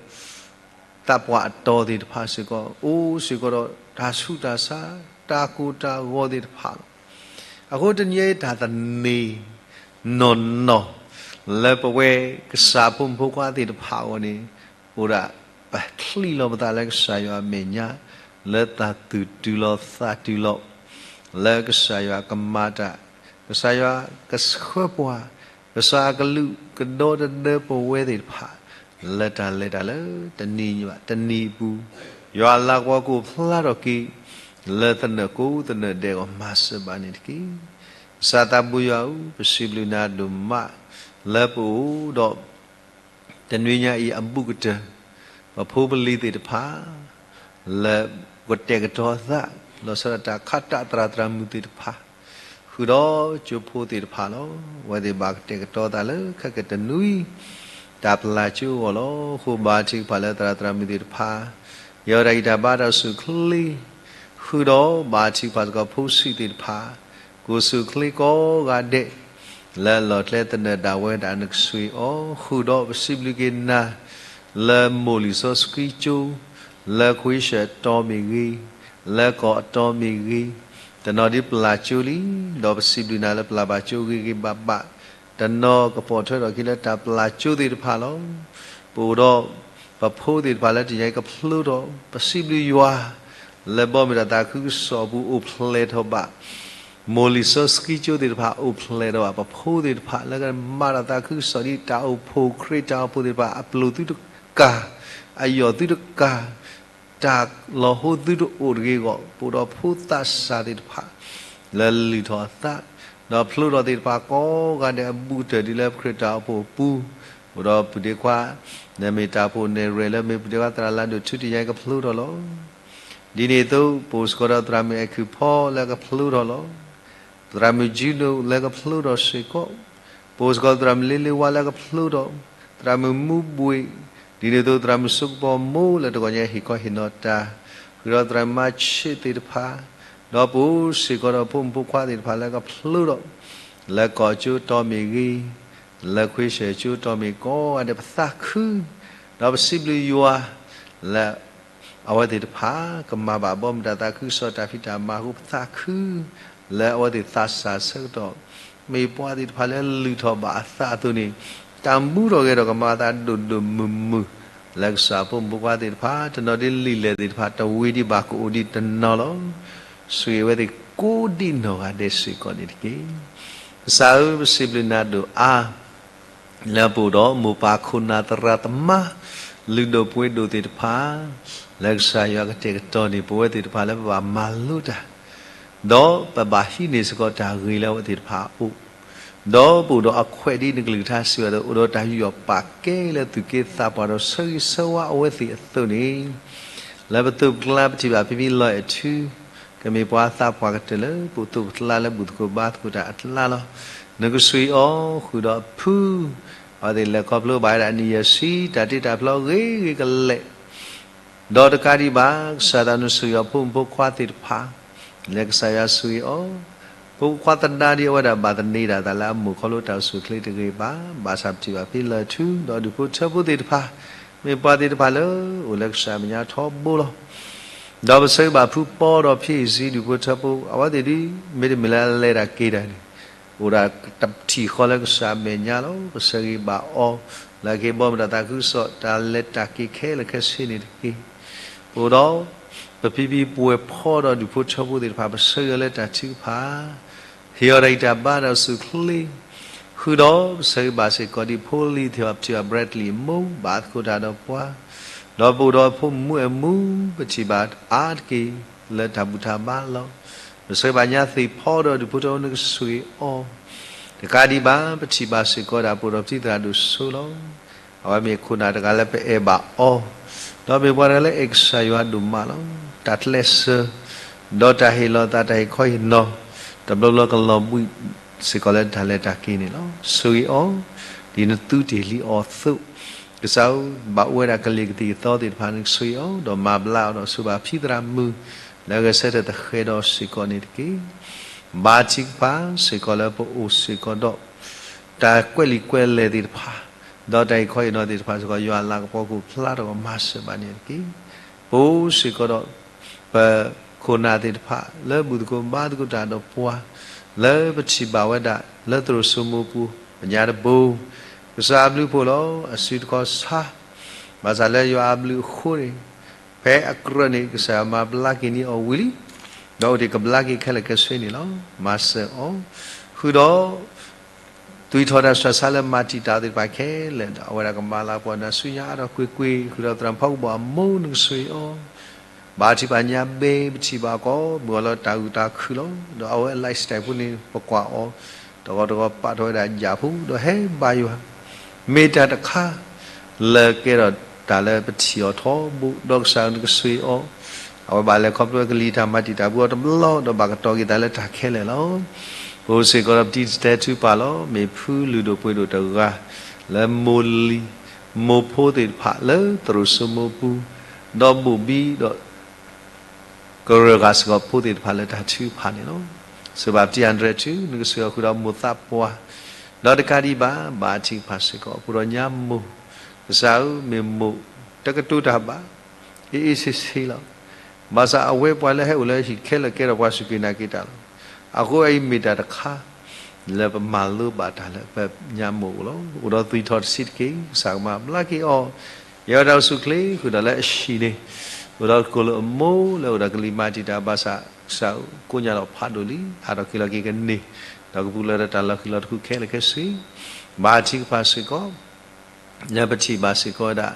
သးပှၢ်အတီၤသ့ၣ်တဖၣ်စ့ၢ်ကီး အိၣ်စ့ၢ်ကီးဒီးတၢ်ဆူးတၢ်ဆါ တၢ်ကိၢ်တၢ်ဂီၤသ့ၣ်တဖၣ်လီၤ. အဃိတနံၤအံၤတၢ်သန့ၤနီၢ်နီၢ် လၢပဝဲကစၢ်ဖိမုၣ်ဖိခွါသ့ၣ်တဖၣ်အဂီၢ်န့ၣ်, အိၣ်ဒၣ်ပချံးလီၤပသးလၢကစၢ်ယွၤအမဲာ်ညါ, လၢတၢ်သူၣ်တုၤလီၤသးတုၤလီၤ, လၢကစၢ်ယွၤကမၤတၢ်, ကစၢ်ယွၤကဆှၢပှၤ, ကစၢ်အကလုာ်ကဒီတဒၢပဝဲသ့ၣ်တဖၣ် လၢတၢ်လဲၤတၢ်လၢတနံၤဘၣ်တနံၤအပူၤ, ယွၤအလၤကပီၤကအိၣ်ဖျါထီၣ်က့ၤ လၢသနၢၣ်ကိးသနၢၣ်ဒဲးအဂီၢ် မၤစၢၤဘၣ်န့ၣ်တက့ၢ်. ကစၢ်သးဘိယွၤဧၢ, ပစံးဘျုးနၤဒိၣ်မး လၢပအိၣ်ဒီး တနွံညါအံၤအဘူးကတၢၢ်, ပဖိပလံၤသ့ၣ်တဖၣ် လၢကတဲာ်ကတီၤအသး လီၤဆီဒၣ်တၢ်ခးတၢ်သရၣ်သရၣ်မုၣ်သ့ၣ်တဖၣ်, ဃုာ်ဒီးကၠိဖိသ့ၣ်တဖၣ်လီၤ. အဝဲသ့ၣ်ဘၣ်ကတဲာ်ကတီၤသးလၢခဲကတနွံ တၢ်ပျၢ်ကၠိအဂီၢ်လီၤ. အဃိဘါထုကဖၣ်လၢသရၣ်သရၣ်မုၣ်သ့ၣ်တဖၣ် ယဲဝဲဒၣ်အံၤတၢ်ဘါတၢ်အိၣ်ဆူၣ်အိၣ်ချ့, ဃုာ်ဒီးဘါထုကဖၣ်စ့ၢ်ကီးဖိဆံးသ့ၣ်တဖၣ် ကအိၣ်ဆူၣ်အိၣ်ချ့ကိးဂၤဒဲး လၢအလီၢ်ကျဲသနၢၣ်ဒၣ်ဝဲဒၣ်နကစူးအီၤ, ဃုာ်ဒီးပစံးဘျုးက့ၤနၤ လၢမိၢ်လံာ်စီဆှံကၠိ လၢခွ့ၡၢၣ်အတီၤမ့ၢ်ဂ့ၤ, လၢကီၢ်အတီၤမ့ၢ်ဂ့ၤ, တနီၤဒ်ပျၢ်ကၠိလံ, ဒီးပစံးဘျုးနၤလၢပျၢ်ဘၣ်ကၠိဂ့ၤဂ့ၤဘၣ်ဘၣ်, တနီၤကပိာ်ထွဲထီၣ်အခံလၢတၢ်ပျၢ်ကၠိသ့ၣ်တဖၣ်လီၤ. ပအိၣ်ဒီး ပဖိသ့ၣ်တဖၣ်လၢတနံၤအံၤကဖျိထီၣ်, ပစံးဘျုးယွၤ လၢဘီမုၢ်တၢ်သးခုကစီၣ်အပူၤအိၣ်ဖျဲၣ်ထီၣ်ဘၣ် မိၢ်လံာ်စီဆှံကၠိသ့ၣ်တဖၣ် အိၣ်ဖျဲၣ်ထီၣ်ဘၣ် ပဖိသ့ၣ်တဖၣ် လၢကမၤတၢ်သးခုကစီၣ်ဒ်တၢ်အိၣ်ဖှိၣ် ခရံာ်တၢ်အိၣ်ဖှိၣ်သ့ၣ်တဖၣ် အပျိာ်သုတကၢ်, အယီၢ်သုတကၢ်, တၢ်လီၤဟိသုတအိၣ်တဂ့ၤအဂီၢ် ပအိၣ်ဒီးဖိသးစၢ်သ့ၣ်တဖၣ် လၢလုၢ်ထီၣ်အသး, ဒီးဖျိထီၣ်သ့ၣ်တဖၣ်ကိးဂၤဒဲးအဘူးကတၢၢ်ဒ်လၢခရံာ်တၢ်အိၣ်ဖှိၣ်အပူၤ, အိၣ်ဒီးပုၢ်ဒ့ခွါ နမ့ၢ်တၢ်အိၣ်ဖှိၣ်နဲၣ်ရွဲၣ်လၢမ့ၢ်ပုၢ်ဒ့ခွါသရၣ်လါဒိၣ်ထူ တနံၤအံၤကဖျိထီၣ်လီၤ. ဒ်န့ၣ်အသိး ပအိၣ်စ့ၢ်ကီးဒီးသရၣ်မုၣ်အဲၣ်ခုၣ်ဖီလၢကဖျိထီၣ်လီၤ. သရၣ်မုၣ်ကၠူဒိၣ်လၢကဖျိထီၣ်စ့ၢ်ကီး, ပအိၣ်စ့ၢ်ကီးသရၣ်မုၣ်လ့လ့ဝါလၢကဖျိထီၣ်, သရၣ်မုၣ်မူဘှ့ၣ်, ဒ်န့ၣ်အသိးသရၣ်မုၣ်စိကပီၤမိၢ်လၢတဂီၤညါဟ့ၣ်ခီဟ့ၣ်နီၤတၢ်, ဃုာ်ဒီးသရၣ်မုၣ်မါဆ့းသ့ၣ်တဖၣ်, ဒီးပအိၣ်စ့ၢ်ကီးဒီးဖိမုၣ်ဖိခွါသ့ၣ်တဖၣ်လၢကဖျိထီၣ် လၢကီၢ်ကၠိတီမ့ၢ်ဂ့ၤ, လၢခွ့ၡၢၣ်ကၠိတီမ့ၢ်ဂ့ၤ ကိးဂၤဒဲးပသးခု, ဒီးပစံးဘျုးယွၤ လၢ အဝဲသ့ၣ်တဖၣ် ကမၤဘၣ်ဘီမုၢ်တၢ်သးခုကစီၣ်တၢ်ဖံးတၢ်မၤအဃိပသးခု, လၢအဝဲသ့ၣ်သးစၢ်ဆၢကတီၢ် မ့ၢ်ပှၤသ့ၣ်တဖၣ်လၢလုၢ်ထီၣ်ဘၣ်အသးအသိးန့ၣ်, တၢ်မူထီၣ်ဂဲၤထီၣ်ကမၤအသးဒိၣ်ဒိၣ်မုၢ်မုၢ်, လၢကစၢ်ဖိမုၣ်ဖိခွါသ့ၣ်တဖၣ် တနီၤဒ်လံာ်လဲၢ်သ့ၣ်တဖၣ် တဝံၤဒံးဘၣ်ကအိၣ်ဒံးတနီၤလီၤ. ဆိၣ်ဂ့ၤအဝဲသ့ၣ်ကိးဒံးနီၢ်ဂၤဒဲးစ့ၢ်ကီးန့ၣ်တက့ၢ်. ကစၢ်ဧၢ, ပစံးဘျုးနၤဒိၣ်အါ လၢပအိၣ်ဒီးမိၢ်ပၢ်ခိၣ်နၢ်သရၣ်သမါ, လုၢ်ဒိၣ်ပှ့ၤဒိၣ်သ့ၣ်တဖၣ် လၢကစၢ်ယွၤကတဲာ်ကတီၤန့ၢ်ပဝဲသ့ၣ်တဖၣ်လၢပဘၣ်မၤလိတၢ်, ဒီးပဘၣ်ဟံးန့ၢ်စ့ၢ်ကီးတၢ်ဂ့ၤလၢအဝဲသ့ၣ်တဖၣ်အအိၣ်, ဒီးပအိၣ်ဒီးအခွဲးဒ်နကလုၢ်ကထါစံးဘၣ်အသိး အိၣ်ဒီးတၢ်ယူးယီၣ်ပာ်ကဲလၢသူၣ်က့သးပှၢ်ဒီးဆၢဂ့ၤဆၢဝါအဝဲသ့ၣ်အသိးန့ၣ်, လၢပသိးပကျါပထံၣ်ဘၣ်ဖံဖံလီၤအဲၣ်ထူ ကမ့ၢ်ပှၤသးပှၢ်ကတၢၢ်လၢပအိၣ်သိးပကျါလၢဘူၣ်သကိးဘါသကိးတၢ်အကျါလီၤ. နကဆိၣ်ဂ့ၤအီၤဃုာ်ဒီးဖု အဝဲသ့ၣ်လဲၤခီဖျိဘၣ်ဝဲဒၣ်နံၣ်ယဲၢ်ဆံ တၢ်တ့တၢ်ဖျီဂ့ၤဂ့ၤကလဲာ် ဒီးတကးဒံးဘၣ် ကစၢ်သးနဆိၣ်ဂ့ၤအီၤဖိမုၣ်ဖိခွါသ့ၣ်တဖၣ်, လၢကစၢ်ယွၤဆိၣ်ဂ့ၤအီၤ, ဖိခွါသဒါဒ်အဝဲဒၣ်ဘၣ်သန့ၤဒၣ်သးလၢအမိၢ်ခီဖျိတၢ်အိၣ်ဆူၣ်အိၣ်ချ့တဂ့ၤဘၣ်, ဘၣ်ဆၣ်ပထံၣ်ဘၣ်ဖံလၢၢ်ထူ ဒီးဒူၣ်ဖိထၢဖိသ့ၣ်တဖၣ်, မ့ၢ်ပှၤသ့ၣ်တဖၣ်လၢအိၣ်လၢကစၢ်အမဲာ်ညါထီဘိလီၤ. ဒီးပဆၢဂ့ၤဘၣ်ဖုပီဒီးဖံအံၤစံဒူၣ်ဖိထၢဖိ အဝဲသ့ၣ်ဒ် မ့တမ့ၢ်လၢအလဲၤတၢ်က့ၤတၢ်န့ၣ် အိၣ်ဒၣ်တထံၣ်ဃီလၢကစၢ်အမဲာ်ညါလီၤ. ပဆၢဂ့ၤဘၣ်အီၤ လၢက့ၤဘီမုၢ်တၢ်သးခုကစီၣ် တၢ်လဲၤတၢ်က့ၤခဲလၢာ်ခဲဆ့န့ၣ်တက့ၢ်. ပအိၣ်ဒီး ပဖံဖံပှဲၤဖီဒီးဒူၣ်ဖိထၢဖိသ့ၣ်တဖၣ် ပဆၢဂ့ၤအီၤလၢတၢ်ထုကဖၣ် ဟ့ၣ်အီၤတၢ်ဂံၢ်တၢ်ဘါဒီးစူၣ်ချ့ ဃုာ်ဒီးပဆၢဂ့ၤဘၣ်စ့ၢ်ကီးဒ်ဖိလံၤထံၣ်ဘၣ် Bradley အမိၢ် ဘၣ်သကိးတၢ်ဒီးပှၤ, ဒီးပအိၣ်ဒီးဖိမုၣ်အမူ ပထံၣ်ဘၣ်အါတက့ၢ် လၢတၢ်ဘူၣ်တၢ်ဘါလီၤ. ပဆၢဂ့ၤဘၣ်ညါသ့ၣ်ဖီဒီးဒူၣ်ဖိထၢဖိ နကဆိၣ်ဂ့ၤအီၤ, တကးဒံးဘၣ် ပထံၣ်ဘၣ်စ့ၢ်ကီးဒၣ်ပအိၣ်ဒီးပတံၤသရၣ်ဒိၣ်စိလီၤ. အဝဲမ့ၢ်ခိၣ်နၢ်တဂၤလၢပအဲၣ်ဘၣ်အီၤ, ဒီးမ့ၢ်ပှၤတဂၤလၢအဲၣ်ကစၢ်ယွၤဒိၣ်မးလီၤ. တၢ်ကျဲးစၢး ဒီးတၢ်ဟ့ၣ်လီၤသး တၢ်ဟ့ၣ်ခီဟ့ၣ်နီၤ တဘျီဘျီကလီၤဘှံးစ့ၢ်ကီးလၢတၢ်လဲၤတၢ်က့ၤန့ၣ်လီၤ. ဆိၣ်ဂ့ၤအီၤ ဒ်နသုတ့ၢ်လံအီၤအသိး, ကစၢ်ဧၢ ဘၣ်အိၣ်ဝဲဒၣ်ကလံၤကသံၣ်ကသီသ့ၣ်တဖၣ် နကဆိၣ်ဂ့ၤအီၤ ဒီးမၤဘျါအီၤဒီးဆိၣ်ဘၣ်ဖံသရၣ်မုၣ် လၢအဂဲၤဆၢထၢၣ်သဃဲၤဒီးစ့ၢ်ကီးန့ၣ်တက့ၢ်. ဘါထုကဖၣ်စ့ၢ်ကီးလၢပအိၣ်စ့ၢ်ကီးဒီး တၢ်ကွဲးလံာ်ကွဲးလဲၢ်သ့ၣ်တဖၣ်, ဒီးတၢ်ဟ့ၣ်ခီဟ့ၣ်နီၤသ့ၣ်တဖၣ်စ့ၢ်ကီး ယွၤအလၤကပီၤကအိၣ်ဖျါထီၣ်ကမၤစၢၤဘၣ်န့ၣ်တက့ၢ်. ပအိၣ်စ့ၢ်ကီးဒီး ပခိၣ်နၢ်သ့ၣ်တဖၣ် လၢဘူၣ်သကိးဘါသကိးတၢ်ဒီးပှၤ, လၢပထံၣ်ဘၣ်ဝဲဒၣ် လၢသရိာ်စိမိပူၤ ပညါတဘိ ကစၢ်အဘျုးဖှိၣ်လီၤ. အစုတခီဆါ ဘၣ်ဆၣ်လၢယွၤအဘျုးအဃိန့ၣ် ဖဲအကြၢးန့ၣ် ကစၢ်ယွၤမၤဘျါက့ၤန့ၢ်အီၤဝံၤလံ, ဒီးအိၣ်ဒံးကဘျါက့ၤခဲလၢာ်ခဲဆ့န့ၣ်လီၤ. မၤစၢၤအီၤ, ဃုာ်ဒီး သွံၣ်ထီၣ်တၢ်ဆှၢဆါလၢမၤတံာ်တာ်သ့ၣ်တဖၣ်ခဲလၢာ်ဒီး အဝဲဒၣ်ကမၤလၤကပီၤနၤဆူညါအါထီၣ်ကွ့ၢ်ကွ့ၢ် ဃုာ်ဒီးသရၣ်ဖီကဘီၣ်အမိၢ် နကဆိၣ်ဂ့ၤအီၤ, ဘါထုကဖၣ်ညါဘ့ ပထံၣ်ဘၣ်အီၤကိးမုၢ်ဂီၤလၢတၢ်ဂုာ်တၢ်ခုၣ်လီၤ. ဒီးအဝဲအ lifestyle ဖိန့ၣ် ပကွၢ်အီၤ တဂီၤတဂီၤပာ်ထီၣ်ဝဲဒၣ်ယၣ်ဖိ ဒီးဟဲဘါယွၤ မ့ၢ်တၢ်တခါ လၢကဲထီၣ်တၢ်လၢပထံၣ်အီၤထီဘိ ဒီးကစၢ်နကဆိၣ်ဂ့ၤအီၤ, အဝဲဘၣ်လဲၤခီဖျိကလံၤတၢ်မၤတံာ်တာ်ပူၤအီၤတဘျီ ဒီးဘၣ်ကတီၤက့ၤသးလၢတၢ်ခဲလၢာ်လီၤ. ပအိၣ်စ့ၢ်ကီးဒီးပတံၤတဲထုကဖၣ်လီၤ. မ့ၢ်ဖုလုၢ်ဒိၣ်ပှ့ၤဒိၣ်တဂၤ လၢမိၢ်လံၤ မိၢ်ဖိသ့ၣ်တဖၣ်လၢသရိာ်စိမိပူၤ ဒီးဘိၣ်ဘံဒီး ကရၢၢ်ဃာ်စ့ၢ်ကီးဖိသ့ၣ်တဖၣ်လၢတၢ်ထုကဖၣ်န့ၣ်လီၤ. စံးဘၣ်ပတံၤအၤဒြဲၣ်ထူ နကဆိၣ်ဂ့ၤအီၤဃုာ်ဒီးမိၢ်သးပှၢ် ဒီးတကးဒံးဘၣ် ဘါထုကဖၣ်စ့ၢ်ကီး ပအိၣ်ဒီးညါမိၢ်, ကစၢ်ဧၢ မ့ၢ်မိၢ်တကတိၤတၢ်ဘၣ် အ့ၣ်အ့ၣ်ဆ့ဆ့လီၤ. ဘၣ်ဆၣ်အဝဲပှၤလၢဟဲအိၣ်လၢဟံၣ်ခဲလၢာ်ကဲထီၣ်ပှၤစူၢ်က့ၤနာ်က့ၤတၢ်လီၤ. အဃိအအံၤမ့ၢ်တၢ်တခါ လၢပမၤလိဘၣ်တၢ်လၢပညါမိၢ်အအိၣ်လီၤ. အိၣ်ဒီးသွံၣ်ထီၣ်တဆံးတက့ၢ် ကစၢ်ကမၤဘျါက့ၤအီၤ, ယဲဝဲတၢ်အိၣ်ဆူၣ်အိၣ်ချ့ ဃုာ်ဒီးလၢအဟံၣ်န့ၣ် အိၣ်ဒီးကိၣ်လၢအမိၢ်လၢအိၣ်ဒီးကလံၤမၤတံာ်တာ်ဘၣ်ဆၣ် ကစၢ်ဧၢ ကိညါလီၤဖးဒိၣ်လံ ဟးထီၣ်က့ၤလီၤက့ၤကန့ၢ် ဒီးကပူၤလၢတၢ်လီၤဃံၤလီၤတခူခဲလၢာ်ခဲဆ့ ဘါထုကဖၣ်စ့ၢ်ကီး လၢပထံၣ်ဘၣ်စ့ၢ်ကီးဝဲဒၣ်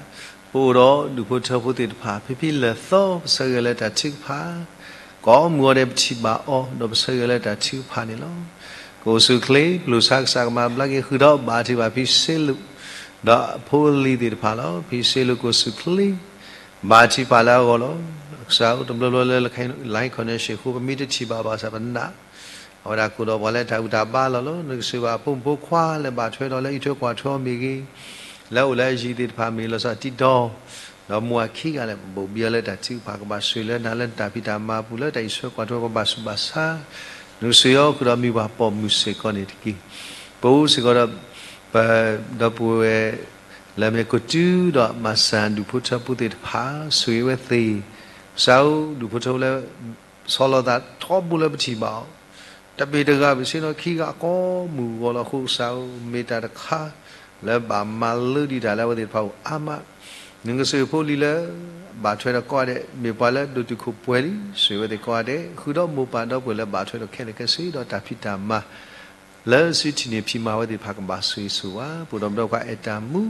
ပအိၣ်ဒီးဒူၣ်ဖိထၢဖိသ့ၣ်တဖၣ် ဖံဖံလၢာ်သီ ပဆၢဂ့ၤလၢတၢ်ထုကဖၣ် ကိးမုၢ်ဂီၤဒဲးပထံၣ်ဘၣ်အီၤ ဒီးပဆၢဂ့ၤလၢတၢ်ထုကဖၣ်န့ၣ်လီၤ. ကအိၣ်ဆူၣ်အိၣ်ချ့ ပျိာ်ဆါကစၢ်ကမၤဘျါက့ၤ ဃုာ်ဒီးဘါထုကဖၣ်ဖံစ့လူး ဒီးအဖိအလံၤသ့ၣ်တဖၣ်လီၤ. ဖံစ့လူးကအိၣ်ဆူၣ်အိၣ်ချ့ ဘါထုကဖၣ်လၢအဂီၢ်လီၤ. ကစၢ်ဧၢ တဘျီဘျီလၢ line connection အဃိ ပမ့ၢ်တထံၣ်ဘၣ်ဘၣ်ဆၣ်ပနာ် အဝဲဒၣ်ကအိၣ်ဒီးပှၤလၢတၢ်ဂုၢ်တၢ်ဘါလီၤလီၤ. နကဆိၣ်ဂ့ၤဘၣ်အဖိမုၣ်ဖိခွါလၢဘၣ်ထွဲဒီးလၢအံးထွဲကွၢ်ထွဲအီၤမ့ၢ်ဂ့ၤ, လၢအိၣ်လၢအယံၤသ့ၣ်တဖၣ်မ့ၢ်ဂ့ၤ လီၤဆီဒၣ်တၢ် ဒီးမိၢ်အခံဂၤလၢဘိၣ်ဘံအီၤလၢတၢ်ထုကဖၣ် ကဘၣ်ဆိၣ်ဂ့ၤလၢနၤလၢနတၢ်ဖံးတၢ်မၤအပူၤ လၢတၢ်အံးထွဲကွၢ်ထွဲပှၤဘၣ်ဆူးဘၣ်ဆါ, နကဆိၣ်ဂ့ၤအီၤဃုာ်ဒီးမံၤပှၤပိာ်မုၣ်စ့ၢ်ကီးန့ၣ်တက့ၢ်. ပအိၣ်စ့ၢ်ကီးဒီး ပဒီပုၢ်ဝဲၢ် လၢမ့ၢ်ကတုၤဒီးမၤစၢၤဒူၣ်ဖိထၢဖိသ့ၣ်တဖၣ် ဆိၣ်ဂ့ၤဝဲသ့ၣ်, ကစၢ်ဧၢ ဒူၣ်ဖိထၢဖိလၢ ဆီလီၤသးထီဘိလၢပထံၣ်ဘၣ်အီၤ, တမ့ၢ်တဂၤဘၣ်ဆ့ၣ်နီၤခံဂၤအကိးမုၢ်အဂီၢ်လီၤ. အဃိကစၢ်ဧၢ မ့ၢ်တၢ်တခါ လၢဘၣ်မၤလၢဒံးတၢ်လၢအဝဲသ့ၣ်တဖၣ်အိၣ်အါမး, နကဆိၣ်ဂ့ၤဖိလံၤလၢ ဘၣ်ထွဲဒီးကိးဂၤဒဲး မ့ၢ်ပှၤလၢဒိၣ်တုာ်ခိၣ်ပှဲၤလံ, ဆိၣ်ဂ့ၤဝဲသ့ၣ်ကိးဂၤဒဲး, ဃုာ်ဒီးမိၢ်ပၢ်ဒီပုၢ်ဝဲၢ်လၢဘၣ်ထွဲဒီးခဲလၢာ်ခဲဆ့ဒီးတၢ်ဖံးတၢ်မၤ လၢစုထံၣ်န့ၢ်ဖံးမၤဝဲသ့ၣ်တဖၣ်ကဘၣ်ဆိၣ်ဂ့ၤဆိၣ်ဝါ, ပအိၣ်ဒီးပဒီပုၢ်ဝဲၢ်အဲၣ်တၢ်မူ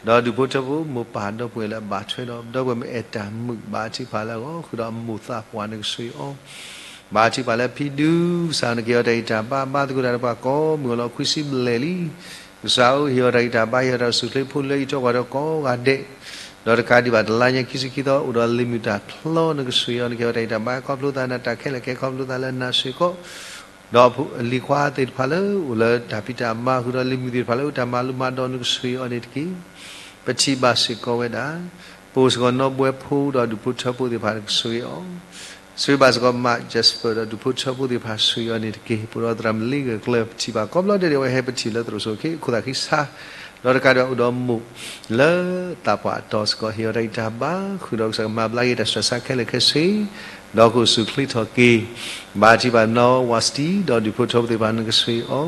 ဒီးဒူၣ်ဖိထၢဖိမိၢ်ပၢ်ဒီပုၢ်ဝဲၢ်လၢအဘၣ်ထွဲဒီး ဒီပုၢ်ဝဲၢ်မ့ၢ်အဲၣ်တၢ်မုာ် ဘါထုကဖၣ်လၢအဂီၢ် ဃုာ်ဒီးအမိၢ်သးပှၢ်နကဆှၢအီၤ, ဘါထုကဖၣ်လၢဖံဒုကစၢ် နကဟ့ၣ်အီၤတၢ်ဂံၢ်တၢ်ဘါ ဘါသကိးတၢ်တဖၣ်ကိးမုၢ်အလီၢ် ခွံဆံဘျဲၣ်လံ. ကစၢ်ဧၢ ဟ့ၣ်အီၤတၢ်ဂံၢ်တၢ်ဘါ ဟ့ၣ်အီၤတၢ်အိၣ်ဆူၣ်အိၣ်ချ့ ဖိလၢအံးထွဲကွၢ်ထွဲကိးဂၤဒဲး, ဒီးတကးဒံးဘၣ် တလါညါခံဆံခံသီ အိၣ်ဒီးလံာ်မုၢ်တၢ်ဖျီနကဆှၢအီၤ, နကဟ့ၣ်အီၤတၢ်ဂံၢ်တၢ်ဘါ ခီဖျိသးနၤ တၢ်ခဲလၢာ်ခဲဆ့ ခီဖျိသးလၢနၤစ့ၢ်ကီး ဒီးလံၤခွါသ့ၣ်တဖၣ်လၢအိၣ်လၢတၢ်ဖံးတၢ်မၤ ဃုာ်ဒီးလံာ်မုၢ်သ့ၣ်တဖၣ်လၢအိၣ်တၢ်မၤလိမၤဒိး နကဆှၢအီၤန့ၣ်တက့ၢ်. ပထံၣ်ဘၣ်စ့ၢ်ကီးဝဲဒၣ် ပအိၣ်စ့ၢ်ကီးနီၢ်ဘှဲဖိဒီးဒူၣ်ဖိထၢဖိသ့ၣ်တဖၣ် နကဆှၢအီၤ, ဆှၢဘၣ်စ့ၢ်ကီး မၣ် Jasper ဒီးဒူၣ်ဖိထၢဖိသ့ၣ်တဖၣ် ဆှၢအီၤန့ၣ်တက့ၢ်. ပအိၣ်ဒီးသရၣ်မုၣ်လ့ဂၢၢ်ကျၢၤ ပထံၣ်ဘၣ်ကိးဘျီဒဲးဒဲး အဝဲဟဲပထံၣ်လၢသရိာ်စိၤ ခ့ခိၣ်သးခံဆါ ဒီးတကးဒံးဘၣ်အိၣ်ဒီးမိၢ်လၢသးပှၢ်အတီၤစ့ၢ်ကီး ဟ့ၣ်အီၤတၢ်ဂံၢ်တၢ်ဘါ ဃုာ်ဒီးကစၢ်ကမၤဘျါက့ၤ တၢ်ဆှၢဆါခဲလၢာ်ခဲဆ့ ဒီးကအိၣ်ဆူၣ်အိၣ်ချ့ထီၣ်က့ၤ, ဘါထုကဖၣ်နီၢ် Wasti ဒီးဒူၣ်ဖိထၢဖိသ့ၣ်တဖၣ် နကဆှၢအီၤ,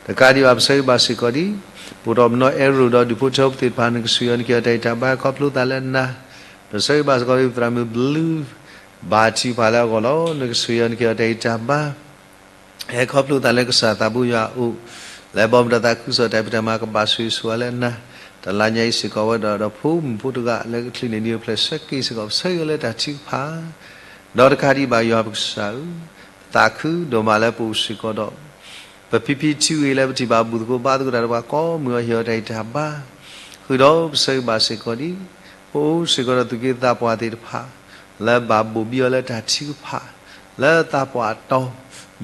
တကးဒံးဘၣ် ပဆၢဂ့ၤဘၣ်စ့ၢ်ကီးဒံး ပအိၣ်ဒီးပနီၢ်အဲရိၣ် ဒီးဒူၣ်ဖိထၢဖိသ့ၣ်တဖၣ် နကဆှၢအီၤ နကဟ့ၣ်အီၤတၢ်ဂံၢ်တၢ်ဘါ ခီဖျိသးလၢနၤ, ပဆၢဂ့ၤဘၣ်စ့ၢ်ကီးဒံး သရၣ်မုၣ်ဘျုး ဘါထုကဖၣ်လၢအဂီၢ်လီၤ. နကဆှၢအီၤ နကဟ့ၣ်အီၤတၢ်ဂံၢ်တၢ်ဘါ ဟဲခီဖျိသးလၢကစၢ်သးဘိယွၤအအိၣ်, လၢဘီမုၢ်ဒီးသးခုကစီၣ်တၢ်ဖံးတၢ်မၤ ကဘၣ်ဆိၣ်ဂ့ၤဆိၣ်ဝါလၢနၤ, တလါညါအံၤစ့ၢ်ကီး အဝဲဒီးဒီးဖိမုၣ်ဖိတဂၤလၢကချုးန့ၢ်ဒံးအဖျဲၣ်ဆၢက့ၤစ့ၢ်ကီး ပဆၢဂ့ၤလၢတၢ်ထုကဖၣ်, ဒီးတကးဒံးဘၣ်ယွၤပကစၢ်ဧၢ, ပသးခုဒိၣ်မးလၢပအိၣ်စ့ၢ်ကီးဒီး ပဖံဖံထုဂ့ၤလၢပထံၣ်ဘၣ်ဘူၣ်သကိးဘါသကိးတၢ်တဖၣ်ကိးမုၢ်အဟ့ၣ်အီၤတၢ်ဂံၢ်တၢ်ဘါ, ဃုာ်ဒီးပဆၢဂ့ၤဘၣ်စ့ၢ်ကီးဒံး ပအိၣ်စ့ၢ်ကီးဒီးသူၣ်က့သးပှၢ်သ့ၣ်တဖၣ် လၢဘၣ်ဘိၣ်ဘံအီၤလၢတၢ်ထုကဖၣ် လၢသးပှၢ်အတီၤ,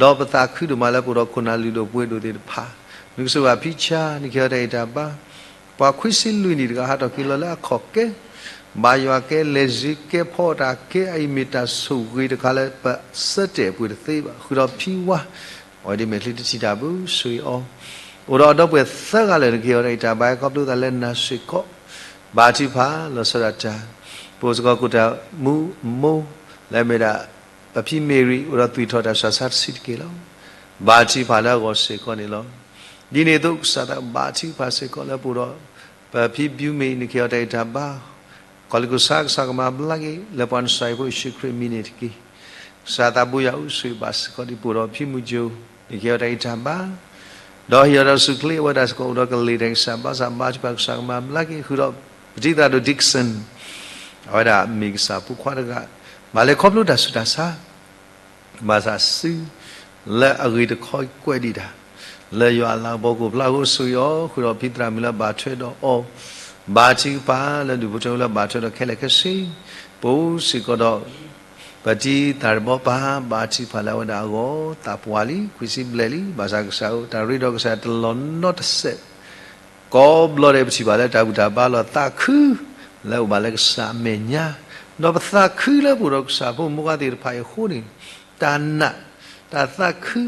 ဒီးပသးခုဒိၣ်မးလၢပအိၣ်ဒီးခိၣ်နၢ်လုၢ်ဒိၣ်ပှ့ၤဒိၣ်သ့ၣ်တဖၣ်, နကဆိၣ်ဂ့ၤဘၣ်ဖံဆါ နကဟ့ၣ်အီၤတၢ်ဂံၢ်တၢ်ဘါ, ပှၤခွံဆံလွံၢ်နံၣ်တဂၤဟးထီၣ်က့ၤလီၤလၢအခီၣ်ကဲ ဘါယွၤကဲ လဲၤစ့ကဲ ဖီအီၣ်တၢ်ကဲအံၤ မ့ၢ်တၢ်ဆိၣ်ဂ့ၤတခါလၢပဆၢတဲာ်ပှ့ၤတသ့ဘၣ် ဃုာ်ဒီးဖံဝါ, အဝဲဒ်မဲာ်ချံတထံၣ်တၢ်ဘၣ် ဆိၣ်ဂ့ၤအီၤ, အိၣ်ဒီးအဒီပုၢ်ဝဲၢ်သၢဂၤလၢာ် နကဟ့ၣ်အီၤတၢ်ဂံၢ်တၢ်ဘါခီဖျိသးလၢနၤစ့ၢ်ကီး, ဘါထုကဖၣ်လီၤဆီဒၣ်တၢ်, ပအိၣ်စ့ၢ်ကီးခိၣ်တၢ်မူအမိၢ် လၢအမ့ၢ်ဒၣ် ပဖံမ့ၢ်ရံ အိၣ်ဒီးသွံၣ်ထီၣ်တၢ်ဆှးဆါတဆံတက့ၢ်လီၤ. ဘါထုကဖၣ်လၢအဂီၢ်စ့ၢ်ကီးန့ၣ်လီၤ. ဒ်န့ၣ်အသိး ကစၢ်သးဘါထုကဖၣ်စ့ၢ်ကီးလၢပအိၣ်ဒီး ပဖံဘျုးမ့ၢ် နကဟ့ၣ်အီၤတၢ်ဂံၢ်တၢ်ဘါ, ကီၢ်လ့ၢ်ခိၣ်ဆါ ကစၢ်ကမၤဘျါက့ၤ လၢပှၤနစၢ်အံၤဖိယ့ၣ်ၡူးခရံာ်အမံၤန့ၣ်တက့ၢ်. ကစၢ်သးဘိယွၤဧၢ ဆိၣ်ဂ့ၤဘၣ်စ့ၢ်ကီးဒံး ပအိၣ်ဒီးဖံမုၢ်ကၠိ နကဟ့ၣ်အီၤတၢ်ဂံၢ်တၢ်ဘါ, ဒီးဟ့ၣ်အီၤတၢ်အိၣ်ဆူၣ်အိၣ်ချ့ အဝဲဒၣ်စ့ၢ်ကီးအိၣ်ဒီးကလ့ၢ်တၢ်ဂံၢ်စၢ်ဘါစၢ် ဘါထုကဖၣ် ကစၢ်ကမၤဘျါက့ၤ ဃုာ်ဒီး ပတံၤသရၣ်ဒိၣ် Dixon အဝဲဒၣ်မ့ၢ်ကစၢ်ဖိခွါတဂၤ ဘၣ်လဲၤခီဖျိတၢ်ဆူးတၢ်ဆါ ဘၣ်ဆၣ်စု လၢအဂ့ၤတခီကွဲးဒံးတၢ် လၢယွၤအလၤကပီၤကအိၣ်ဖျါအဃိ ဆိၣ်ဂ့ၤအီၤ ဃုာ်ဒီးဖံသရၣ်မုၣ်လၢအဘၣ်ထွဲဒီးအီၤ, ဘါထုကဖၣ်လၢဒူၣ်ဖိထၢဖိလၢအဘၣ်ထွဲဒီးခဲလၢာ်ခဲဆ့, ပအိၣ်စ့ၢ်ကီးဒီး ပတံၤသရၣ်ဘီပၢ် ဘါထုကဖၣ်လၢအဝဲဒၣ်အဂီၢ် သးပှၢ်လံ ခွံဆံဘျဲၣ်လံ ဘၣ်ဆၣ်ကစၢ်ဧၢ တၢ်ရ့ဒီးကစၢ်တလီၢ်နီတစဲး ကိးဘျီဒဲးပထံၣ်ဘၣ်လၢတၢ်ဘူၣ်တၢ်ဘါလီၤသးခု လၢအိၣ်ဘၣ်လၢကစၢ်အမဲာ်ညါ, ဒီးပသးခုလၢပအိၣ်ဒီးကစၢ်ဖိမုၣ်ဖိခွါသ့ၣ်တဖၣ်အံၤအဃိန့ၣ်, တၢ်နာ်, တၢ်သးခု,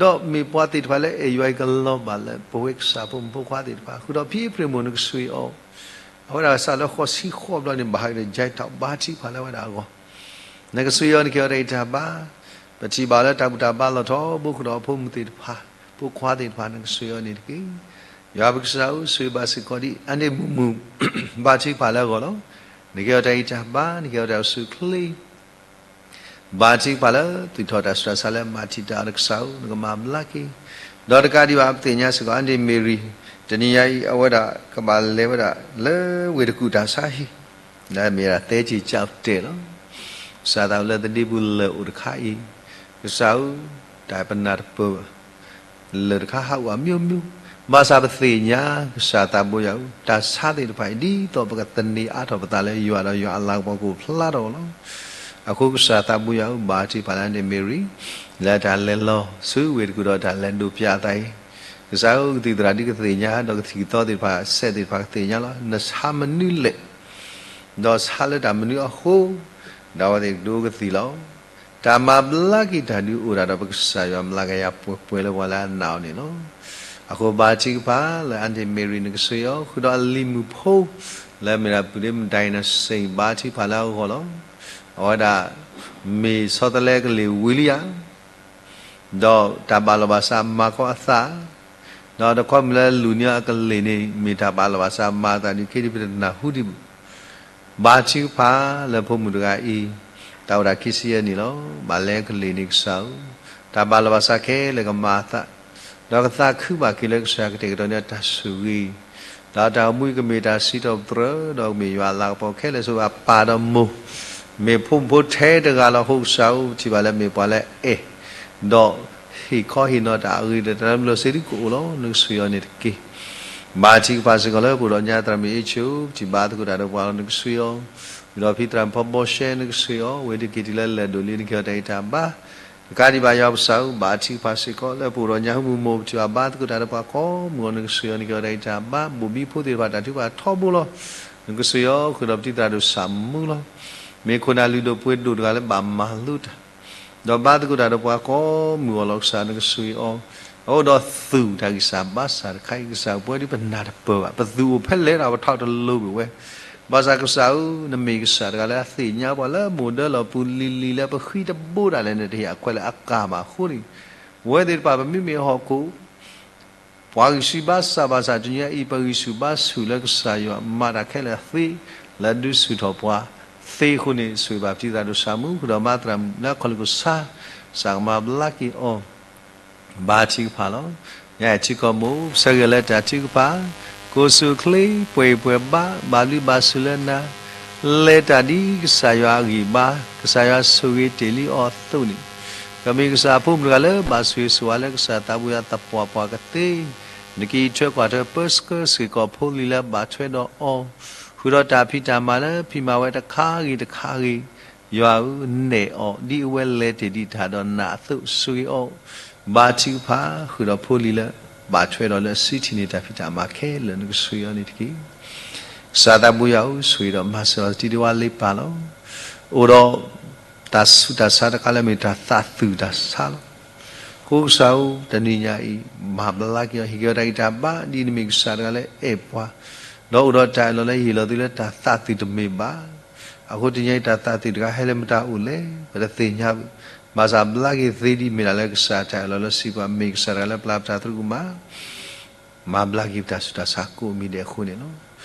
ဒီးမ့ၢ်ပှၤသ့ၣ်တဖၣ်လၢအဲၣ်ယွၤအံၤကလီၤဘၣ်လၢပဝဲကစၢ်ဖိမုၣ်ဖိခွါသ့ၣ်တဖၣ် ဃုာ်ဒီးဖံအ့ဖြ့ၣ်မိၢ် နကဆိၣ်ဂ့ၤအီၤ, အဝဲဒၣ်စးလၢဃိးဆံဃိးဘျီန့ၣ် ဘၣ်ဟးဂီၤဒီး ကၠဲးထီၣ် ဘါထုကဖၣ်လၢအဝဲဒၣ်အဂီၢ် နကဆိၣ်ဂ့ၤအီၤ နကဟ့ၣ်အီၤတၢ်ဂံၢ်တၢ်ဘါ, ပထံၣ်ဘၣ်လၢတၢ်ဘူၣ်တၢ်ဘါလီၤထီဘိ ဃုာ်ဒီးအဖိမုၣ်သ့ၣ်တဖၣ် ဖိခွါသ့ၣ်တဖၣ် နကဆိၣ်ဂ့ၤအီၤန့ၣ်တက့ၢ်. ယွၤပကစၢ်ဧၢ ဆိၣ်ဂ့ၤဘၣ်စ့ၢ်ကီးဒံး အါန့ၢ်မုာ်မုာ် ဘါထုကဖၣ်လၢအဂီၢ်လီၤ. နကဟ့ၣ်အီၤတၢ်ဂံၢ်တၢ်ဘါ နကဟ့ၣ်အီၤတၢ်အိၣ်ဆူၣ်အိၣ်ချ့ ဘါထုကဖၣ်လၢ သွံၣ်ထီၣ်တၢ်ဆူးတၢ်ဆါလၢမၤတံာ်တာ်အီၤ ကစၢ်ဧၢ နကမၤဘျါက့ၤ, ဒီးတကးဒံးဘၣ် ပသ့ၣ်ညါစ့ၢ်ကီး အါန့ၢ်မ့ၢ်ရံ တနံၤညါအံၤ အဝဲဒၣ်ကဘၣ်လဲၤဝဲဒၣ်လၢဝ့ၢ်တကူၣ်တၢ်ဆါဟံၣ် လၢအမ့ၢ်ဝဲဒၣ်သဲက့ၤကၠီၣ်တဲာ်လီၤ. ကစၢ်သးလၢသဒ့ပူၤလၢၢ်အိၣ်တခါအံၤ, ကစၢ်ဧၢ တၢ်ပနၢ်တပၢၢ်ဘၣ် လၢၢ်တခါဟးဂီၤ မျိုးမျိုး, ဘၣ်ဆၣ်ပသ့ၣ်ညါ ကစၢ်သးဘိယွၤဧၢ တၢ်ဆါသ့ၣ်တဖၣ်အံၤ ဒ်သိးပကသန့ၤအါထီၣ်ပသးလၢယွၤဒီးယွၤအလၤကပီၤကအိၣ်ဖျါထီၣ်လီၤ. အဃိကစၢ်သးဘိယွၤဧၢ ဘါထုကဖၣ်လၢအါန့ၢ်မ့ၢ်ရံ လၢတၢ်လဲၤလီၤဆူဝ့ၢ်တကူၣ်ဒီးတၢ်လဲၤဒိးပျးအသးအံၤ, ကစၢ်ဧၢ ကသံၣ်သရၣ်ဒုးကသ့ၣ်ညါ ဒီးကသံၣ်ကသီသ့ၣ်တဖၣ် စဲးသ့ၣ်တဖၣ်ကသ့ၣ်ညါလီၤ. နဆါမနုၤလဲၣ် ဒီးဆါလၢတၢ်မနုၤအဃိ ဒီးအဝဲသ့ၣ်ကဒိကသံၣ်လီၤ. တၢ်မၤဘျါက့ၤတၢ်ဒုးအိၣ်ဒၣ်ဒီး ပကစၢ်ယွၤမျးကယၤပှဲၤပှဲၤလၢပှၤလၢအနာ်အီၤန့ၣ်လီၤ. အဃိဘါထုကဖၣ်လၢအါန့ၢ်မ့ၢ်ရံ နကဆိၣ်ဂ့ၤအီၤ ဃုာ်ဒီးအလံၤမုၣ်ဖိ လၢအမ့ၢ်ဒၣ် ပုၢ်ဒ့မုၣ်ဒိၣ်နၤစ့ၣ် ဘါထုကဖၣ်လၢအဂီၢ်လီၤ. အဝဲဒၣ် မ့ၢ်ဆီတလဲကလ့ၢ်ဝံၤလံဧါ ဒီးတၢ်ဘၣ်လီၤဘၣ်စးမၤကီအသး, ဒီးတခီမုၢ်လၢလူၤန့ၢ်အကလ့ၢ်န့ၣ် မ့ၢ်တၢ်ဘၣ်လီၤဘၣ်စးမၤအသးဒုးက့ဒ်ပတနၢ်ဟူဒံးဘၣ်. ဘါထုကဖၣ်လၢဖိမုၣ်တဂၤအံၤ တၢ်အိၣ်ဒၣ်ခံဆံယဲၢ်နံၣ်လီၤ. ဘၣ်လဲၤကလ့ၢ်န့ၣ်ကစၢ်ဧၢ, တၢ်ဘၣ်လီၤဘၣ်စးခဲလၢာ်ကမၤအသး, ဒီးကသးခုဘၣ်က့ၤလၢကစၢ်ကတဲာ်ကတီၤန့ၢ်တၢ်ဆိၣ်ဂ့ၤ ဒီးတၢ်အိၣ်မူအံၤကမ့ၢ်တၢ်စံးထီၣ်ပတြၢၤ ဒီးကမ့ၢ်ယွၤအလၤကပီၤခဲလၢာ် ဆိပာ်ဒီးမိၢ်, မ့ၢ်ဖိမုၣ်ဖိထဲတဂၤလီၤ. အဃိကစၢ်ဧၢ, ပထံၣ်ဘၣ်လၢမ့ၢ်ပှၤလၢအဲၣ်, ဒီးဟ့ၣ်ခီဟ့ၣ်နီၤတၢ်အဂ့ၤဒီးတၢ်လၢမုၢ်လီၤစ့ၢ်ကီးအိၣ်လီၤ. နကဆိၣ်ဂ့ၤအီၤန့ၣ်တက့ၢ်. ဘါထုကဖၣ်စ့ၢ်ကီးလၢပအိၣ်ဒီးညါသရၣ်မုၣ်အ့ၣ်ဆိ, ပထံၣ်ဘၣ်သကိးတၢ်ဒီးပှၤလီၤ. နကဆိၣ်ဂ့ၤအီၤ, ဝံၤဒီးဖံသရၣ်မုၣ်ဖီဘီရှဲ နကဆိၣ်ဂ့ၤအီၤ, ဝဲဒၣ်က့ၤတုၤလၢလဲၤဒိၣ်လံ နကဟ့ၣ်အီၤတၢ်ဂံၢ်တၢ်ဘါ တကးဒံးဘၣ်ယွၤပကစၢ်ဧၢ, ဘါထုကဖၣ်စ့ၢ်ကီးလၢပအိၣ်ဒီးညါဟူမုၢ်မိၢ် ပထံၣ်ဘၣ်ဘါသကိးတၢ်ဒီးပှၤကိးမုၢ်အဂီၢ် နကဆိၣ်ဂ့ၤအီၤ နကဟ့ၣ်အီၤတၢ်ဂံၢ်တၢ်ဘါ, ဘိၣ်ဘံဖိသ့ၣ်တဖၣ်တၢ်ထုကဖၣ်ထီဘိလီၤ. နကဆိၣ်ဂ့ၤအီၤဃုာ်ဒီးပတံၤသရၣ်ဒိၣ်ဆၣ်မူလီၤ. မ့ၢ်ခိၣ်နၢ်လုၢ်ဒိၣ်ပှ့ၤဒိၣ်တဂၤလၢဘၣ်မၤလိတၢ် ဒီးဘါသကိးတၢ်ဒီးပှၤကိးမုၢ်အဂီၢ်လီၤ. ကစၢ်နကဆိၣ်ဂ့ၤအီၤ, အအိၣ်ဒီးသူၣ်တၢ်ဂံၢ်စၢ်ဘါစၢ်တခါအံၤ ကစၢ်ပဝဲဒၣ်ပနၢ်တပၢၢ်ဘၣ်, ပသူၣ်အိၣ်ဖဲလဲၣ်ဒီးပထီၣ်တလိၤဘၣ်ဝဲ ဘၣ်ဆၣ်ကစၢ်ဧၢ, နမ့ၢ်ကစၢ်တဂၤလၢအသ့ၣ်ညါပှၤလၢမိၢ်ဒၢလီၢ်ပူၤလံၤလံၤလၢပဃံတဘိဒၣ်လဲာ်န့ၣ် တဟ့ၣ်အခွဲးလၢအကါဘၣ်အဃိန့ၣ်, ပဝဲသ့ၣ်တဖၣ်ပမ့မ့ၢ်ဟီၣ်ခိၣ် ပှၤဂံၢ်ဆူၣ်ဘါစၢ်ဘၣ်ဆၣ် တနံၤအံၤ ပဂံၢ်ဆူၣ်ဘါဆူၣ်လၢကစၢ်ယွၤမၤတၢ်ခဲလၢာ်သ့, လၢဒုးဆူၣ်ထီၣ်ပှၤသ့အဃိန့ၣ်, ဆိၣ်ဂ့ၤဘၣ်ပတံၤသရၣ်ဒိၣ်ဆၣ်မူ ဃုာ်ဒီးမၤသရၣ်မုၣ်လၢခီၣ်လံၢ်ခိၣ်ဆါ, ကစၢ်ကမၤဘျါက့ၤအီၤ ဘါထုကဖၣ်လီၤ. ညါအံၤထံကီၢ်မိၢ် ပဆၢဂ့ၤလၢတၢ်ထုကဖၣ်, ကိၢ်ဆူၣ်ချ့ ပှဲၤအံၤပှဲၤဘါ ဘၣ်ဘျုးဘၣ်ဆိၣ်လၢနၤ, လဲၤတၢ်ဒ်ကစၢ်ယွၤအဂံၢ်ဘါ, ကစၢ်ယွၤဆိၣ်ဂ့ၤတ့ၢ်လံအီၤအသိးန့ၣ်, ကမ့ၢ်ကစၢ်အဖိမုၣ်တဂၤလၢဘၣ်ဆိၣ်ဂ့ၤဆိၣ်ဝါလၢကစၢ်သးဘိယွၤသပှၢ်ပှၢ်ကသ့, နကအံးထွဲကွၢ်ထွဲပၢဆှၢစ့ၢ်ကီးဖိလံၤလၢဘၣ်ထွဲဒီးအီၤ, ဃုာ်ဒီးတၢ်ဖံးတၢ်မၤလၢဖံးမၤဝဲတခါဂ့ၤတခါဂ့ၤ, ယွၤဧၢ, နဲၣ်အီၤဒ်အဝဲလဲၤတ့ၢ်ဒံးတၢ်ဒီးနၤအသိး ဆိၣ်ဂ့ၤအီၤ, ဘါထုကဖၣ်ဃုာ်ဒီးဖိလံၤလၢ ဘၣ်ထွဲဒီးလၢအစုထံၣ်န့ၢ်တၢ်ဖံးတၢ်မၤခဲလၢာ် နကဆိၣ်ဂ့ၤအီၤန့ၣ်တက့ၢ်. ကစၢ်သးဘိယွၤဧၢ, ဆိၣ်ဂ့ၤဒီးမၤစၢၤအီၤတံၤဒံးဝါလ့ပၢ်လီၤ. အိၣ်ဒီးတၢ်ဆူးတၢ်ဆါတခါလၢမ့ၢ်တၢ်သးသူၣ်တၢ်ဆါလီၤ. အဃိကစၢ်ဧၢ, တနံၤညါအံၤ မၤဘျါက့ၤအီၤ ဟ့ၣ်က့ၤအီၤတၢ်ဂံၢ်တၢ်ဘါဒ်နမ့ၢ်ကစၢ်တဂၤလၢအဲၣ်ပှၤ, ဒီးအိၣ်ဒီးတၢ်အၢၣ်လီၤလၢဟ့ၣ်လီၤသုလၢတၢ်သးသူၣ်တမ့ၢ်ဘၣ်. အဃိတနံၤညါအံၤတၢ်သးသူၣ်တခါဟဲလၢမတၤအိၣ်လဲၣ် ပတသ့ၣ်ညါဘၣ်. ဘၣ်ဆၣ်ဘျါက့ၤသ့ဒ်မ့ၢ်ဒၣ်လၢကစၢ်တၢ်အၢၣ်လီၤလၢစံးပှၤ မ့ၢ်ကစၢ်တဂၤလၢပျၢ်ပတၢ်သရူးကမၣ် မၤဘျါက့ၤပတၢ်ဆူးတၢ်ဆါကိးမံၤဒဲးအဃိန့ၣ်လီၤ.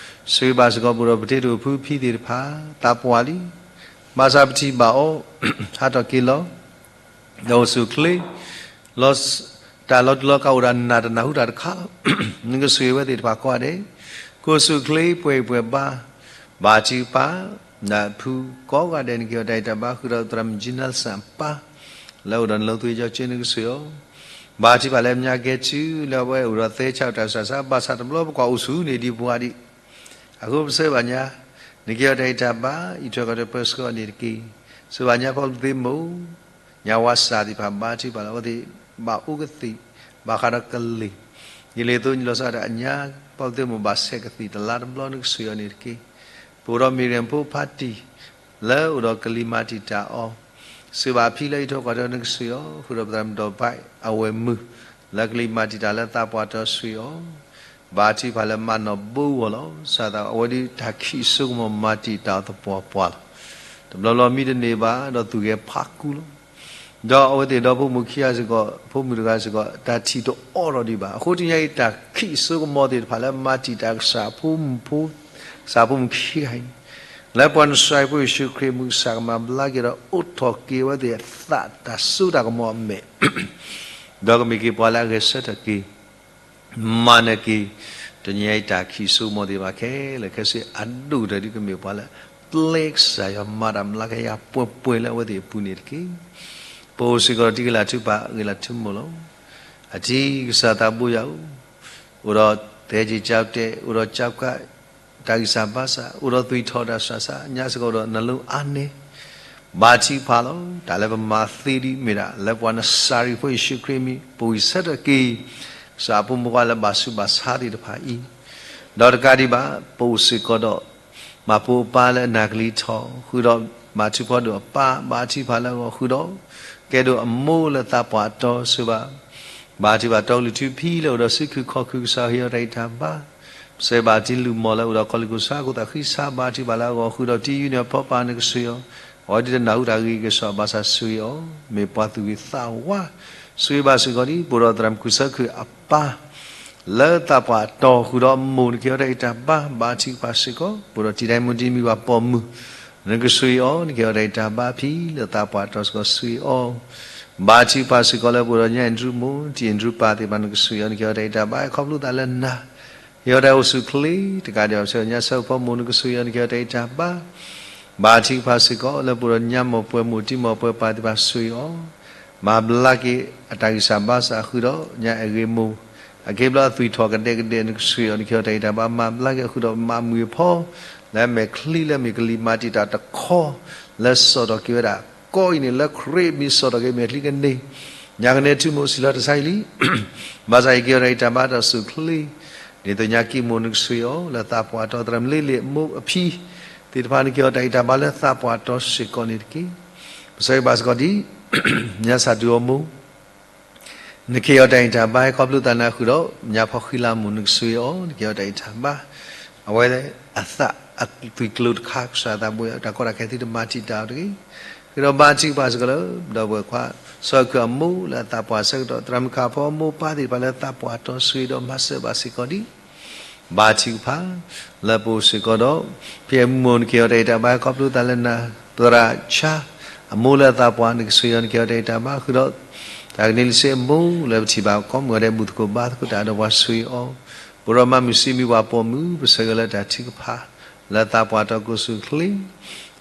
ဆိၣ်ဂ့ၤဘၣ်စ့ၢ်ကီးပအိၣ်ဒီးပတ့တိာ်ဖုဖံသ့ၣ်တဖၣ် သးပှၢ်လံ, ဘၣ်ဆၣ်ပထံၣ်ဘၣ်အီၤ ဟးထီၣ်က့ၤလီၤ, ဒီးအိၣ်ဆူၣ်အိၣ်ချ့, လီၤ, တၢ်လီၤတူာ်လီၤကာ်အိၣ်ဒီးနၢ်တနၢ်ဟူတၢ်တခါလီၤ. နကဆိၣ်ဂ့ၤဝဲသ့ၣ်တဖၣ်ကိးဂၤဒဲး, ကအိၣ်ဆူၣ်အိၣ်ချ့ ပှဲၤအံၤပှဲၤဘါ, ဘါထုကဖၣ်, နဖုကိးဂၤဒဲး နကဟ့ၣ်အီၤတၢ်ဂံၢ်တၢ်ဘါ ဃုာ်ဒီးသရၣ်မုၣ်ကၠံနၢ်စၣ်ပၢ် လၢအိၣ်ဒီးနလိသ့ကၠီကၠ့ နကဆိၣ်ဂ့ၤအီၤ, ဘါထုကဖၣ်လၢအမဲာ်ညါကဲထီၣ် လၢအဝဲအိၣ်ဒီးသဲဆါတၢ်ဆူးတၢ်ဆါ ဘၣ်ဆၣ်တဘျီပကွၢ်အိၣ်ဆူၣ်န့ၣ်ဒံးပှၤဒံး, အဃိပဆၢဘၣ်ညါ, နကဟ့ၣ်အီၤတၢ်ဂံၢ်တၢ်ဘါ အံးထွဲကွၢ်ထွဲပၢဆှၢအီၤန့ၣ်တက့ၢ်. ဆၢဘၣ်ညါဖီလၢပသ့မိၢ် ညါဝါစၢ်သ့ၣ်တဖၣ် ဘါထုကဖၣ်လၢအဝဲသ့ၣ် ဘၣ်အိၣ်ကသ့ၣ် ဘၣ်ဃးဒီးကလံၤ, ယလံာ်သိညလီၤစၢ်တၢ်အညါ ဖီလၢပသ့မိၢ်ဘၣ်ဆဲးကသံၣ်တလါတဘျီ နကဆိၣ်ဂ့ၤအီၤန့ၣ်တက့ၢ်. ပအိၣ်ဒီးမ့ၢ်ရၣ်ဖိဖါတံၢ် လၢအိၣ်ဒီးကလံၤမၤတံာ်တာ်အီၤ, စံးဘၣ်အဖံလၢအံးထွဲကွၢ်ထွဲ နကဆိၣ်ဂ့ၤအီၤ, ဃုာ်ဒီးပသရၣ်မုၣ်ဒီးဘၣ် အဝဲၢ်မုၣ် လၢကလံၤမၤတံာ်တာ်လၢသးပှၢ်တီၤ ဆိၣ်ဂ့ၤအီၤ, ဘါထုကဖၣ်လၢမၤနီၣ်ဘိအီၤလီၤ. စၢ်သးအဝဲဒၣ်တၢ်ခံးစိကမီၤမၤတံာ်တာ်အီၤသပှၢ်ပှၢ်လီၤ. တဘျီဘျီမံတန့ၢ်ဘၣ် ဒီးသူၣ်ဂဲၤဖးကူလီၤ. ဒီးအဝဲသ့ၣ်ဒီဖိမိၢ်ခံဂၤစ့ၢ်ကီး ဖိမုၣ်တဂၤစ့ၢ်ကီး တၢ်ထံၣ်တအိၣ်ထီၣ်ဒံးဘၣ်. အဃိတနံၤညါအံၤ တၢ်ခံးစိကမီၤသ့ၣ်တဖၣ်လၢမၤတံာ်တာ်ကစၢ်ဖိမုၣ်ဖိ ကစၢ်ဖိမုၣ်ခံဂၤအံၤန့ၣ် လၢပှၤနစၤရ့းဖိယ့ၣ်ၡူးခရံာ်အမံၤ ကစၢ်ကမၤဘျါက့ၤဒီး အိးထီၣ်က့ၤအဝဲသ့ၣ်အသးတၢ်စိတၢ်ကမီၤအမဲာ် ဒီးကမ့ၢ်က့ၤပှၤလၢအဂဲၤဆၢထၢၣ်က့ၤ မၤနၢၤက့ၤ တနံၤညါအံၤတၢ်ခံးစိကမီၤသ့ၣ်တဖၣ်ခဲလၢာ်ခဲဆ့ အဒိၣ်ကတၢၢ်ဒ်ကမ့ၢ်ပှၤလၢ ပျဲကစၢ်ယွၤမၤတၢ်မျးကယၤပှဲၤပှဲၤလၢအဝဲသ့ၣ်အပူၤန့ၣ်တက့ၢ်. ပအိၣ်စ့ၢ်ကီးဒီးတံၤဂ့ၤလၢ်ထုကဖၣ် ဂ့ၤလၢ်ထုကဖၣ်လီၤ. အထံကစၢ်သးဘိယွၤဧၢ, အိၣ်ဒီးသဲက့ၤကၠါတဲာ် အိၣ်ဒီးကၠါကး တၢ်ဂံၢ်စၢ်ဘါစၢ် အိၣ်ဒီးသွံၣ်ထီၣ်တၢ်ဆူးတၢ်ဆါ ညါစ့ၢ်ကီးအိၣ်ဒီးနလိအါန့ၣ် ဘါထုကဖၣ်လီၤ. တၢ်လၢပမၤသ့ဒ်မ့ၢ်ဒၣ် လၢပှၤနစၤရ့းဖိယ့ၣ်ၡူးခရံာ်အမံၤ ပဝံၢ်ဆၢထၢၣ်က့ၤ ကစၢ်အဖိမုၣ်ဖိခွါလၢဘၣ်ဆူးဘၣ်ဆါသ့ၣ်တဖၣ်အံၤ, ဒီးတကးဒံးဘၣ် ပအိၣ်စ့ၢ်ကီးဒီး မၤဖိအပၢ်လၢအနၢ်ကလံၤထီၣ် ဃုာ်ဒီးမၤထူးဖီဒိၣ်အပၢ် ဘါထုကဖၣ်လၢအဂီၢ် ဃုာ်ဒီး ကဲဒိၣ်အမိၢ်လၢသးပှၢ်အတီၤ ဆိၣ်ဂ့ၤဘၣ် ဘါထုကဖၣ်တီကလုာ်ထူဖံလၢအိၣ်ဒီးစုခုၣ်ခီၣ်ခုၣ် ကစၢ်ဟ့ၣ်အီၤတၢ်ဂံၢ်တၢ်ဘါ, ပဆၢဘၣ်တံၤလူၢ်မီၢ်လၢအိၣ်ဒီးခီၣ်လံၢ်ခိၣ်ဆါ ခိၣ်သးဃံဆါ ဘါထုကဖၣ်လၢအဂီၢ် ဃုာ်ဒီးတံၤယုၢ်န့ၣ်အဖီပၢ် နကဆိၣ်ဂ့ၤအီၤ, အဝဲဒၣ်တနၢ်ဟူတၢ်ဂ့ၢ်ကဲဆိးဘၣ်ဆၣ် ဆိၣ်ဂ့ၤအီၤ မ့ၢ်ပှၤသူၣ်ဂ့ၤသးဝါ, ဆိၣ်ဂ့ၤဘၣ်စ့ၢ်ကီးဒ် ပအိၣ်ဒီးသရၣ်မုၣ်ခူၣ်ဆၢခုၣ်အပၢ် လၢသးပှၢ်အတီၤ ဃုာ်ဒီးအမိၢ် နကဟ့ၣ်အီၤတၢ်ဂံၢ်တၢ်ဘါ ဘါထုကဖၣ်စ့ၢ်ကီး ပအိၣ်ဒီးတံၤဒဲမုၣ်တံၤမံၤပှၤပိာ်မုၣ် နကဆိၣ်ဂ့ၤအီၤ နကဟ့ၣ်အီၤတၢ်ဂံၢ်တၢ်ဘါဖံလၢသးပှၢ်အတီၤစ့ၢ်ကီး ဆိၣ်ဂ့ၤအီၤ, ဘါထုကဖၣ်စ့ၢ်ကီးလၢပအိၣ်ဒီးညၣ်အ့ၣ်ဒြူးမိၢ် တံၤအ့ၣ်ဒြူးပၢ်သ့ၣ်တဖၣ် နကဆိၣ်ဂ့ၤအီၤ နကဟ့ၣ်အီၤတၢ်ဂံၢ်တၢ်ဘါ ခီဖျိသးလၢနၤ ဟ့ၣ်အီၣ်တၢ်အိၣ်ဆူၣ်အိၣ်ချ့တကးဒံးဘၣ် ပဆၢဂ့ၤညါဆၢဖှိၣ်ဖိမိၢ် နကဆိၣ်ဂ့ၤအီၤ နကဟ့ၣ်အီၣ်တၢ်အံးတၢ်ဘါ, ဘါထုကဖၣ်စ့ၢ်ကီး လၢပအိၣ်ဒီးညါ မိၢ်ပှဲၤမိၢ်တံၢ်မိၢ်ပှဲၤပၢ်သ့ၣ်တဖၣ် ဆိၣ်ဂ့ၤအီၤ, မၤဘျါက့ၤအတၢ်ဂံၢ်စၢ်ဘါစၢ်အဃုာ်ဒီး ညါအဲၣ်ဂ့ၤမိၢ်, အက့ဘျီအသွံၣ်ထီၣ်ကဒဲကဒဲ နကဆိၣ်ဂ့ၤအီၤ နကဟ့ၣ်အီၤတၢ်အံးတၢ်ဘါ မၤဘျါက့ၤအဃုာ်ဒီး မၤမုာ်အဖီ လၢအမဲာ်ချံလၢအမ့ၢ်ကလံၤ မၤတံာ်တာ်တခီ လၢစိာ်ထီၣ်က့ၤဝဲဒၣ် ကိးအံၤန့ၣ် လၢခရံာ်အမံၤစိာ်ထီၣ်က့ၤမဲာ်ချံကန့ၢ်, ညါကနဲထံမိၣ်စံးလီၤတၢ်ဆါအံၤလံ ဘၣ်ဆၣ်ဟ့ၣ်က့ၤအီၤတၢ်အံးတၢ်ဘါတၢ်အိၣ်ဆူၣ်အိၣ်ချ့, ဒ်သိးညါကံၢ်မိၢ် နကဆိၣ်ဂ့ၤအီၤ လၢသးပှၢ်တီ သရၣ်မုၣ်လ့လ့ၣ်အမိၢ်အဖံသ့ၣ်တဖၣ် နကဟ့ၣ်အီၤတၢ်အံးတၢ်ဘါလၢသးပှၢ်တီစ့ၢ်ကီးန့ၣ်တက့ၢ်. ပဆၢဂ့ၤဘၣ်စ့ၢ်ကီးဒ် ညါစၢ်ဒုးအီၤမိၢ် နကဟ့ၣ်အီၤတၢ်အံးတၢ်ဘါ ဟဲခီဖျိသးနၤဃုာ်ဒီး ညါဖီဃံလၤမိၢ် နကဆိၣ်ဂ့ၤအီၤ နကဟ့ၣ်အီၤတၢ်အံးတၢ်ဘါ, အဝဲအသးအသွံၣ်ကျိၤတခါ ကစၢ်သးဘိယွၤ တၢ်ကီတၢ်ခဲသုတမၤတံာ်တာ်အီၤတဂ့ၤ, ဃုာ်ဒီးဘါထုကဖၣ်စ့ၢ်ကီးလၢ ဒီပုၢ်ဝဲၢ်ခွါ စီၤခၢၣ်အမိၢ်လၢအသးပှၢ်ဆၢကတီၢ် သရၣ်မုၣ်ခါဖီအမိၢ်ပၢ်သ့ၣ်တဖၣ်လၢသးပှၢ်တီ ဆိၣ်ဂ့ၤဒီးမၤစၢၤဘၣ်စ့ၢ်ကီးဒ် ဘါထုကဖၣ် လၢပအိၣ်စ့ၢ်ကီးဒီး ဖံအဲၣ်မုၢ်မိၢ် နကဟ့ၣ်အီၤတၢ်အံးတၢ်ဘါ ခီဖျိသးလၢနၤ, သရၣ်ဆါ အမိၢ်လၢအသးပှၢ် နကဆိၣ်ဂ့ၤအီၤ နကဟ့ၣ်အီၤတၢ်အံးတၢ်ဘါ ဃုာ်ဒီး တၢ်ကန့ၢ်လံစ့အမိၢ် လၢပထံၣ်ဘၣ်ကီမုၢ်ဂီၤဒဲး ဘူၣ်သကိးဘါသကိးတၢ်ဒီးပှၤ ဆိၣ်ဂ့ၤအီၤ, ပဒီးမၤမုာ်စံးမံၤပှၤပိာ်မုၣ် ပဆၢဂ့ၤလၢတၢ်ထုကဖၣ် လၢသးပှၢ်တီကိၢ်ဆူၣ်ချ့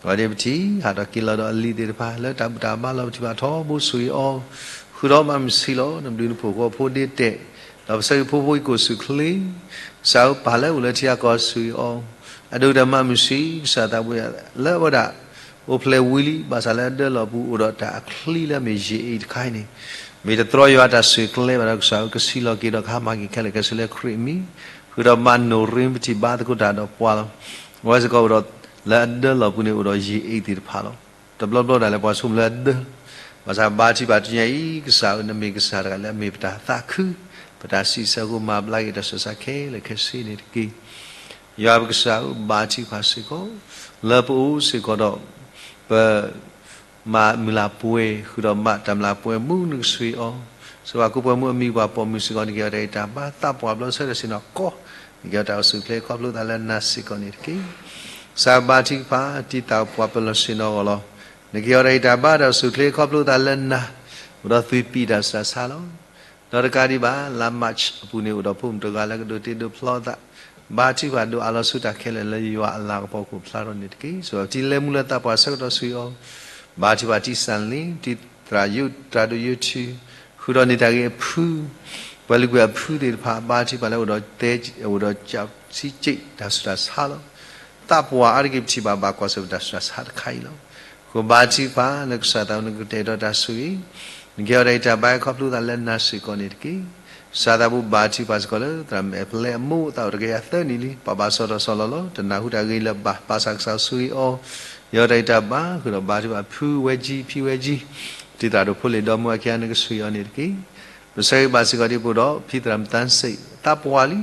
အဝဲဒၣ်ပထံၣ် ဟးထီၣ်က့ၤလီၤဒီးအလံၤသ့ၣ်တဖၣ် လၢတၢ်ဘူၣ်တၢ်ဘါလီၤ ပထံၣ်ဘၣ်ထီဘိ ဆိၣ်ဂ့ၤအီၤ, ဃုာ်ဒီးမၤမုာ်စံးလီၤ နဘျုးနဖှိၣ်ဃီဖိဒ့တဲာ်, ဒီးပဆၢဂ့ၤဖိဖိအံၤကိၢ်ဆူၣ်ချ့, ကစၢ်ဧၢ ပၢ်လၢအိၣ်လၢထံဂၤကီၢ် ဆိၣ်ဂ့ၤအီၤ, အဒိၣ်ကတၢၢ်မၤမုာ်စံး ကစၢ်သးဘိယွၤ လၢအဝဲဒၣ် အိၣ်ဖျဲၣ်ဝံၤလံ ဘၣ်ဆၣ်လၢအဒၢလီၢ်ပူၤ အိၣ်ဒီးတၢ်အချံလၢအမ့ၢ်ယံာ်အ့ၣ်တခါအံၤန့ၣ်, မ့ၢ်တတြီယွၤတၢ်ဆိၣ်ဂ့ၤကျဲဘၣ်ဒီး ကစၢ်ဧၢ ကဆံးလီၤက့ၤဒီးကဟါမၢ်က့ၤခဲလၢာ်ခဲဆ့လၢခရံာ်အမံၤ, ဃုာ်ဒီးမၤနိၢ်ရ့ ပထံၣ်ဘါသကိးတၢ်ဒီးပှၤလီၤ, အဝဲစ့ၢ်ကီးအိၣ်ဒီး လၢအဒၢလီၢ်ပူၤန့ၣ် အိၣ်ဒီးယံာ်အ့ၣ်သ့ၣ်တဖၣ်လီၤ. တဘျီဘျီဒၣ်လဲာ်ပှၤဆိကမိၣ်လၢအဒၢ, ဘၣ်ဆၣ်ဘါထုကဖၣ်တနံၤအံၤ ကစၢ်ဧၢ နမ့ၢ်ကစၢ်တဂၤလၢအမ့ၢ်ပတၢ်သးခု, ပတၢ်စံးဆၢအဃိ မၤဘျါက့ၤတၢ်ဆူးတၢ်ဆါခဲလၢာ်ခဲဆ့န့ၣ်တက့ၢ်. ယွၤပကစၢ်ဧၢ ဘါထုကဖၣ်စ့ၢ်ကီး လၢပအိၣ်စ့ၢ်ကီးဒီး ပ မၤမုၢ်လၢ်ပှဲၤ ဃုာ်ဒီးမၤတၢ်မုၢ်လၢ်ပှဲၤမူ နကဆိၣ်ဂ့ၤအီၤ, စၢၤပှၤကိးပှၤမူအမံၤ ပှၤပိာ်မုၣ်စ့ၢ်ကီး နကဟ့ၣ်အီၤတၢ်အံးတၢ်ဘါ သးပှၢ်ဘျီဆၢထၢၣ်ဆ့ၣ်နီၤကီၢ်, နကဟ့ၣ်အီၤတၢ်အိၣ်ဆူၣ်အိၣ်ချ့ ခီဖျိသးလၢနၤစ့ၢ်ကီးန့ၣ်တက့ၢ်. ကစၢ်ဘါထုကဖၣ် တံၤသၣ်ပှၤပၢၤလီၢ်ဆ့ၣ်နီၤဂီၢ်လီၤ. နကဟ့ၣ်အီၤတၢ်အံးတၢ်ဘါ တၢ်အိၣ်ဆူၣ်အိၣ်ချ့ ခီဖျိသးလၢနၤ, အိၣ်ဒီးသွံၣ်ပံာ်တၢ်ဆူးတၢ်ဆါလီၤ. ဒီးတကးဒံးဘၣ် လါမးအပူၤန့ၣ် အိၣ်ဒီးဖိမုၣ်တဂၤလၢကဒိးတ့ဒိးဖျီသး, ဘါထုကဖၣ်ဒိးအးလီၤဆူတၢ်ခဲလၢာ်လၢယွၤအလၤကပီၤခိၣ်ဖျါထီၣ်န့ၣ်တက့ၢ်. စၢၤပှၤပတံၤလဲၤမူလၢသးပှၢ်ဆၢကတီၢ် ဆိၣ်ဂ့ၤအီၤ, ဘါထုကဖၣ်တံၤစၣ်လ့, တံၤသရၣ်ယိးတၢ်ဒိၣ်ယိးထူ, ဃုာ်ဒီးန့ၢ်တၢ်ဂ့ၤအဖု, ပှၤလုၢ်ကွံာ်အဖုသ့ၣ်တဖၣ် ဘါထုကဖၣ်လၢအိၣ်ဒီးတဲ, အိၣ်ဒီးကၠးစံကၠံး တၢ်ဆူးတၢ်ဆါလီၤ. သးပှၢ်အါတက့ၢ် ပထံၣ်ဘၣ်ဘၣ်ကွၢ်ဆၢၣ်ပတၢ်ဆူးတၢ်ဆါတခါအံၤလီၤ. အဃိဘါထုကဖၣ်လၢကစၢ်သး နကတဲာ်ဒီးတၢ်ဆိၣ်ဂ့ၤ, နကဟ့ၣ်အီၤတၢ်အံးတၢ်ဘါ ခီဖျိသးလၢနၤစ့ၢ်ကီးန့ၣ်တက့ၢ်. ကစၢ်သးဘိဘါထုကဖၣ်စ့ၢ်ကီးလၢ သရၣ်မုၣ်အဲၣ်ဖျဲးအမိၢ် သးအိၣ်တကယၤသၢနံၣ်လံ, ပှၤဘၣ်စီၣ်ထီၣ်စီၣ်လီၤလီၤ, တနၢ်ဟူတၢ်ဂ့ၢ်လၢၤဘၣ်, ဘၣ်ဆၣ်ကစၢ်ဆိၣ်ဂ့ၤအီၤ, ဟ့ၣ်အီၤတၢ်အံးတၢ်ဘါ ဃုာ်ဒီးဘါထုကဖၣ်ဖုဝဲကၠံ ဖံဝဲကၠံ, တံၤသရၣ်ဒိၣ်ဖိလ့ၣ်ဒီမါဝၤခံဂၤ နကဆိၣ်ဂ့ၤအီၤန့ၣ်တက့ၢ်. ပဆၢဂ့ၤဘၣ်စ့ၢ်ကီးဒ်ပအိၣ်ဒီး ဖံသရၣ်မုၣ်သးစ့ၣ် သးပှၢ်လံ,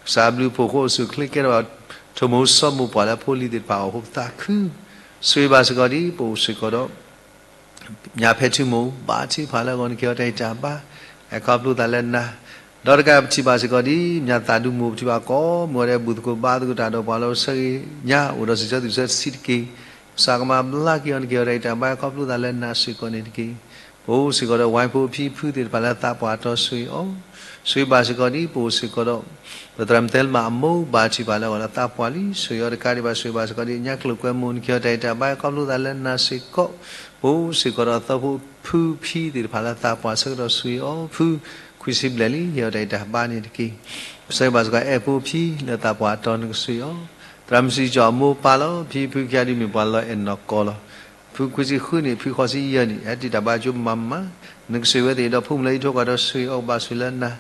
ကစၢ်ဘျုးဖှိၣ်ဃိအိၣ်ဆူၣ်အိၣ်ချ့ကဲထီၣ်ဘၣ် ထိၣ်မိၢ်စီၤမိၢ်ပှၢ်လၢဖိလံၤသ့ၣ်တဖၣ်အီၣ်အဃိ ပသးခု, ဆိၣ်ဂ့ၤဘၣ်စ့ၢ်ကီးဒ်ပအိၣ်စ့ၢ်ကီးဒီး ညါဖဲထူမိၢ် ဘါထုကဖၣ်လၢအဂီၢ် နကဟ့ၣ်အီၤတၢ်အံးတၢ်ဘါ ဟဲခီဖျိသးလၢနၤ, ဒီးတကးပထံၣ်ဘၣ်စ့ၢ်ကီးဒ် ညါသးဒူမိၢ်ပထံၣ်ဘၣ်ကိးမုၢ်ဂီၤဒဲး ဘူၣ်သကိးဘါသကိးတၢ်ဒီးပှၤလၢပဆၢဂ့ၤညါ အိၣ်ဒီးစံးဆၢသူၣ်ဆၢတဆံးတက့ၢ်, ကစၢ်ကမၤဘျါက့ၤအီၤ နကဟ့ၣ်အီၤတၢ်အံးတၢ်ဘါ ဟဲခီဖျိသးလၢနၤစ့ၢ်ကီးန့ၣ်တက့ၢ်. ပအိၣ်စ့ၢ်ကီးဒီးဝဲဖိအဖံဖုသ့ၣ်တဖၣ်လၢသးပှၢ်တီ ဆိၣ်ဂ့ၤအီၤ, ဆိၣ်ဂ့ၤဘၣ်စ့ၢ်ကီးဒ်ပအိၣ်စ့ၢ်ကီးဒီး ပသရၣ်မုၣ်သဲလမးအမိၢ် ဘါထုကဖၣ်လၢအဂီၢ်လၢသးပှၢ်လံ, ဆိၣ်ဂ့ၤအီၤတကးဒံးဘၣ် ဆိၣ်ဂ့ၤဘၣ်စ့ၢ်ကီးဒ် ညါကျိၤကွဲမုၢ် နကဟ့ၣ်အီၤတၢ်အံးတၢ်ဘါ ဟဲခီဖျိသးလၢနၤစ့ၢ်ကီး, ပအိၣ်စ့ၢ်ကီးဒီးသီဖိဖုဖံသ့ၣ်တဖၣ်လၢသးပှၢ်ဆၢကတီၢ် ဆိၣ်ဂ့ၤအီၤ, ဖုခွံဆံဘျဲၣ်လံ ဟ့ၣ်အီၤတၢ်အံးတၢ်ဘါန့ၣ်တက့ၢ်. ပဆၢဂ့ၤဘၣ်စ့ၢ်ကီး အဲၣ်ဖိအဖံလၢသးပှၢ်တီ နကဆိၣ်ဂ့ၤအီၤ, သရၣ်မုၣ်စံကၠီအမိၢ်ပၢ်လီၤ, ဖံဖုခံဂၤဒ်မ့ၢ်ပှၤလီၤအဲၣ်နီၢ်ကီၢ်လီၤ. ဖုခွံဆံဃုန့ၣ် ဖုဃိးဆံယဲၢ်နံၣ် ဟဲတံာ်တၢ်ဘါကၠိမးမး, နကဆိၣ်ဂ့ၤဝဲသ့ၣ်ဒီး ဖိမုၣ်လၢဟံၣ်ထိၣ်ဃီဒီး ဆိၣ်ဂ့ၤအီၤဘၣ်ဆိၣ်လၢနၤ,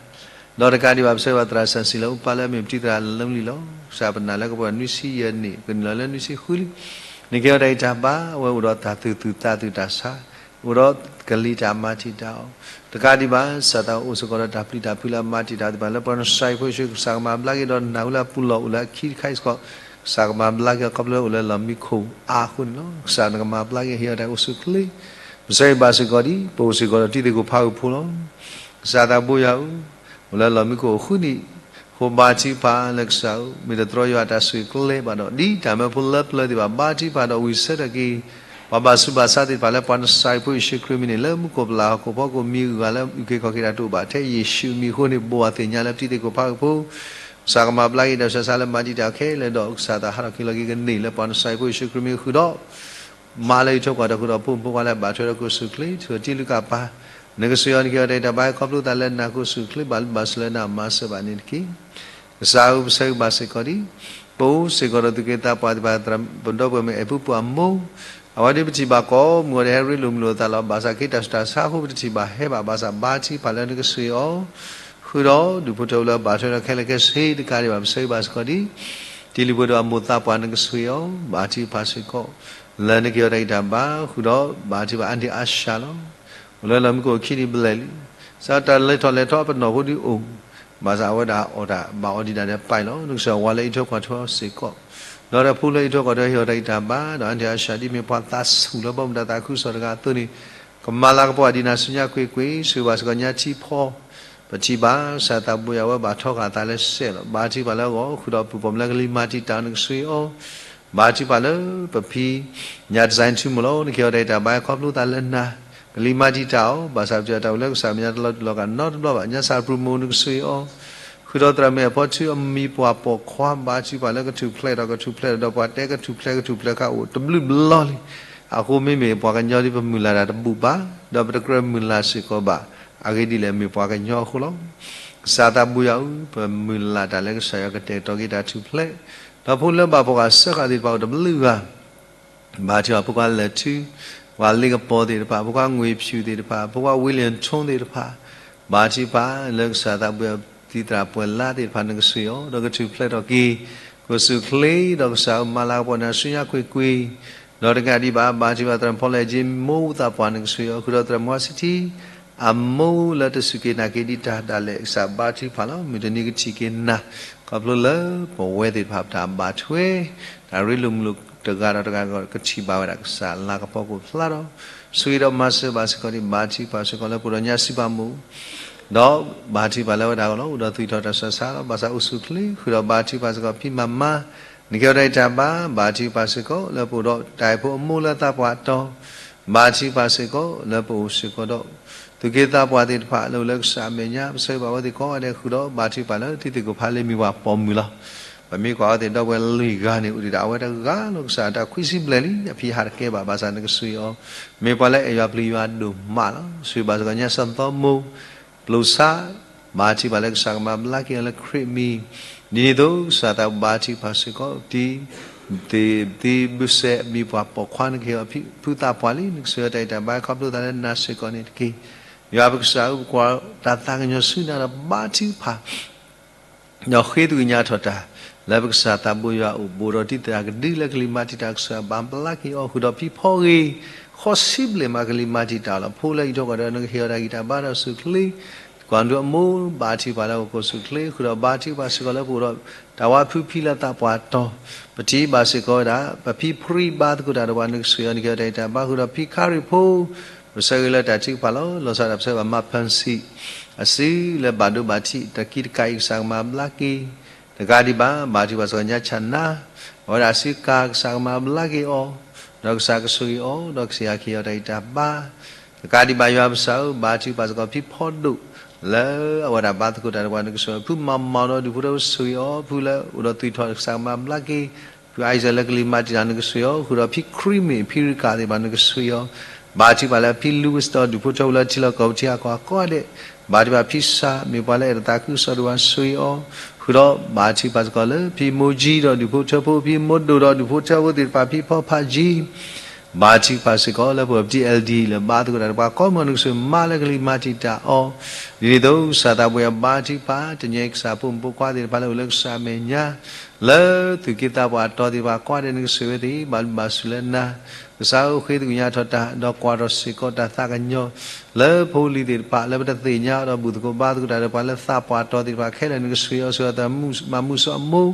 ဒီးတကးဒံးဘၣ် ပဆၢဂ့ၤဘၣ်သရၣ်စီဆှံလၢအိၣ်ပၢ်လၢအမ့ၢ်ပတံၤသရၣ်လၢမုၢ်လံလီၤ. ကစၢ်ပနာ်လၢကပှဲၤနွံဆံယဲၢ်နံၣ် ကနုာ်လီၤလၢနွံဆံဃုလံ, နကဟ့ၣ်အီၤတၢ်အံးတၢ်ဘါ အဝဲအိၣ်ဒီးတၢ်သူၣ်သူၣ်သးသူၣ်တၢ်ဆါ, အိၣ်ဒီးကလံၤတၢ်မၤတံာ်တာ်အီၤ, တကးဒံးဘၣ် ကစၢ်သးအိၣ်စ့ၢ်ကီးဒီးတၢ်ပျံၤတၢ်ဖုးလၢအမၤတံာ်တာ်သ့ၣ်တဖၣ် လၢပှၤနစၤရံဖိယ့ၣ်ၡူး ကစၢ်ကမၤဘျါက့ၤဒီးနၢ်ဟူလၢအပူၤလီၢ်အိၣ်လၢအခံတခါအံၤစ့ၢ်ကီး, ကစၢ်ကမၤဘျါက့ၤအီၤခီဖျိအိၣ်လၢလီၢ်မံခိၣ်အါအဃိန့ၣ်လီၤ. ကစၢ်နကမၤဘျါက့ၤ ဟ့ၣ်အီၤတၢ်အိၣ်ဆူၣ်အိၣ်ချ့, ပဆၢဂ့ၤဘၣ်စ့ၢ်ကီးဒ် ပအိၣ်စ့ၢ်ကီးဒီးတံၤသကိးဖးဂုၢ်ဖိလီၤ. ကစၢ်သးဘိယွၤဧၢ, အိၣ်လၢလီၢ်မံခိၣ်အိၣ်ဃုနံၣ်, ဃိဘါထုကဖၣ်လၢကစၢ်ဧၢ, မ့ၢ်တတြီယွၤတၢ်ဆိၣ်ဂ့ၤကျဲဘၣ်ဒီး ဒ်တၢ်မၢဖိလၢပျၢၤသ့ၣ်တဖၣ် ဘါထုကဖၣ်ဒီးဝံၤဆၢထၢၣ်က့ၤ ပှၤဘၣ်ဆူးဘၣ်ဆါသ့ၣ်တဖၣ်လၢပှၤနစၤရံဖိယ့ၣ်ၡူးခရံာ်မံၤန့ၣ် လၢမူခိၣ်ပလၢ်ဟီၣ်ခိၣ်ဖီခိၣ်မံၤဂုၤဂၤလၢအုၣ်က့ၤခီၣ်က့ၤတၢ်တအိၣ်ဘၣ်ထဲယ့ၣ်ၡူးအမံၤအဃိန့ၣ် ဘိးဘၣ်သ့ၣ်ညါလၢတံၤသကိးဖးဂုၢ်ဖိ ကစၢ်ကမၤဘျါက့ၤတၢ်ဆူးတၢ်ဆါလၢမၤတံာ်တာ်ခဲလၢာ်ဒီး ကစၢ်သးဟးထီၣ်က့ၤလီၤက့ၤကန့ၢ်လၢပှၤနဆါဟံၣ်ဖိယ့ၣ်ၡူးခရံာ်မံၤဃုာ်ဒီး မၤလၢယထီၣ်ကွၢ်တၢ်ဃုာ်ဒီးဖိမုၣ်ဖိခွါလၢအဘၣ်ထွဲဒီးကိၣ်စူၣ်ချ့ ထုးထီၣ်တံၢ်လုၢ်ကၣ်ပၤ နကဆှၢအီၤနကဟ့ၣ်အီၤတၢ်ဂံၢ်တၢ်ဘါ ခီဖျိသးလၢနၤကိၣ်စူၣ်ချ့ ဘၣ်လုၢ်ဘၣ်စူၣ်လၢနၤမၤစၢၤဘၣ်န့ၣ်တက့ၢ်. ကစၢ်ဧၢ ပဆၢဂ့ၤဘၣ်စ့ၢ်ကီးဒံး ပအိၣ်စ့ၢ်ကီးဒီးသူၣ်က့သးပှၢ်သ့ၣ်တဖၣ် သရၣ်မုၣ်ဒီပုၢ်ဝဲၢ်မ့ၢ်အဲၣ်ဖိပှၤအမိၢ် အဝဲသ့ၣ်ပထံၣ်ဘၣ်ကိးမုၢ်နံၤဒီးဟဲရ့လိာ်မုာ်လိာ်သးလီၤ. ဘၣ်ဆၣ်က့တၢ်ဆူးတၢ်ဆါအဃိ ပတထံၣ်ဘၣ်ဟဲဘၣ်. ဘၣ်ဆၣ်ဘါထုကဖၣ်လၢနကဆှၢအီၤ ဃုာ်ဒီးဒူၣ်ဖိထၢဖိလၢအဘၣ်ထွဲဒီးခဲလၢာ်ခဲဆ့တကးဒံးဘၣ် ပဆၢဂ့ၤဘၣ်စ့ၢ်ကီးဒံး တံၤလုၢ်ဖိဒီးအမိၢ်သးပှၢ်နကဆှၢအီၤ ဘါထုကဖၣ်စ့ၢ်ကီး လၢနကဟ့ၣ်အီၤတၢ်ဂံၢ်တၢ်ဘါ ဃုာ်ဒီးဘါထုကဖၣ်အါဒံအါစှၤလီၤ. အိၣ်လၢလီၢ်မံခိၣ်ခံနံၣ်ဘျဲၣ်လံ. စးတၢ်လဲၤထီၣ်လဲၤထီအပနီၣ်ဖိဒုးအိၣ် ဘၣ်ဆၣ်အဝဲဒၣ်အီၣ်တၢ်ဘၣ်အီၤဒံးဒၣ်ဒီးပာ်လီၤ. နကစၢ်ဝၤလၢအံးထွဲကွၢ်ထွဲအီၤစ့ၢ်ကီး ဒီးတၢ်ဖိလၢအံးထွဲကွၢ်ထွဲဟ့ၣ်အီၤတၢ်ဂံၢ်တၢ်ဘါ ဒီးအါဒံအါစှၤဒ်မ့ၢ်ပှၤသးဆူၣ်လၢဘီမုၢ်တၢ်သးခုကစီၣ်တဂၤအသိးန့ၣ် ကမၤလၤကပီၤဒံးနၤဆူညါကွ့ၢ်ကွ့ၢ် ဆှၢဘၣ်စ့ၢ်ကီးညါထံဖီ ပထံၣ်ဘၣ် ကစၢ်သးဘိယွၤဝဲဘၣ်ထီဃာ်အသးလၢစဲးလီၤ. ဘါထုကဖၣ်လၢအဂီၢ် ဃုာ်ဒီးပုၢ်ပိာ်မုၣ်လၢကလံၤမၤတံာ်တာ်နကဆှၢအီၤ ဘါထုကဖၣ်လၢပဖံ ညါတစဲးထူမိၢ်လီၤ. နကဟ့ၣ်အီၤတၢ်ဂံၢ်တၢ်ဘါ ခီဖျိသးလၢနၤ ကလံၤမၤတံာ်တာ်အီၤ ဘၣ်ဆၣ်ပတၢ်အိၣ်လၢကစၢ်မဲာ်ညါတလီၤတူာ်လီၤကာ်နီတဘျီဘၣ်. ညါစၢ်ပြူၤမိၢ်နကဆှၢအီၤ ဃုာ်ဒီးသရၣ်မုၣ်အဲၣ်ဖီထုအမံၤပှၢ်ပိာ်ခွါ ဘါထုကဖၣ်လၢကထူၣ်ဖျဲးဒီးကထူၣ်ဖျဲးဒီး ပှၤတဲကထူၣ်ဖျဲးကထူၣ်ဖျဲးခါအိၣ်တဘျုးဘျီလံ. အဃိမ့မ့ၢ်ပှၤကညီဒ်ပမုၢ်လၢ်တၢ်တဘူၣ်ဘၣ် ဒီးပတကြၢးမုၢ်လၢ်စ့ၢ်ကီးဘၣ် အဂ့ၢ်ဒ်လဲၣ်မ့ၢ်ပှၤကညီအဃိလီၤ. ကစၢ်သးဘိယွၤဧၢ ပမုၢ်လၢ်တၢ်လၢကစၢ်ယွၤကတဲာ်ကတီၤက့ၤတၢ်ထူၣ်ဖျဲး ဒီးဖိလၢဘၣ်ဖှီၣ်ဃာ်စၢဃာ်သ့ၣ်တဖၣ်အိၣ်တဘျုးဂၤ ဘါထုကဖၣ်ဖိခွါလၢာ်ထူ ပှၤလ့ကပီၤသ့ၣ်တဖၣ် ဖိခွါငွေဖြူသ့ၣ်တဖၣ် ဖိခွါဝ့လံၣ်ထိသ့ၣ်တဖၣ် ဘါထုကဖၣ်လၢကစၢ်သးဘိယွၤသံသရၣ်ပှဲၤလါသ့ၣ်တဖၣ်နကဆှၢအီၤ ဒီးကထူၣ်ဖျဲးထီၣ်က့ၤ ကိၣ်စူၣ်ချ့ ဒီးကစၢ်မၤလၤကပီၤနၤဆူညါကွ့ၢ်ကွ့ၢ် ဒီးတကးဒံးဘၣ် ဘါထုကဖၣ်သရၣ်မုၣ်ဖီလဲၣ်ကၠ့ မိၢ်သးပှၢ်နကဆှၢအီၤ ဃုာ်ဒီးသရၣ်မုၣ်ဝါဆံထံ အမိၢ်လၢတစူၢ်က့ၤနာ်က့ၤဒံးတၢ်ဒၣ်လဲာ် ကစၢ်ဘါထုကဖၣ်လီၤ. မုၢ်တနံၤကထံၣ်က့ၤနၤ ခီဖျိလၢပဝဲသ့ၣ်တဖၣ်ပတၢ်ဘၣ်ထွဲ တၢ်ရ့လိာ်မုာ်လိာ်တဂၤဒီးတဂၤကထံၣ်ဘၣ်ဝဲဒၣ်ကစၢ်လၤကပီၤကအိၣ်ဖျါဒီး ဆှၢဒီးမၤစၢၤဘၣ်စ့ၢ်ကီးဒံး ဘါထုကဖၣ်စ့ၢ်ကီးလၢပအိၣ်ဒီးညါစံးပာ်မူ ဒီးဘါထုကဖၣ်လၢဝဲဒၣ်အဂီၢ်လီၤ အိၣ်ဒီးသူၣ်ထီၣ်တၢ်ဆူးတၢ်ဆါလီၤ ဘၣ်ဆၣ်အိၣ်ဆူၣ်အိၣ်ချ့ ဃုာ်ဒီးဘါထုကဖၣ်စ့ၢ်ကီးဖံမၤမါ နကဟ့ၣ်အီၤတၢ်ဂံၢ်တၢ်ဘါ ဘါထုကဖၣ်စ့ၢ်ကီးလၢပအိၣ်ဒီးတၢ်အဲၣ်ဖိအမိၢ်လၢသးပှၢ်တီၤ ဘါထုကဖၣ်စ့ၢ်ကီးလၢပအိၣ်စ့ၢ်ကီးဒီး သူၣ်က့သးပှၢ်သ့ၣ်တဖၣ်လၢအိၣ်လၢကစၢ်အမဲာ်ညါ ပဆၢဂ့ၤဘၣ်ဝဲသ့ၣ်ကိးဂၤဒဲး ဃုာ်ဒီးဘါထုကဖၣ်လၢတံၤသကိးဖးလ့မံၤပှၢ်ပိာ်မုၣ်လီၤ. ပမ့ၢ်ကွၢ်ဝဲသ့ၣ်ဒီပုၢ်ဝဲၢ်လွံၢ်ဂၤန့ၣ် အိၣ်ဒံးဒၣ်အဝဲတဂၤလီၤ ကစၢ်အတၢ်ခွံဆံဘျဲၣ်လံ အဖံဟးတကဲဘၣ် ဘၣ်ဆၣ်နကဆှၢအီၤ မ့ၢ်ပှၤလၢအဲၣ်ယွၤပျံၤယွၤဒိၣ်မးလီၤ. ဆှၢဘၣ်စ့ၢ်ကီးညါစီၤသီမိၢ် ပျိၢ်ဆါ ဘါထုကဖၣ်လၢကစၢ်ကမၤဘျါက့ၤအီၤလၢခရံာ်မံၤ ဒ်န့ၣ်အသိး ကစၢ်သးဘိယွၤဘါထုကဖၣ်စ့ၢ်ကီး တံၤ သ့ၣ်ဘုစဲးမံၤပှၢ်ပိာ်ခွါ နကဟ့ၣ်အီၤဖံဖုသးပှၢ်လံ နကဆှၢအီၤတၢ်ဂံၢ်တၢ်ဘါ ခီဖျိသးလၢနၤစ့ၢ်ကီးန့ၣ်တက့ၢ်. ယွၤပကစၢ်ဧၢ ပကွၢ်တၢ်သးကညီၤဆူနၤဒီးဘါထုကဖၣ် ဒီးဃ့သကွံာ်ညါထီၣ်တၢ် လၢပကစၢ်သးဘိယွၤအအိၣ် ဘူးဒီးတံၤသကိးကဒုလၢကလံၤမၤတံာ်တာ် ကစၢ်ဘၣ်ဘျါက့ၤအီၤ ဃုာ်ဒီးဖံဖီဂ့ၤ ဃိးဆံဘျဲၣ်မးကလံၤမၤတံာ်တာ်လီၤ. ဖိလၢအံးထွဲကွၢ်ထွဲဒီးနကဟ့ၣ်အီၤတၢ်ဂံၢ်တၢ်ဘါဒီးဆူၣ်ချ့ ကွၢ်ဒိၣ်အမိၢ် ဘါထုကဖၣ်လၢအအိၣ်ကိၣ်ဆူၣ်ချ့ ဃုာ်ဒီးဘါထုကဖၣ်စ့ၢ်ကီးလၢပအိၣ်ဒီး တၢ်ဝါဖုဖံလၢသးပှၢ်တီၤ ပထံၣ်ဘၣ်စ့ၢ်ကီးဝဲဒၣ် ပဖံဖရံဘါသကိးတၢ်ဒီးပှၤ နကဆှၢအီၤ နကဟ့ၣ်အီၤတၢ်ဂံၢ်တၢ်ဘါ ဃုာ်ဒီးဖံခါရံၣ်ဖိ ပဆၢဂ့ၤလၢတၢ်ထုကဖၣ်လီၤ. လီၤဆီဒၣ်တၢ် ပဆၢဂ့ၤဘၣ်မါဖၢၣ်စံၣ် အစုလၢဘၣ်ဒိဘၣ်ထံး တၢ်ကံတကးအံၤ ကစၢ်ကမၤဘျါက့ၤ တကးဒံးဘၣ် ဘါထုကဖၣ်စ့ၢ်ကီးညါဆၣ်နါ အဝဲဒၣ်အစုကၤ ကစၢ်ကမၤဘျါက့ၤအီၤ ဒီးကစၢ်ကဆိၣ်ဂ့ၤအီၤ ဒီးကစၢ်ကဟ့ၣ်အီၤတၢ်ဂံၢ်တၢ်ဘါ တကးဒံးဘၣ်ယွၤပကစၢ်ဧၢ ဘါထုကဖၣ်စ့ၢ်ကီးဖံဖီဒိၣ် လၢအဝဲဒၣ်ဘါသကိးတၢ်ဒီးပှၤ နကဆှၢအီၤ ဖုမၤမၤဒီးဒူၣ်ဖိထၢဖိ ဆိၣ်ဂ့ၤအီၤ ဖုလၢအိၣ်ဒီးသူၣ်ထီၣ် ကစၢ်ကမၤဘျါက့ၤ ဖုအံၤစၢၤလၢကလံၤမၤတံာ်တာ် နကဆှၢအီၤ ဃုာ်ဒီးဖံခရံာ်မ့ၢ် ဖံရကၤသ့ၣ်တဖၣ် နကဆှၢအီၤ ဘါထုကဖၣ်လၢဖံလူဝံး ဒီးဒူၣ်ဖိထၢဖိလၢထံလီၢ်ကီၢ်ပူၤထံဂၤကီၢ်ဂၤကိးဂၤဒဲး ဘါထုကဖၣ်ဖံစၢ် မ့ၢ်ပှၤလၢအဲၣ်တၢ်သးခုကစီၣ်ဒီးပှၤ နကဆှၢအီၤ ဃုာ်ဒီးဘါထုကဖၣ်စ့ၢ်ကီးလၢဖံမိၢ်ကၠံဒီးဒူၣ်ဖိထၢဖိ ဖံမိၢ်ဒိၣ်ဒီးဒူၣ်ဖိထၢဖိသ့ၣ်တဖၣ် ဖံဖီဖးကၠံ ဘါထုကဖၣ်စ့ၢ်ကီးလၢပအိၣ်ဒီးပတံၤ အဲလ်ဒီး လၢဘါသကိးတၢ်ဒီးပှၤကိးမုၢ် နကဆှၢမါလၢကလံၤမၤတံာ်တာ်အီၤ ဒ်န့ၣ်အသိး ကစၢ်သးဘိယွၤဘါထုကဖၣ် တနံၤအံၤ ကစၢ်ဖိမုၣ်ဖိခွါသ့ၣ်တဖၣ်လၢအိၣ်လၢကစၢ်အမဲာ်ညါ လၢသူၣ်က့သးပှၢ်အတီၤသ့ၣ်တဖၣ်ကိးဂၤဒဲး နကဆှၢဝဲသ့ၣ် ဘၣ်လုၢ်ဘၣ်စူၣ်လၢနၤ ကစၢ်ဧၢ ဃ့သကွံာ်ညါထီၣ်တၢ် ဒီးကွၢ်ထီၣ်စ့ၢ်ကီးတၢ်သးကညီၤ လၢဖိလံၤသ့ၣ်တဖၣ် လၢပတသ့ၣ်ညါဒီးဘူၣ်သကိးဘါသကိးတၢ်ဒီးပှၤလၢသးပှၢ်အတီၤသ့ၣ်တဖၣ်ခဲလၢာ် နကဆှၢအီၤ ဆှၢအီၤသးမၤမုၢ်ဆ့ၣ်အမိၢ်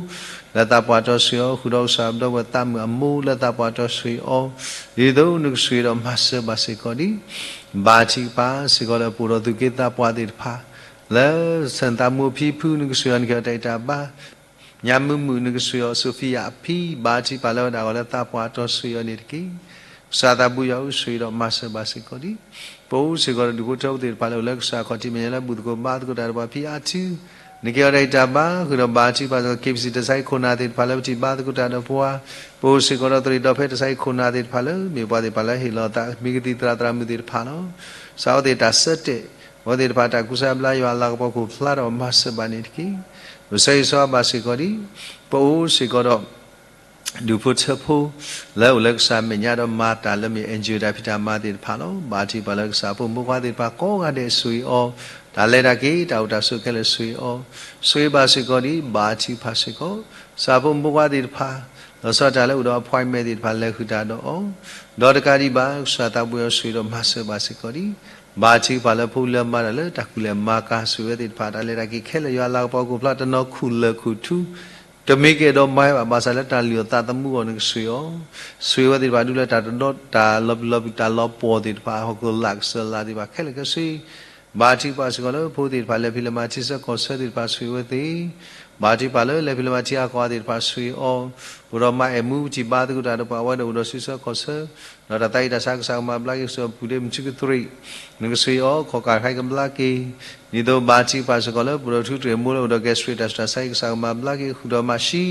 လၢသးပှၢ်အတီၤဆှၢအီၤ ဃုာ်ဒီးကစၢ်ဒီပုၢ်ဝဲၢ်သးမုၣ်အမိၢ် လၢသးပှၢ်အတီၤဆှၢအီၤ ဒ်သိးနကဆှၢဒီးမၤစၢၤဘၣ်စ့ၢ်ကီးဒံး ဘါထုကဖၣ်စ့ၢ်ကီးလၢပအိၣ်ဒီးသူၣ်က့သးပှၢ်သ့ၣ်တဖၣ် လၢဆၢၣ်သးမူအဖံဖု နကဆှၢအီၤ နကဟ့ၣ်အီၤတၢ်ဂံၢ်တၢ်ဘါ ညါမုာ်မုာ် နကဆှၢအီၤ စီၤဖံယၤအဖံ ဘါထုကဖၣ်လၢဝဲဒၣ်အဂီၢ်လၢသးပှၢ်အတီၤဆှၢအီၤန့ၣ်တက့ၢ်. ကစၢ်သးဘိယွၤဧၢ ဆှၢဒီးမၤစၢၤဘၣ်စ့ၢ်ကီးဒံး ပအိၣ်စ့ၢ်ကီးဒီးဒူၣ်ဖိထၢဖိသ့ၣ်တဖၣ်လၢအိၣ်လၢကစၢ်ခီၣ်ထံးမဲာ်ညါလၢဘူၣ်သကိးဘါသကိးတၢ်ဒီးပှၤ ဖံအါထု နကဲအီၤတၢ်အံၤတၢ်ဘါ ဃုာ်ဒီးဘါထုကဖၣ်စ့ၢ်ကီး KBC တၢ်ဆါဟံၣ်ခိၣ်နၢ်သ့ၣ်တဖၣ်လၢပထံၣ်ဘါသကိးတၢ်ဒီးပှၤ, ပအိၣ်စ့ၢ်ကီးဒီးသရံးဒီဖဲတၢ်ဆါဟံၣ်ခိၣ်နၢ်သ့ၣ်တဖၣ်လၢ မ့ၢ်ပှၤသ့ၣ်တဖၣ်လၢဟ့ၣ်လီၤသး မ့ၢ်ကသံၣ်သရၣ်သရၣ်မုၣ်သ့ၣ်တဖၣ်လီၤ. ကစၢ်အဝဲသ့ၣ်တၢ်ဆၢတဲာ် အဝဲသ့ၣ်တဖၣ်တၢ်ကူစါဘျါယွၤအလၤကပီၤခိၣ်ဖျါဒီးမၤစၢၤဘၣ်န့ၣ်တက့ၢ်. ပဆၢဂ့ၤဆၢဝါဘၣ်စ့ၢ်ကီးဒံး ပအိၣ်စ့ၢ်ကီးဒီး ဒူၣ်ဖိထၢဖိ လၢအိၣ်လၢကစၢ်အမဲာ်ညါဒီးမၤတၢ်လၢမ့ၢ် NGO တၢ်ဖံးတၢ်မၤသ့ၣ်တဖၣ်လီၤ. ဘါထုကဖၣ်လၢကစၢ်ဖိမုၣ်ဖိခွါသ့ၣ်တဖၣ်ကိးဂၤဒဲးဆိၣ်ဂ့ၤအီၤ, တၢ်လဲၤတၢ်က့ၤတၢ်အိၣ်တၢ်ဆိးခဲလၢာ်ဆိၣ်ဂ့ၤအီၤ, ဆိၣ်ဂ့ၤဘၣ်စ့ၢ်ကီးဒံး ဘါထုကဖၣ်စ့ၢ်ကီး ကစၢ်ဖိမုၣ်ဖိခွါသ့ၣ်တဖၣ် လီၤဆီဒၣ်တၢ်လၢအိၣ်ဒီး appointment သ့ၣ်တဖၣ်လဲၤဃုာ်တၢ်ဒီးအီၤ, ဒီးတကးဒံးဘၣ် ကစၢ်သးဘိယွၤဆိၣ်ဂ့ၤဒီးမၤစၢၤဘၣ်စ့ၢ်ကီးဒံး ဘါထုကဖၣ်လၢဖိလၢမၤတၢ်လၢတၢ်ကူၣ်လဲၤမၤကၤ ဆိၣ်ဂ့ၤဝဲသ့ၣ်တဖၣ် တၢ်လဲၤတၢ်က့ၤခဲလၢာ်ယွၤအလၤကပီၤခိၣ်ဖျါ တနီၤခူၣ်လၢာ်ခူၣ်ထူ တမ့ၢ်ကအဲၣ်ဒိးမၤဘၣ် ဘၣ်ဆၣ်လၢတၢ်လုၢ်အီၣ်သးသမူအီၤန့ၣ်ကဆိၣ်ဂ့ၤအီၤ, ဆိၣ်ဂ့ၤဝဲသ့ၣ်တဖၣ်ဒ်လၢတၢ်တဒီ တၢ်လီၤပျံၤလီၤပျံၤ တၢ်လီၤပှီၢ်သ့ၣ်တဖၣ် ဟီၣ်ခိၣ်လာ်ကစၢၢ်လာ်သ့ၣ်တဖၣ်ခဲလၢာ်ခဲဆ့ ဘါထုကဖၣ်စ့ၢ်ကီးလၢဖိသ့ၣ်တဖၣ် လဲၤဖံးလဲၤမၤထံဆၢကီၢ်ဆၢသ့ၣ်တဖၣ်ဆိၣ်ဂ့ၤဝဲသ့ၣ်, ဘါထုကဖၣ်လၢလဲၤဖံးလဲၤမၤထံအါကီၢ်အါသ့ၣ်တဖၣ်ဆိၣ်ဂ့ၤအီၤ, ပအိၣ်ဒီးမါအဲၣ်မူပထံၣ်ဘါသကိးတၢ်ဒီးပှၤအဝဲဒၣ်အိၣ်ဒီးစုဆၢကီၢ်ဆၢ, ဒီးတၢ်သးဝံၣ်တၢ်ဆါကစၢ်ကမၤဘျါက့ၤ ကစၢ်ပူၤဒ့မုၣ်ထူကသရံး နကဆိၣ်ဂ့ၤအီၤ ခီၣ်ကၢ်ခါကဘျါက့ၤ, ဒ်သိးဘါထုကဖၣ်စ့ၢ်ကီးလၢပအိၣ်ဒီးထူတရံးမိၢ်လၢအိၣ်ဒီး gastric တၢ်ဆူးတၢ်ဆါကစၢ်ကမၤဘျါက့ၤ ဃုာ်ဒီးမၤၡံ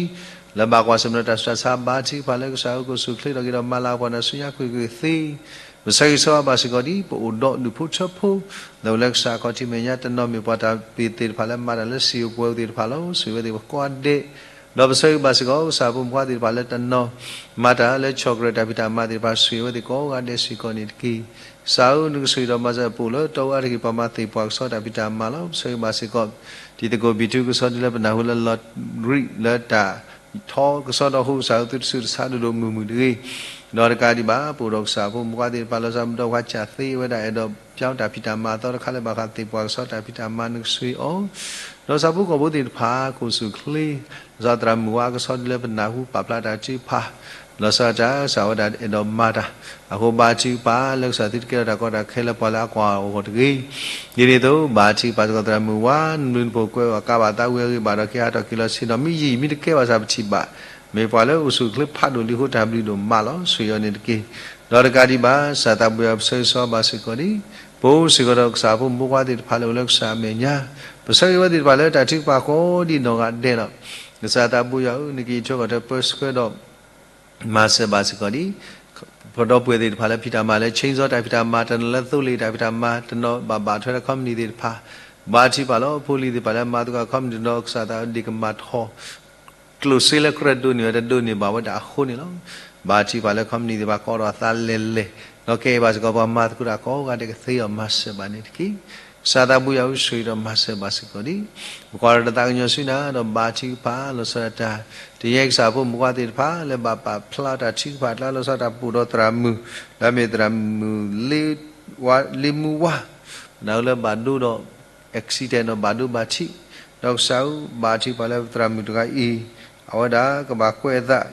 လၢဘၣ်ကွၢ်ဆၢၣ်မဲာ်ဒီးတၢ်ဆူးတၢ်ဆါ ဘါထုကဖၣ်လၢကစၢ်အအိၣ်ကဆိၣ်ချ့ထီၣ်က့ၤဒီးမၤလၤကပီၤနၤဆူညါကွ့ၢ်ကွ့ၢ်သ့ ပဆၢဂ့ၤဆၢဝါဘၣ်စ့ၢ်ကီးဒ် ပအိၣ်ဒီးဒူၣ်ဖိထၢဖိ လၢအိၣ်လၢကစၢ်အခီၣ်ထံးမဲာ်ညါ တနီၤမ့ၢ်ပှၤတၢ်ဘျၢသ့ၣ်တဖၣ်လၢမၤတၢ်လၢစံာ်အိၣ်ပှဲၤအိၣ်သ့ၣ်တဖၣ်လီၤ. ဆိၣ်ဂ့ၤဝဲသ့ၣ်ကိးဂၤဒဲး, ဒီးပဆၢဂ့ၤဘၣ်စ့ၢ်ကီး ကစၢ်ဖိမုၣ်ဖိခွါသ့ၣ်တဖၣ်လၢတနီၤ မၤတၢ်လၢ chocolate တၢ်ဖံးတၢ်မၤသ့ၣ်တဖၣ် ဆိၣ်ဂ့ၤဝဲသ့ၣ်ကိးဂၤဒဲးစ့ၢ်ကီးန့ၣ်တက့ၢ်. ကစၢ်ဧၢ နကဆိၣ်ဂ့ၤဒီးမၤစၢၤပအိၣ်လၢတီအါတက့ၢ် ပှၤမၤသ့ၣ်ပှၤကဆီတၢ်ဖံးတၢ်မၤလီၤ. ပဆၢဂ့ၤဘၣ်စ့ၢ်ကီး တံၤသကိးဘံၣ်ထူကဆီဒ်လၢပနၢ်ဟူလၢ lottery လၢတၢ် ထီကဆီဒီးဟူ ကစၢ်ဧၢသုတဆူၣ်တဆါဒိၣ်ဒိၣ်မုၢ်မုၢ်တဂ့ၤ, ဒီးတကးဒံးဘၣ် ပအိၣ်ဒီးကစၢ်ဖိမုၣ်ဖိခွါသ့ၣ်တဖၣ်လီၤဆီဒၣ်တၢ် ပဒီပုၢ်ဝဲၢ်ကၢ်သ့ဝဲဒၣ် အဲၣ်ဒိးပျီတၢ်ဖံးတၢ်မၤအသီတခါလၢဘၣ်ဃးသ့ၣ်ပှၤကဆီတၢ်ဖံးတၢ်မၤ နကဆိၣ်ဂ့ၤအီၤ, ဒီးဆၣ်ဖိကီၢ်ဖိသ့ၣ်တဖၣ် ကအိၣ်ဆူၣ်ချ့ လီၤဆီသရၣ်မုၣ်ဝါကဆီဒ်လၢပနၢ်ဟူပာ်ဖျါတၢ်ထုကဖၣ် လီၤဆီဒၣ်တၢ် ကစၢ်ဝဲဒၣ်အဲၣ်ဒိးမၤတၢ် အဃိဘါထုကဖၣ်လၢကစၢ်သုတကဲထီၣ်တၢ်ကီတၢ်ခဲလၢပှၤလၢအကွၢ်အီၤအဂီၢ်တဂ့ၤ, ဒ်န့ၣ်အသိး ဘါထုကဖၣ်စ့ၢ်ကီးသရၣ်မုၣ်ဝါ နဘျုးနဖှိၣ်ကွဲးအီၤကါဘၣ်သးဝံၤအဂ့ၢ်ဘၣ်ဒီးက့ၤဟးထီၣ်က့ၤလီၤဆ့ၣ်နီၤ မ့ၢ်ယံာ်မ့ၢ်တကဲဘၣ်ဆၣ်ပထံၣ်ဘၣ် မ့ၢ်ပှၤလၢအိၣ်ဆူၣ်ချ့ဖးဒိၣ်လံအဃိတၢ်ဘျုးဒိၣ်မးလီၤ. ဆိၣ်ဂ့ၤအီၤန့ၣ်တက့ၢ်. ဒီးတကးဒံးဘၣ် ကစၢ်သးဘိယွၤပဆၢဂ့ၤဆၢဝါဘၣ်စ့ၢ်ကီးဒ် ပအိၣ်စ့ၢ်ကီးဒီးကစၢ်ဖိမုၣ်ဖိခွါသ့ၣ်တဖၣ်လၢအိၣ်လၢကစၢ်အမဲာ်ညါ ပဆၢဂ့ၤဝဲသ့ၣ်တဖၣ်လၢတၢ်ထုကဖၣ်ကိးဒံးနီၢ်ဂၤဒဲးလီၤ. ကစၢ်သးဘိယွၤဧၢ နကယံာ်ထီၣ်ကီၢ်ထၢပၢဆှၢဒီး မၤစၢၤဘၣ်စ့ၢ်ကီးဒ် ပဒီပုၢ်ဝဲၢ်သ့ၣ်တဖၣ်လၢဖံးတၢ်မၤလၢ chainsaw တၢ်ဖံးတၢ်မၤ တနီၤလၢသိလ့ၣ်တၢ်ဖံးတၢ်မၤ တနီၤဘၣ်ဘၣ်ထွဲဒီး company သ့ၣ်တဖၣ် ဘါထုကဖၣ်လီၤ. ဖိလံၤသ့ၣ်တဖၣ်လၢမၤသကိး company တနီၤ ကစၢ်သးဒ့ၣ်ကမၤထီၣ် ကျိၣ်စ့လၢကြၢးဒိးန့ၢ်ဝဲ တဒိးန့ၢ်ဘၣ်ဝဲဒၣ်အဃိန့ၣ်လီၤ. ဘါထုကဖၣ်လၢ company သ့ၣ်တဖၣ် ကိးထီၣ်အသးလဲၤလဲၤ ဒီးကဲဘၣ်စ့ၢ်ကီးပှၤမၤသကိးတၢ်ကိးဂၤဒဲးကသ့အီၤ မၤစၢၤဘၣ်န့ၣ်တက့ၢ်. ကစၢ်သးဘိယွၤဧၢ ဆိၣ်ဂ့ၤဒီးမၤစၢၤဘၣ်စ့ၢ်ကီးဒ် ပကွၢ်ဒီးတၢ်သးကညီၤဆူနၤ ဒီးဘါထုကဖၣ်လီၤဆီဒၣ်တၢ် တယဲကစၢ်ဖိမုၣ်ဖိခွါသ့ၣ်တဖၣ် လၢဘၣ်ပာ်ဖျါတၢ်ထုကဖၣ်အကျါ လီၤဆီဒၣ်တၢ်ပအိၣ်ဒီးသရၣ်မုၣ် လၢအမ့ၢ်သရၣ်မုၣ် လ့မူဝါ ပနၢ်ဟူလၢဘၣ်ဒိဒီး accident ဒီးဘၣ်ဒိဘၣ်ထံး, ဒီးကစၢ်ဧၢ ဘါထုကဖၣ်လၢသရၣ်မုၣ်တဂၤအံၤ အဝဲဒၣ်ကဘၣ်ကွဲးအသး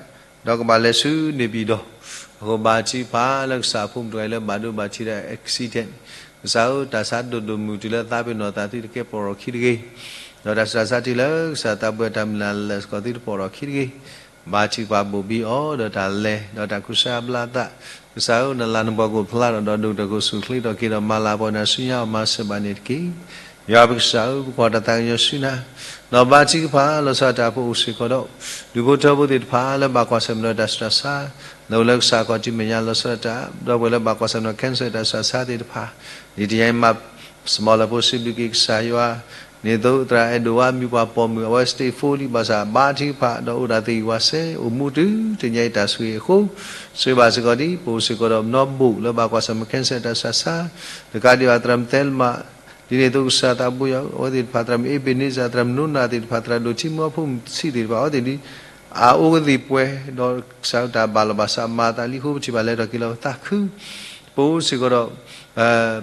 ဒီးကဘၣ်လဲၤဆူန့ၣ်ပံၤဒီး အဃိဘါထုကဖၣ်လၢကစၢ်ဖိမုၣ်တဂၤအံၤလၢဘၣ်ဒိဘၣ်ထံးဒီး accident, ကစၢ်ဧၢ တၢ်ဆါဒိၣ်ဒိၣ်မုၢ်တုၤလၢသးပ့ၤနီၣ်သးသုတကဲပီၢ်ရီၣ်ခံတဂ့ၤ, ဒီးတၢ်ဆူးတၢ်ဆါတုၤလၢကစၢ်သးဘိယွၤတၢ်မုၢ်လၢ်လၢာ်စ့ၢ်ကီးသုတပီၢ်ရီၣ်ခံတဂ့ၤ, ဘါထုကဖၣ်ဘိၣ်ဘံအီၤ ဒီးတၢ်လဲၤ ဒီးတၢ်ကူစါဘျါအသး, ကစၢ်ဧၢ နလၤနပှီၢ်ကအိၣ်ဖျါထီၣ် ဒီးဒိၣ်ကတၢၢ်ခိၣ်ဆူၣ်ချ့ထီၣ်က့ၤဒီးမၤလၤကပီၤနၤဆူညါအီၤ မၤစၢၤဘၣ်န့ၣ်တက့ၢ်. ယွၤပကစၢ်ဧၢ ပကွၢ်တၢ်သးကညီၤဆူနၤ, ဒီးဘါထုကဖၣ်လီၤဆီဒၣ်တၢ်ဖိအိၣ်စ့ၢ်ကီးဒီး ဒူၣ်ဖိထၢဖိသ့ၣ်တဖၣ်လၢဘၣ်ကွၢ်ဆၢၣ်မဲာ်ဒီးတၢ်ဆူးတၢ်ဆါ လၢအိၣ်လၢကစၢ်အခီၣ်ထံးမဲာ်ညါလီၤဆီဒၣ်တၢ် ဒီပုၢ်ဝဲၢ်လၢဘၣ်ကွၢ်ဆၢၣ်မဲာ်ဒီး cancer တၢ်ဆူးတၢ်ဆါသ့ၣ်တဖၣ်, ဒ်တယါအံၤမး စမီလၢဖိစံးဘျုးက့ၤကစၢ်ယွၤ, ဒ်သိးသရၣ်အဲၣ်ဒိးဝါမံၤပှၤပိာ်မုၣ် အဝဲ stage four လံ ဘၣ်ဆၣ်ဘါထုကဖၣ်ဒီးအိၣ်ဒၣ်သယုၢ်ဝဲစဲး အိၣ်မူတုၤတနံၤအံၤတၢ်ဆိၣ်ဂ့ၤအဃိ, ဆိၣ်ဂ့ၤဘၣ်စ့ၢ်ကီးဒ် ပအိၣ်စ့ၢ်ကီးဒီးနီၢ်ဘိၣ်လၢဘၣ်ကွၢ်ဆၢၣ်မဲာ် cancer တၢ်ဆူးတၢ်ဆါ, တကးဒံးဘၣ်သရၣ်မုၣ်သဲလမး ဒ်န့ၣ်အသိးကစၢ်သးဘိယွၤဧၢ အဝဲသ့ၣ်တဖၣ် သရၣ်မုၣ်အ့ဘ့းန့စၢ် သရၣ်မုၣ်နိနၤသ့ၣ်တဖၣ် သရၣ်ဒိၣ်ထံမူအဖိမုၣ်ဆံးသ့ၣ်တဖၣ် အဝဲသ့ၣ်ဒ် အအိၣ်ကသံၣ်ပှဲၤ ဒီးကစၢ်တၢ်ဘၣ်လီၤဘၣ်စးမၤသးလံအဃိ ပထံၣ်ဘၣ်လဲၤထီၣ်က့ၤလီၤပသးခု, ပအိၣ်စ့ၢ်ကီးဒီး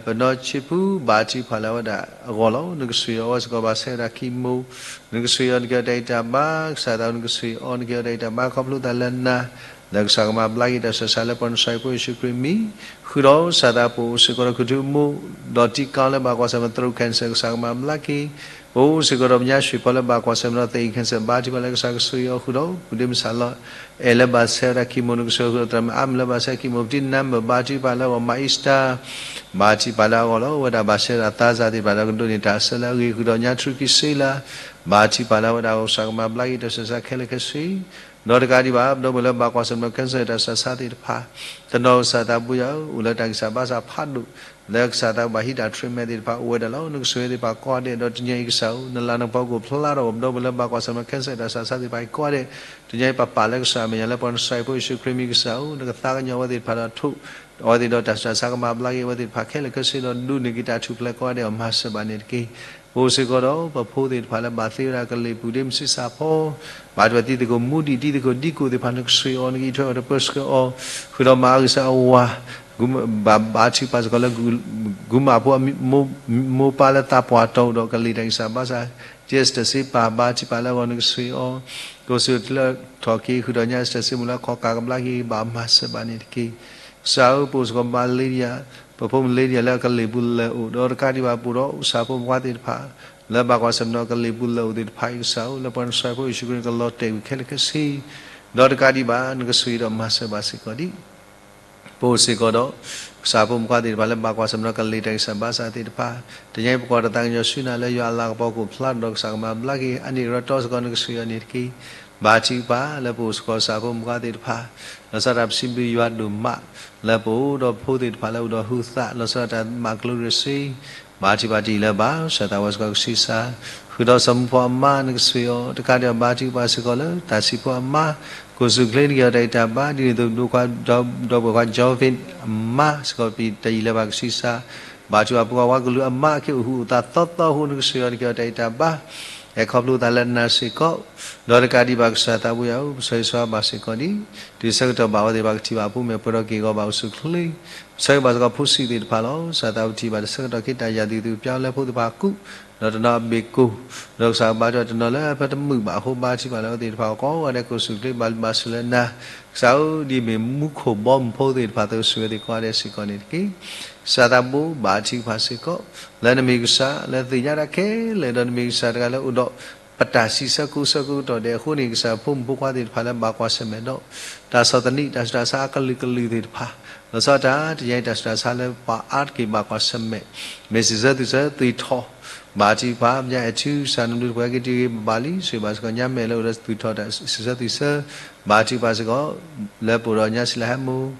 ပနီၢ်ဆံးဖု ဘါထုကဖၣ်လၢအဝဲဒၣ်အဂီၢ်လီၤ. နကဆိၣ်ဂ့ၤအီၤစ့ၢ်ကီး ဘၣ်ဆၢဝဲဒၣ် chemo, နကဆိၣ်ဂ့ၤအီၤ နကဟ့ၣ်အီၤတၢ်ဂံၢ်တၢ်ဘါ, ကစၢ်သးနကဆိၣ်ဂ့ၤအီၤ နကဟ့ၣ်အီၤတၢ်ဂံၢ်တၢ်ဘါ ခီဖျိသးလၢနၤ, လၢကစၢ်ကမၤဘျါက့ၤတၢ်ဆူးတၢ်ဆါလၢပှၤနဆှၢပှဲၤယ့ၣ်ၡူးခရံာ်အမံၤ, ဃုာ်ဒီးကစၢ်သးပအိၣ်စ့ၢ်ကီးဒီး ခူၣ်ထူမိၢ် ဒီးတံကါလၢဘၣ်ကွၢ်ဆၢၣ်မဲာ် throat cancer ကစၢ်ကမၤဘျါက့ၤ အိၣ်စ့ၢ်ကီးဒီးပညါ ရွှေဖီလၢဘၣ်ကွၢ်ဆၢၣ်မဲာ်ဒီး သံးအ့ၣ် cancer ဘါထုကဖၣ်လၢကစၢ်ကဆိၣ်ဂ့ၤအီၤဃုာ်ဒီး ပုၢ်ဒ့မုၣ်စၢ်လီၤအဲၣ်လၢဘၣ်ဆဲးဝဲဒၣ် chemo နကဆိၣ်ဂ့ၤအီၤဃုာ်ဒီး သရၣ်မုၣ်အါမံၤလၢဘၣ်ဆဲး chemo ပတံၢ်နါမုာ် ဘါထုကဖၣ်လၢအဂီၢ် မၤအံစတၢ် ဘါထုကဖၣ်လၢအဂီၢ်လီၤ. အဝဲဒၣ်ဘၣ်ဆဲးဝဲဒၣ်သးစၢ်သ့ၣ်တဖၣ်ဒီး ကဒိးန့ၢ်တၢ်အဆၢလၢအဂ့ၤဃုာ်ဒီး ညါထြူခံစ့လၢ ဘါထုကဖၣ်လၢအဝဲဒၣ်အဂီၢ် ကစၢ်ကမၤဘျါက့ၤ တၢ်ဆူးတၢ်ဆါခဲလၢာ်ခဲဆ့ ဒီးတကးဒံးဘၣ် ပဒီပုၢ်ဝဲၢ်လၢဘၣ်ကွၢ်ဆၢၣ်မဲာ်ဒီး cancer တၢ်ဆူးတၢ်ဆါသ့ၣ်တဖၣ် တနီၤကစၢ်သးဘိယွၤဧၢ အိၣ်လၢတၢ်ဂံၢ်စၢ်ဘါစၢ်ဖးဒိၣ် လၢကစၢ်သးဘၣ်ဟံးတၢ် treatment သ့ၣ်တဖၣ်အိၣ်ဝဲဒၣ်လီၤ. နကဆိၣ်ဂ့ၤသ့ၣ်တဖၣ်ကိးဂၤဒဲး ဒီးတနံၤအံၤကစၢ်ဧၢ နလၤနကပီၤကအိၣ်ဖျါထီၣ် ပဒီပုၢ်ဝဲၢ်လၢဘၣ်ကွၢ်ဆၢၣ်မဲာ်ဒီး cancer တၢ်ဆူးတၢ်ဆါသ့ၣ်တဖၣ်အံၤကိးဂၤဒဲး တနံၤအံၤပပာ်လၢကစၢ်အမဲာ်ညါလၢပှၤနစၢ်ဖိယ့ၣ်ၡူးခရံာ်မံၤကစၢ်ဧၢ နကသါကညီၤအဝဲသ့ၣ်တဖၣ်ဒီးထိၣ် အဝဲသ့ၣ်ဒီးတၢ်ဆူးတၢ်ဆါကမၤဘျါက့ၤအဝဲသ့ၣ်တဖၣ်ခဲလၢာ်ခဲဆ့ဒီး ဒိးန့ၢ်က့ၤတၢ်ထူၣ်ဖျဲးကိးဂၤဒဲးအီၤ မၤစၢၤဘၣ်န့ၣ်တက့ၢ်. ပအိၣ်စ့ၢ်ကီးဒီး ပဖိသ့ၣ်တဖၣ်လၢဘၣ်သ့ဝဲဒၣ်ကလံၤ ပုၢ်ဒ့မုၣ်ဆံးစၢ်ဖီ ဘၣ်ထွဲတံၤသကိးမူဒံး တံၤသကိးဒံကိၢ်သ့ၣ်တဖၣ် နကဆိၣ်ဂ့ၤအီၤ နကအံးထွဲအီၤ နပၢဆှၢအီၤ ဃုာ်ဒီးမၤအဂံၢ်စၢ်အဝၤ ဘၣ်ဘါထုကဖၣ်စ့ၢ်ကီးလၢ ကုမၤဖိအမိၢ်ပၢ်လၢသးပှၢ်တီၢ်အိၣ်ဒီး ကလံၤတၢ်ဂံၢ်စၢ်ဘါစၢ် ကဲစတၢၣ်စ့ပၢ် ဘါထုကဖၣ်လၢအဂီၢ် နကဆိၣ်ဂ့ၤအီၤ ကအိၣ်ဆူၣ်အိၣ်ချ့ထီၣ်က့ၤ ဃုာ်ဒီးညါစတၢၣ်စ့မိၢ်လၢခီၣ်ကးကဘျါက့ၤ ဘၣ်မၤစၢၤဘၣ်န့ၣ်တက့ၢ်. ကစၢ်ဧၢ ပအိၣ်စ့ၢ်ကီး Malaysia ပဖိမုၣ် Lydia လၢအကလံၤပူၤလၢာ်အိၣ် ဒီးတကးဒံးဘၣ် ပအိၣ်ဒီးကစၢ်ဖိမုၣ်ဖိသ့ၣ်တဖၣ် လၢဘၣ်ကွၢ်ဆၢၣ်မဲာ်ဒီးကလံၤပူၤလၢာ်အိၣ်သ့ၣ်တဖၣ်အံၤ ကစၢ်ဧၢ လၢပှၤနစၢ်ဖိယ့ၣ်ၡူးခရံာ်ကလီၤတဲာ်ကွံာ်ခဲလၢာ်ခဲဆ့ ဒီးတကးဒံးဘၣ် နကဆိၣ်ဂ့ၤဒီးမၤစၢၤဘၣ်စ့ၢ်ကီးဒံး ပအိၣ်စ့ၢ်ကီးဒီး ကစၢ်ဖိမုၣ်ဖိသ့ၣ်တဖၣ်လၢဘၣ်ကွၢ်ဆၢၣ်မဲာ်ဒီးကလံၤတၢ်ဂံၢ်စၢ်ဘါစၢ်သ့ၣ်တဖၣ် တနံၤအံၤပကွၢ်တၢ်သးကညီၤဆူနၤလၢ ယွၤအလၤကပီၤကအိၣ်ဖျါထီၣ်ဒီး ကစၢ်ကမၤဘျါက့ၤ အန့ၣ်ရၢတီစ့ၢ်ကီး နကဆိၣ်ဂ့ၤအီၤန့ၣ်တက့ၢ်. ဘါထုကဖၣ်လၢပအိၣ်စ့ၢ်ကီးကစၢ်ဖိမုၣ်ဖိသ့ၣ်တဖၣ် လီၤဆီဒၣ်တၢ် ပစံးဘျုးယွၤဒိၣ်မး လၢပအိၣ်ဒီးဖိသ့ၣ်တဖၣ်လၢအိၣ်ဒီးဟုသး လီၤဆီဒၣ်တၢ်မၤကျိၤရ့ၣ်စ့ ဘါထုကဖၣ်တ့ၢ်လၢၤဘၣ် ကစၢ်သးဝဲစ့ၢ်ကီးကဆံးစၢ် ဃုာ်ဒီးစီၤမူဖိအမါ နကဆိၣ်ဂ့ၤအီၤ တကးဒံးဘၣ် ဘါထုကဖၣ်စ့ၢ်ကီးလၢ တၢ်စံးဖိအမါ ကအိၣ်ဆူၣ်အိၣ်ချ့ နကဟ့ၣ်အီၤတၢ်အံၣ်တၢ်ဘါ ဒ်န့ၣ်အသိး ဒီပုၢ်ဝဲၢ်ခွါ Joven အမါစ့ၢ်ကီး ပတ့ၢ်လၢၤဘၣ် ကဆံးစၢ် ဘါထုကဖၣ် ဖိခွါဝါကလုာ်အမါ ကအိၣ်ဟုၣ်အိၣ်သးသီသီအဃိ နကဆိၣ်ဂ့ၤအီၤ နကဟ့ၣ်အီၤတၢ်အံၣ်တၢ်ဘါ ဟဲခီဖျိသးလၢနၤစ့ၢ်ကီး ဒီးတကးဒံးဘၣ် ကစၢ်သးဘိယွၤဧၢ ပဆၢဂ့ၤဆၢဝါဘၣ်စ့ၢ်ကီးဒံး တုၤဆၢကတီၢ်ဘၣ်အဝဲသ့ၣ်တဖၣ်ကထံၣ်ဘၣ်အဖိမုၣ် ပှဲၤဒီးက့ၤအဂီၢ် ဘၣ်အိၣ်ဆူၣ်အိၣ်ချ့ ပဆၢဂ့ၤဘၣ်စ့ၢ်ကီးဖိဆံးသ့ၣ်တဖၣ်လီၤ. ကစၢ်သးပထံၣ်ဘၣ်တဆၢကတီၢ် က့ၤတၢ်ယၤသံၣ်သူပၠါလၢဖိသ့ၣ်တဖၣ်အကူၣ် ဒီးတနီၤအဘ့ၣ်ကိၢ် ဒီးကစၢ်ဘါထုကဖၣ် တနီၤလၢအဖၢတမုာ်ဘၣ်အဃိ ဘါထုကဖၣ်လၢအဝဲသ့ၣ်တဖၣ်အဂီၢ် ကိးဂၤဒဲး ကအိၣ်ဆူၣ်အိၣ်ချ့ ဘါလုၢ်ဘါစူၢ်လၢနၤ ကစၢ်ဧၢ ဒ်အမ့ၢ်မူခိၣ်ဘီမုၢ်ဖိသ့ၣ်တဖၣ်အသိး ဆိၣ်ဂ့ၤအဝဲသ့ၣ်ကိးဂၤဒဲးစ့ၢ်ကီးန့ၣ်တက့ၢ်. ကစၢ်သးဘိ ဘါထုကဖၣ်စ့ၢ်ကီး လၢနမ့ၢ်ကစၢ်လၢသ့ၣ်ညါတၢ်ခဲလၢာ် ဒီးနမ့ၢ်ကစၢ်တဂၤလၢအိၣ်ဒီး ပတၢ်စံးဆၢကိးဆၢကိးကတီၢ်ဒဲးအဃိန့ၣ် ကစၢ်ဖိမုၣ်ဖိခွါသ့ၣ်တဖၣ်လၢဘၣ်ကွၢ်ဆၢၣ်မဲာ်ဒီး တၢ်ဆီၣ်သနံး တၢ်ဆူးတၢ်ဆါအကလုာ်ကလုာ်သ့ၣ်တဖၣ် လီၤဆီဒၣ်တၢ် တနံၤအံၤတၢ်ဆူးတၢ်ဆါလၢပှၤအါတက့ၢ်ဘၣ်ကွၢ်ဆၢၣ်မဲာ် မ့ၢ်စံးဆၢသူၣ်ဆၢ သွံၣ်ထီၣ် ဘါထုကဖၣ် ပညါအဲၣ်ထူ ကစၢ်နဘျုးတပှဲၤက့ၤတဂ့ၤ ဘၣ်လံ ဆိၣ်ဂ့ၤဘၣ်စ့ၢ်ကီး ညါမဲာ်လၢအိၣ်ဒီးသွံၣ်ထီၣ်တၢ်စံးဆၢသူၣ်ဆၢ ဘါထုကဖၣ်စ့ၢ်ကီး လၢပအိၣ်ဒီးညါစံးလၢဟဲမိၢ်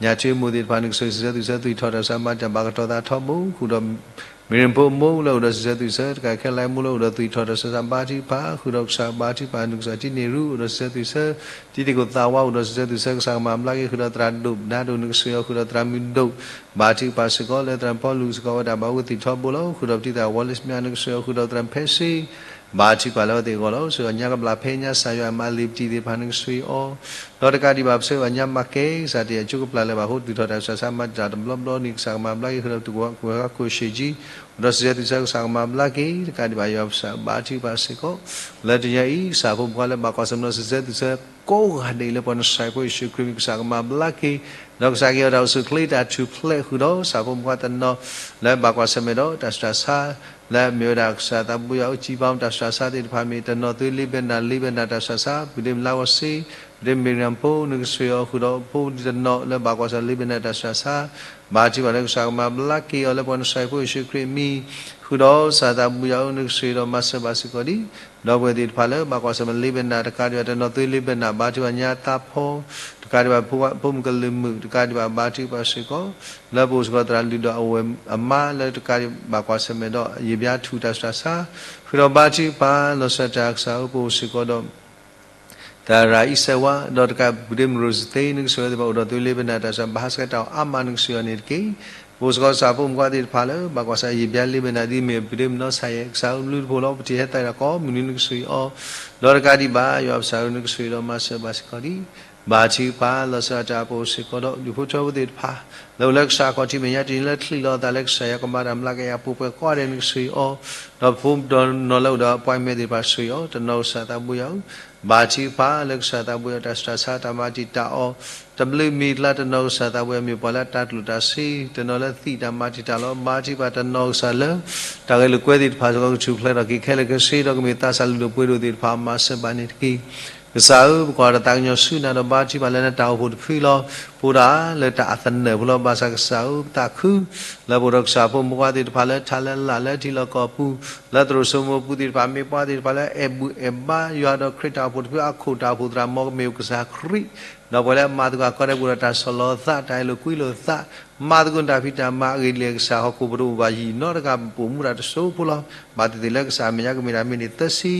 ညါထူမိၢ်သ့ၣ်တဖၣ် နကဆိၣ်ဂ့ၤစံးဆၢသူၣ်ဆၢ သွံၣ်ထီၣ်တၢ်ဆူးတၢ်ဆါ မၤတၢ်ဘၣ်ကတီၤသးထီဘိ ဃုာ်ဒီး မ့ၢ်ရ့ၣ်ဖိမိၢ်လၢအိၣ်ဒီးစံးဆၢသူၣ်ဆၢ တကးခဲလၢာ်မိၢ်လၢအိၣ်ဒီးသွံၣ်ထီၣ်တၢ်ဆူးတၢ်ဆါ ဘါထုကဖၣ် ဃုာ်ဒီးကစၢ်ဘါထုကဖၣ် နကစၢ်တံၤန့ၢ်ရူ အိၣ်ဒီးစံးဆၢသူၣ်ဆၢ တံၤသကိးသးဝါ အိၣ်ဒီးစံးဆၢသူၣ်ဆၢ ကစၢ်ကမၤဘျါက့ၤ ဃုာ်ဒီးသရၣ်ဒိၣ် နါဒိၣ် နကဆိၣ်ဂ့ၤအီၤ ဃုာ်ဒီးသရၣ်မုၣ်ဒိၣ် ဘါထုကဖၣ်စ့ၢ်ကီး လၢသရၣ်ဖီလူၤစ့ၢ်ကီး အဝဲဒၣ်ဘၣ်အိၣ်ကသံၣ်ထီဘိလီၤ ဃုာ်ဒီးပတံၤသရၣ်ဝီလ့ၣ်စမ့ၢ် နကဆိၣ်ဂ့ၤအီၤ ဃုာ်ဒီးသရၣ်ဖဲစ့ ဘါထုကဖၣ်လၢအဝဲသ့ၣ်အဂီၢ်လီၤ. ဆိၣ်ဂ့ၤညါကဘျၣ်ဖဲညါ ကစၢ်ယွၤအမၤလံာ်ပတံၤသ့ၣ်တဖၣ် နကဆိၣ်ဂ့ၤအီၤ ဒီးတကးဒံးဘၣ် ပဆၢဂ့ၤဘၣ်ညါမၤကဲ ကစၢ်တယၤကၠိကပျၢ်လၢၤဘၣ်အဃိ သွံၣ်ထီၣ်တၢ်ဆူးတၢ်ဆါ မၤတၢ်တဘျီဘျီန့ၣ် ကစၢ်ကမၤဘျါက့ၤ ဃုာ်ဒီးပတံၤသကိးဝဲၢ်ခွါ ကိၣ်ရှ့ၣ်ကၠံ အိၣ်ဒီးစံးဆၢသူၣ်ဆၢ ကစၢ်ကမၤဘျါက့ၤ တကးဒံးဘၣ် ယွၤပကစၢ်ဘါထုကဖၣ်စ့ၢ်ကီး လၢတနံၤအံၤ ကစၢ်ဖိမုၣ်ဖိခွါလၢဘၣ်ကွၢ်ဆၢၣ်မဲာ်ဒီးစံးဆၢသူၣ်ဆၢ ကိးဂၤဒဲးလၢပှၤနစၢ်ဖိယ့ၣ်ၡူးခရံာ်မံၤ ကစၢ်ကမၤဘျါက့ၤ ဒီးကစၢ်ကဟ့ၣ်အီၤတၢ်အိၣ်ဆူၣ်အိၣ်ချ့ တၢ်ထူၣ်ဖျဲးဃုာ်ဒီး ကစၢ်ဖိမုၣ်ဖိခွါတနီၤ လၢဘၣ်ကွၢ်ဆၢၣ်မဲာ်ဒီးတၢ်ဆူးတၢ်ဆါ လၢအမ့ၢ်ဝဲဒၣ်ကစၢ်သးဘိယွၤ အုၣ်ကံပီ တၢ်ဆူးတၢ်ဆါသ့ၣ်တဖၣ်မ့ၢ် တနီၤသွ့လ့ဘဲနၢ် လ့ဘဲနၢ်တၢ်ဆူးတၢ်ဆါ ပုၢ်ဒ့မုၣ်လါဝီၤစ့ ပုၢ်ဒ့မုၣ်မ့ၢ်ရၣ်ဖိ နကဆိၣ်ဂ့ၤအီၤ ဃုာ်ဒီးဖိတနီၤလၢဘၣ်ကွၢ်ဆၢၣ်မဲာ်လ့ဘဲနၢ်တၢ်ဆူးတၢ်ဆါ ဘါထုကဖၣ်လၢကစၢ်ကမၤဘျါက့ၤအီၤလၢပှၤနစၢ်ဖိယ့ၣ်ၡူးခရံာ်မံၤ ဃုာ်ဒီးကစၢ်သးဘိယွၤဧၢ နကဆိၣ်ဂ့ၤဒီးမၤစၢၤဘၣ်စ့ၢ်ကီးဒံး ဒီပုၢ်ဝဲၢ်သ့ၣ်တဖၣ်လၢဘၣ်ကွၢ်ဆၢၣ်မဲာ်လ့ဘဲနၢ် တကးဒံးဘၣ် တနီၤသွ့လ့ဘဲနၢ် ဘါထုကဖၣ်ညါသးဖီ တကးဒံးဘၣ် ဖိမုၣ်ကလုာ်မုၣ် တကးဒံးဘၣ် ဘါထုကဖၣ်စ့ၢ်ကီး လၢပအိၣ်စ့ၢ်ကီးသရၣ်လုၢ်ဒီးအဝဲၢ်အမါလၢတကးဒံးဘၣ်ကွၢ်ဆၢၣ်မဲာ်ဒီး ယံာ်ဘျါထူၣ်တၢ်ဆူးတၢ်ဆါ ဃုာ်ဒီးဘါထုကဖၣ် လီၤဆီဒၣ်တၢ် ကစၢ်ဧၢ ပအိၣ်စ့ၢ်ကီးဒီး သရၣ်အံၤစဲးဝါ ဒီးတကးပုၢ်ဒ့မုၣ်ရိၣ်စသ့ နကဆိၣ်ဂ့ၤသ့ၣ်တဖၣ် အိၣ်ဒီးသွ့လ့ဘဲနၢ်တၢ်ဆူး ဘၣ်ဟးဆှဲးတၢ်အီၣ်အါမး နကဆိၣ်ဂ့ၤအီၤန့ၣ်တက့ၢ်. ပအိၣ်စ့ၢ်ကီးကစၢ်ဖိမုၣ်ဖိခွါသ့ၣ်တဖၣ်လၢ ဘၣ်ကွၢ်ဆၢၣ်မဲာ်ယံာ်ဘျါလ့ဘဲနၢ် ဒ်မ့ၢ်ပုၢ်ဒ့မုၣ်နီၢ်ဆါယဲၢ် ကစၢ်ဧၢဘျုးတဖိလီၤ ပထံၣ်ဟဲသးဒီးကိးမုၢ်နံၤ နကဆိၣ်ဂ့ၤအီၤ ဒီးတကးဒံးဘၣ် ယွၤပကစၢ်ဧၢ နကဆိၣ်ဂ့ၤဒီးမၤစၢၤဘၣ်စ့ၢ်ကီးဒံး ဘါထုကဖၣ် လီၤဆီဒၣ်တၢ် ပအိၣ်စ့ၢ်ကီးဒီး ဒူၣ်ဖိထၢဖိသ့ၣ်တဖၣ် လၢအိၣ်လၢကစၢ်အခီၣ်ထံးမဲာ်ညါ တနံၤလၢချံးလီၤအသးလၢကစၢ်ယွၤကမၤတၢ်မျးကယၤပူၤ ပှဲၤကိးဂၤဒဲး နကဆိၣ်ဂ့ၤအီၤ ဒီးဖိတနီၤလၢအိၣ်ဒီး appointment သ့ၣ်တဖၣ် ဆိၣ်ဂ့ၤအီၤ တနီၤကစၢ်သးဘိယွၤဧၢ ဘါထုကဖၣ်လၢကစၢ်သးဘိယွၤ တၢ်ဆူးတၢ်ဆါ တၢ်မၤတံာ်တာ်အီၤ, တဘျုးမံၤကျါ တနီၤကစၢ်သးဘိယွၤ မ့ၢ်ပှၤလၢအတၢ်ကျိၣ်တၢ်စ့, တနီၤလၢသံၣ်တၢ်မၤတံာ်တာ်လီၤ. ဘါထုကဖၣ်တနီၤကစၢ်လၢ တၢ်ဂဲၤလိာ်ကွဲသ့ၣ်တဖၣ်စ့ၢ်ကီး ကထူၣ်ဖျဲးထီၣ်က့ၤခဲလၢာ်ခဲဆ့ ဒီးကမ့ၢ်သးစၢ်လုၢ်ဒိၣ်ပှ့ၤဒိၣ်သ့ၣ်တဖၣ် မၤစၢၤဘၣ်န့ၣ်တက့ၢ်. ကစၢ်ဧၢ, ပကွၢ်တၢ်သးကညီၤဆူနၤဒီး ဘါထုကဖၣ်လၢနတၢ်အိၣ်ဖှိၣ်တဖုလီၤ. ပအိၣ်ဒၣ်လၢတၢ်အသနၢၣ်ဖိလီၤ. ဘၣ်ဆၣ်ကစၢ်ဧၢ, ပသးခု လၢပအိၣ်ဒီးကစၢ်ဖိမုၣ်ဖိခွါသ့ၣ်တဖၣ် လၢထးလၢလာ် လၢထံလီၢ်ကီၢ်ပူၤ, လၢသရိာ်စိမိၤပူၤသ့ၣ်တဖၣ် မ့ၢ်ပှၤသ့ၣ်တဖၣ်လၢအဲၣ်ဘူၣ်အဲၣ်ဘါယွၤဒီးခရံာ်တၢ်အိၣ်ဖှိၣ်တဖု အခိၣ်တၢ်အိၣ်ဖှိၣ်သရၣ် မ်ကမ့ၢ်ကစၢ်ခရံာ်, ဒီးပှၤလၢအမၤသကိးအကီၢ်ဒဲး ပအိၣ်ဒီးတၢ်ဆီၣ်လီၤသး တၢ်အဲၣ်လိာ်ကွံလိာ်သး, မၤသကိးတၢ်ဖံးတၢ်မၤအဂ့ၢ်ဒ်လဲၣ် ကစၢ်ဟီၣ်ခိၣ်ပတအိၣ်ဘၣ်ယံာ်နီတဂၤ ပပိာ်မူတၢ်တစိၢ်ဖိလီၤ. ဘၣ်သ့ၣ်သ့ၣ်လၢကစၢ်အမဲာ်ညါ ကမ့ၢ်တၢ်မံးနံးသၢဆံ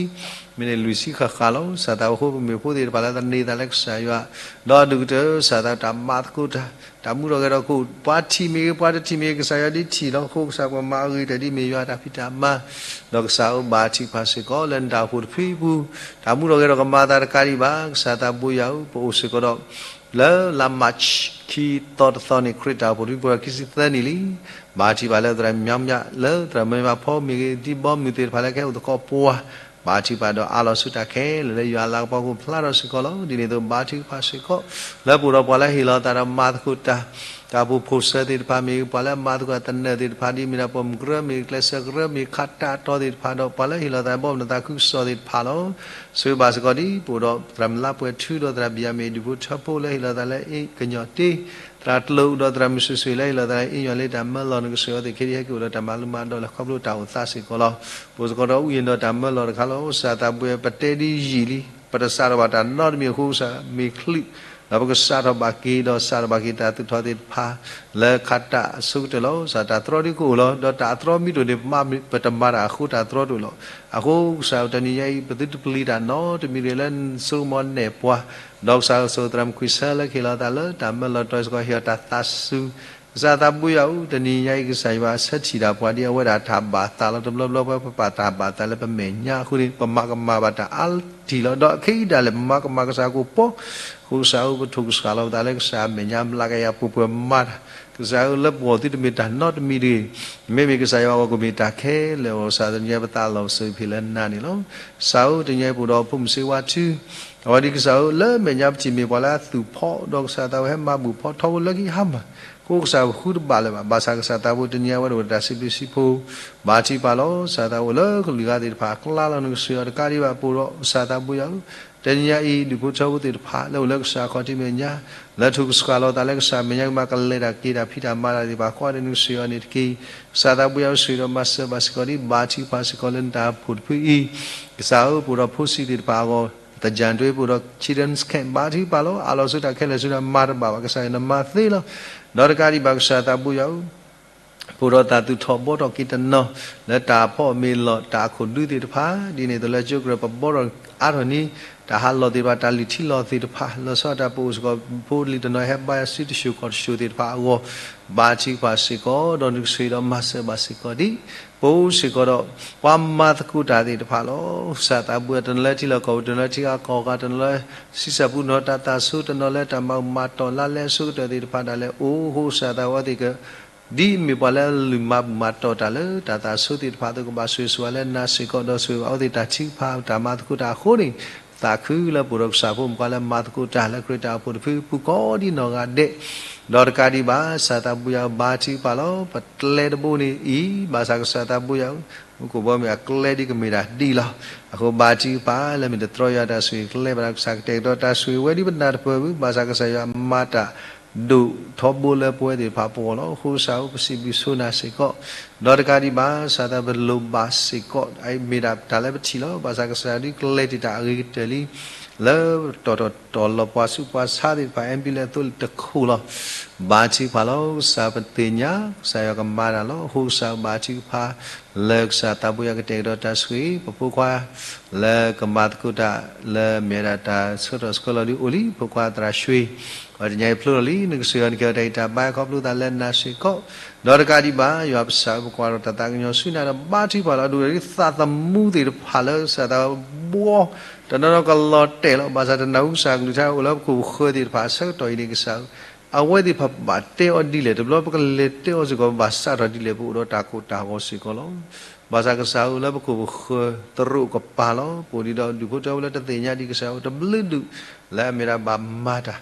မံးနံးလွံၢ်ဆံဃၣ်ဃၣ်လီၤ. ကစၢ်သးအိၣ်ဃိ ပမ့ၢ်ဖိသ့ၣ်တဖၣ်လၢသန့ၤသးလၢကစၢ်ယွၤ, ဒီးဒုးကတၢၢ် ကစၢ်သးတၢ်မၤသကိးတၢ်, တၢ်မူထီၣ်ဂဲၤထီၣ်ကအိၣ်, ပှၤထံၣ်မ့ၢ်ဂ့ၤ ပှၤတထံၣ်မ့ၢ်ဂ့ၤ ကစၢ်ယွၤဒ်ထံၣ်လီၤ. အဃိကစၢ်ပှၤမၤအဂ့ၤကတၢၢ်ဒ်မ့ၢ်ယွၤတၢ်ဖံးတၢ်မၤ, ဒီးကစၢ်ဧၢ ဘါထုကဖၣ်စ့ၢ်ကီး လၢနတၢ်အိၣ်ဖှိၣ်တဖုအပူၤ, တၢ်မူထီၣ်ဂဲၤထီၣ်ကမၤအသးတကးဒံးဘၣ် ကစၢ်သးဘိယွၤဧၢ, ပအိၣ်စ့ၢ်ကီးဒီး လၢလါမး ခံသီတသီန့ၣ် ခရံာ်တၢ်အိၣ်ဖှိၣ်တဖု ပှဲၤခံဆံသၢနံၣ်လံ. ဘါထုကဖၣ်လၢသရၣ်မံၤညါ လၢသရၣ်မံၤညါဖီမ့ၢ်ဂ့ၤ ဒ်ဘီမုၢ်သ့ၣ်တဖၣ်လၢကဟဲအိၣ်သကိးပှၤ, ဘါထုကဖၣ်ဒီးအးလီၤဆူတၢ်ခဲလၢာ်လၢယွၤအလၤကပီၤအဃိ ဖျါထီၣ်စ့ၢ်ကီးလီၤ. ဒ်န့ၣ်အသိး ဘါထုကဖၣ်စ့ၢ်ကီး လၢပအိၣ်ဒီးပှၤလၢဟ့ၣ်လီၤသးဒီးမၤသကိးတၢ်, တၢ်အိၣ်ဖှိၣ်ဖိစၢၤသ့ၣ်တဖၣ်မ့ၢ်ဂ့ၤ ပှၤလၢအမၤသကိးတၢ်သနၢၣ်သ့ၣ်တဖၣ် ဒ်မ့ၢ်ဒၣ်ပိာ်မုၣ်ကရၢမ့ၢ်ဂ့ၤ ကျဲးစၢးကရၢမ့ၢ်ဂ့ၤ ခးတၢ်အတီသ့ၣ်တဖၣ်ဒီး ပှၤလၢဟ့ၣ်လီၤသးဘီမုၢ်နသးခုကစီၣ်သ့ၣ်တဖၣ်လီၤ. ဆိၣ်ဂ့ၤဘၣ်စ့ၢ်ကီးဒ်ပအိၣ်ဒီး သရၣ်မုၣ်လါပှဲၤထူဒီးသရၣ်ဘံၣ်ယၤမ့ၣ် ဒူၣ်ဖိထၢဖိလၢဟ့ၣ်လီၤသးလၢအ့ၣ်ကညီၣ်တ့, သရၣ်ကျိာ်ဒီးသရၣ်မုၣ်ဆံးဆံးလၢဟ့ၣ်လီၤသးလၢအ့ၣ်ညီၣ်လ့ တၢ်မၢလီၤနကစၢၤအီၤသ့ၣ် ခဲဒ်ဟဲက့ၤအိၣ်ဒီးတၢ်မၤလိမၤဒိးလၢခီဖျိတၢ်အိၣ်သးစ့ၢ်ကီးလီၤ. ပအိၣ်စ့ၢ်ကီးဒီး ဝိညာဉ်တော် တၢ်မၢလီၤတခါလီၤ. ကစၢ်သးဘိယွၤ ပတဲဒ်ယံာ်လံ ပတစးထီၣ်ဘၣ်တၢ်နီတမံၤအဃိ ကစၢ်မ့ၢ်ချုး ဒီးပကစးထီၣ်ဘၣ်က့ၤ ဒီးစးထီၣ်ဘၣ်က့ၤတၢ်သူၣ်ထီၣ်သ့ၣ်တဖၣ် လၢခးတၢ်အဆိကတၢၢ်လီၤ. ကစၢ်တၢ်သြီဒ်ကအိၣ်လီၤ. ဒီးတၢ်အသြီမ့ၢ်တအိၣ်န့ၣ် ပမၤ ပတမၤတၢ်အဃိတၢ်သြီတအိၣ်လီၤ. အဃိကစၢ်တနံၤညါအံၤ ပသုတပျံၤတၢ်နီတမံၤတဂ့ၤ လၢနဆိကမိၣ်နဲၣ်ပှၤ, ဒီးကစၢ်ဆိၣ်သရၣ်မုၣ်ခွံဆၢလၢကဟ့ၣ်လီၤသးလၢတၢ်မၢလီၤတီၤစ့ၢ်ကီး ဟ့ၣ်အီၤတၢ်သးစူၤ ကစၢ်သးဘိယွၤဧၢ, တနံၤညါအံၤ ကစၢ်ယွၤဆၢထံၣ်တၢ်ပှၤဒ်အဝဲဒၣ်တၢ်ဘၣ်သးလီၤ. တဘျီဘျီပှၤပပာ်တၢ်ဘၣ်သးလၢပမဲာ်ညါအဃိန့ၣ် ပမၤကမၣ်ဘၣ်တၢ်အါထံၣ်လီၤ. ဒီးခဲအံၤဒၣ်လဲာ် ပမၤကမၣ်ကစၢ်ကိာ်ပီၤ, အဃိကစၢ်ဧၢ ပထိၣ်ကစှၤလီၤပသးလၢကစၢ်အမဲာ်ညါ မျးကယၤပှဲၤပှဲၤမၤတၢ်, ကစၢ်ဧၢ လၢပဂီၢ်သုတမ့ၢ်တၢ်နီတမံၤတဂ့ၤ, မ့မ့ၢ်ကစၢ်ယွၤအဂီၢ်ကမ့ၢ်တၢ်ခဲလၢာ်အဂီၢ် ကစၢ်တနံၤညါပသးလီၤပသးဖံးလၢနၤန့ၣ်လီၤ. ကစၢ်ဧၢ တနံၤညါအံၤပအိၣ်ဒီးဖိမုၣ်စ့ဝါထု အဝဲဒ်ကစၢ်ဧၢ လၢမဲာ်ညါပထံၣ်မ့ၢ်ပှၤလၢအသူၣ်ဖီၣ် ဒီးကစၢ်သးဝဲဟဲမၤဘူၣ်ဖီၣ်ထီဘိလၢခံဟါမၢ်, အဃိကစၢ်ပဃုတဘၣ်လၢၤဘၣ်. ဘၣ်ဆၣ်ကစၢ်သးဘိတနံၤညါဝဲဒၣ်အိၣ်ဒီးတၢ်စံးဘျုးစံးဖှိၣ်, ဘါထုကဖၣ်လီၤ. ကစၢ်သးအိၣ်လၢကလုာ်ဂၤသ့ၣ်တဖၣ်အကျါလီၤ နကစၢ်ယွၤတကးဒံးဘၣ် ပအိၣ်ဒီးကစၢ်သးဘိယွၤဧၢ, တနံၤညါအံၤ ဒူၣ်ဖိထၢဖိသ့ၣ်တဖၣ် လၢအိၣ်လၢကစၢ်ခီၣ်ထံးမဲာ်ညါ လၢထိၣ်ကစှၤလီၤသးလၢကစၢ်မဲာ်ညါ ကမၤကလဲၤတၢ်က့ၤတၢ်ဖံးတၢ်မၤတၢ်သ့ၣ်တဖၣ် ကွၢ်ဒီးနကစၢ်ယွၤန့ၣ်တက့ၢ်. ကစၢ်သးဘိယွၤဧၢ ဆိၣ်ဂ့ၤဒီးမၤစၢၤဘၣ်စ့ၢ်ကီးဒ် ဘါထုကဖၣ်စ့ၢ်ကီးလၢနတၢ်အိၣ်ဖှိၣ်တဖုအံၤ, ကစၢ်ဧၢ ပအိၣ်ဒီးဖိဆံးသ့ၣ်တဖၣ်အဂီၢ် သၢၣ်ကၠၣ်တွ့ ပအိၣ်ဒီး Children's Camp ဘါထုကဖၣ်လီၤ. အးလီၤဆူတၢ်ခဲလၢာ်ဆူနၤ မၤတဘၣ်ဘၣ် ကစၢ်ယွၤနမၤသ့လီၤ. ဒီးတကးဒံးဘၣ် ကစၢ်သးဘိယွၤဧၢ ပအိၣ်ဒီးတၢ်သူၣ်ထီၣ်ဘှီထီၣ်က့ၤတနီၤ လၢတၢ်ဖီၣ်မ့ၤလီၢ် တၢ်အခိၣ်ဒူသ့ၣ်တဖၣ် ဒ်န့ၣ်အသိးလၢကၠိကရၢ ပဘှီထီၣ်အါထီၣ်န့ၣ် တၢ်ဟးလီၢ်သ့ၣ်တဖၣ် တၢ်လုၢ်ထံလီၢ်သ့ၣ်တဖၣ် လီၤဆီဒၣ်တၢ် ပအိၣ်စ့ၢ်ကီး ဖိလံၤတနီၤဟဲဘါယွၤစုတၢ်ဆှၢဃီၤတၢ်ဆှၢသ့ၣ်တဖၣ်အဂီၢ် ဘါထုကဖၣ်စ့ၢ်ကီး ဒီးနကဆိၣ်ဂ့ၤဒီးမၤစၢၤဘၣ်စ့ၢ်ကီးဒ် ပအိၣ်စ့ၢ်ကီးဒီး ပှၤမၤသကိးတၢ်သ့ၣ်တဖၣ်လီၤ. ကစၢ်သးဘိယွၤ တနီၤလၢထံလီၢ်ကီၢ်ပူၤ တနီၤလၢထံဂၤကီၢ်ဂၤ တနီၤလၢ ဆံဆၢပူၤ တနီၤလၢတၢ်သးစူၤ တနီၤလၢတၢ်မၤဘူၣ်မၤတီၢ်လါလဲအဆိကတၢၢ်သ့ၣ်တဖၣ်ဒၣ်လဲာ် အိၣ်ဃိ ကစၢ်သးဘိယွၤသ့ၣ်က ဒ်မ့ၢ်ပှၤလၢအလုၢ်မၤဘူၣ်မၤတီၢ်တၢ်လၢတၢ်သးစူၤသ့ၣ်တဖၣ်အသိး ကဘၣ်ဆိၣ်ဂ့ၤဆိၣ်ဝါလၢနၤစ့ၢ်ကီး ဒီးဆိၣ်ဂ့ၤဘၣ်အဝဲသ့ၣ်တၢ်ထုကဖၣ်တၢ်မၤသကိးတၢ်အဃိန့ၣ် သးခုလၢပအိၣ်ဒီးကစၢ်ဖိမုၣ်ဖိခွါလၢမၤသကိးတၢ်လၢခရံာ်တၢ်အိၣ်ဖှိၣ်တဖု ပူၤကိးဒ်နီၢ်ဂၤဒဲး ဒီးတကးဒံးဘၣ် ကစၢ်သးဘိယွၤဧၢ ဘါထုကဖၣ်လီၤ. ပကျဲတဘိန့ၣ်အံၤ ဘၣ်ဆၣ်ကစၢ်သးဘိယွၤဧၢ မူခိၣ်ဘီမုၢ်အကျဲဒ်ကမ့ၢ်တၢ်ဒ်လီၤ. အဃိဘါထုကဖၣ် လၢမ့ၢ်တတြီယွၤတၢ်ဆိၣ်ဂ့ၤ ကျဲဘၣ်တၢ်ကစၢ်ကတဲာ်ကတီၤတၢ်ဆိၣ်ဂ့ၤဝဲဒ်ပနၢ်တပၢၢ်ဝံၤ ဘၣ်ဆၣ်ကစၢ်ယွၤမၤတၢ်ဒိၣ်ထီဘိလၢပဝဲသ့ၣ်တဖၣ်ပဂီၢ်လီၤ. အဃိကစၢ်ဧၢ ပစံးဘျုးဆိနၤစ့ၢ်ကီး ဒီးတကးဒံးဘၣ် ကစၢ်သးပလိၣ်ဘၣ်စ့ၢ်ကီး မ့ၢ်ဒၣ်တၢ်လၢပထံၣ်လီၤ. ဘၣ်ဆၣ်ကစၢ်ဒ်ကျဲတ့ၢ်တၢ်အဂ့ၤကတၢၢ်လံ လၢတီၢ်တီၢ်တီၢ်လီၤပှၤဆူးပှၤဆါသ့ၣ်တဖၣ် ambulance သိးလၢတခိၣ်လီၤ. ဘါထုကဖၣ်လီၤ. ကစၢ်ပသ့ၣ်ညါ ကစၢ်ယွၤကမၤတၢ်လီၤ. အဃိကစၢ်ဘါထုကဖၣ် လၢကစၢ်သးဘိယွၤကတဲာ်ကတီၤတၢ်ဆိၣ်ဂ့ၤ ပဖိခွါ လၢကမၤသကိးတၢ် လၢမ့ၢ်ဝဲဒၣ်တၢ်ဆှၢထီၣ်ဆှၢလီၤဒ်အိၣ်လံ ဖိခွါသရၣ်ရွှ့ၣ် ပှၤတနံၤအံၤဖျိထီၣ်လံ နကစၢ်ယွၤနကဲထီၣ်တၢ်အံၤတၢ်ဘါခီဖျိသးလၢနၤစ့ၢ်ကီး ဒီးတကးဒံးဘၣ် ယွၤပစၢ်ဧၢ ပကွၢ်ထီၣ်တၢ်သးကညီၤဆူနၤဒီး ဘါထုကဖၣ်လီၤ. ဒ်ဝဲဒ်သးသမူသ့ၣ်တဖၣ်လၢကစၢ်သးဘီ တနီၤနီၤကလီၤတဲာ်လီၤ. ဘၣ်ဆၣ်တနၢ်ဟူကစၢ်ကလုၢ်ကထါအိၣ်လၢပခိၣ်ပဃၢၤသ့ၣ်တဖၣ်အဆၢကတီၢ်အံၤန့ၣ် ကစၢ်ဧၢ အဝဲသ့ၣ်တဖၣ်ဘၣ်တဲအီၤဒ်လဲၣ် တဘျီပကလဲၤတဲအီၤစ့ၢ်ကီး ပဘၣ်စးထီၣ်ဒ်လဲၣ် ပအိၣ်ဒီးတၢ်ကိၢ်တၢ်ဂီၤစ့ၢ်ကီးလီၤ. ဘၣ်ဆၣ်ကစၢ်ဧၢ လၢပခိၣ်ပဃၢၤသရိာ်ကပၤလီၤ. ပအိၣ်ဒံးဒီးဒူၣ်ဖိထၢဖိလၢတသ့ၣ်ညါဒံးကစၢ်ဧၢ တဘျုးဒူၣ် လၢအမ့ၢ်ဒၣ်ဘၣ်မၤတၢ်.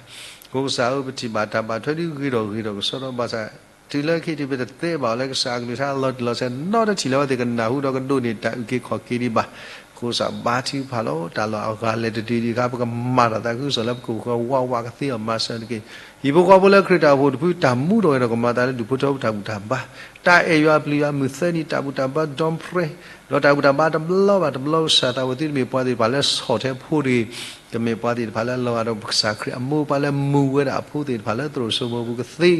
အဃိကစၢ်ဧၢ ပထံၣ်ဘၣ်တၢ်ဘၣ်ထွဲဒ်ဂ့ၤထီၣ်ဂ့ၤထီၣ်ကစီဒီ ဘၣ်ဆၣ် တုၤလၢခံထံၣ်ပတသ့ဘၣ်အီၤလၢကစၢ်အကလုၢ်ကထါလီၤတံၢ်လီၤဆဲးနီတထံၣ်လၢအဝဲသ့ၣ်ကနၢ်ဟူဒီးကဒိးန့ၢ်တၢ်အုၣ်က့ၤခီၣ်က့ၤဒံးဘၣ်. အဃိကစၢ်ဘါထုကဖၣ်လီၤ. တၢ်လီၢ်အဂၤလဲၤတတုၤဒံးအခါ ပကမၤတၢ်သးခုကစီၣ်လၢပခိၣ်ပဃၢၤဝးဝးကသ့အီၤမၤစၢၤတက့ၢ်. ဟံၣ်ဖိဃီဖိလၢခရံာ်တၢ်အိၣ်ဖှိၣ်တဖု တၢ်မူထီၣ်ဂဲၤထီၣ်ကမၤအသးလၢဒူၣ်ဖိထၢဖိတၢ်ဘူၣ်တၢ်ဘါ, တၢ်အဲၣ်ယွၤအပျုၤယွၤမုၢ်သၢနံၤ တၢ်ဘူၣ်တၢ်ဘါ ဒီပြဲ ဒီးတၢ်ဘူၣ်တၢ်ဘါတဘျီဘၣ်တဘျီ ကစၢ်သးဝံၣ်သုတမ့ၢ်ပှၤသ့ၣ်တဖၣ်လၢဆီၣ်ထွဲဖိတဂ့ၤ, ကမ့ၢ်ပှၤသ့ၣ်တဖၣ်လၢလီၤဂာ်ဒီးကစၢ်ခရံာ်အမိၢ်ပှၤလၢမူဝဲဒၣ်အဖိသ့ၣ်တဖၣ်လၢ သရိာ်စိမိၤပူၤကသ့,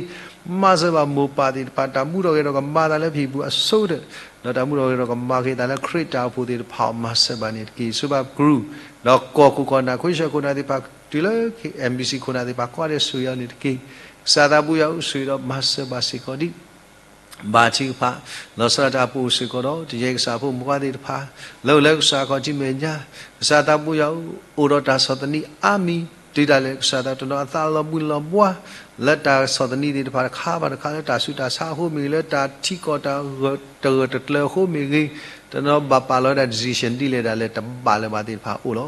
မၤစၢၤဘၣ်မိၢ်ပၢ်သ့ၣ်တဖၣ် တၢ်မူထီၣ်ဂဲၤထီၣ်ကမၤအသးလၢဟံၣ်ပူၤအဆိကတၢၢ်, ဒီးတၢ်မူထီၣ်ဂဲၤထီၣ်ကမၤက့ၤအသးလၢခရံာ်တၢ်အိၣ်ဖှိၣ်သ့ၣ်တဖၣ်အီၤမၤစၢၤဘၣ်န့ၣ်တက့ၢ်. ဆိဘၣ်ပကြူၢ် ဒီးကီၢ်ခိၣ်ခိၣ်နၢ် ခဝ့ၡၢၣ်ခိၣ်နၢ်သ့ၣ်တဖၣ် တုၤလၢ MBC ခိၣ်နၢ်သ့ၣ်တဖၣ်ကိးဂၤဒဲးဆိၣ်ဂ့ၤအီၤန့ၣ်တက့ၢ်. ကစၢ်သးဘိယွၤအိၣ်ဆိၣ်ဂ့ၤဒီးမၤစၢၤဘၣ်စ့ၢ်ကီးဒံး ဘါထုကဖၣ် လီၤဆီဒၣ်တၢ်အပူၤအိၣ်စ့ၢ်ကီးဒီး တယဲၢ်ကစၢ်ဖိမုၣ်ဖိသ့ၣ်တဖၣ် လၢအိၣ်လၢကစၢ်ခီၣ်ထံးမဲာ်ညါ, ကစၢ်သးဘိယွၤအိၣ်ဒီးတၢ်ဆီၣ်သနံးအါမံၤ တုၤဒၣ်လဲာ်ကစၢ်သးတနီၤအသးလီၤဘှံးလီၤဘှါ လၢတၢ်ဆီၣ်သနံးသ့ၣ်တဖၣ်တခါဘၣ်တခါ လၢတၢ်ဆူးတၢ်ဆါအဃိမ့ၢ်ဂ့ၤ လၢတၢ်ထံကီၢ်တၢ်ဂၢၢ်တၢ်ဂၢၢ်တကျၢၤအဃိမ့ၢ်ဂ့ၤ, တနီၤဘၣ်ပာ်လီၤဝဲဒၣ် decision ဒ်လဲၣ်ဒၣ်လဲၣ် တဘၣ်လၢၤဘၣ်သ့ၣ်တဖၣ်အိၣ်လီ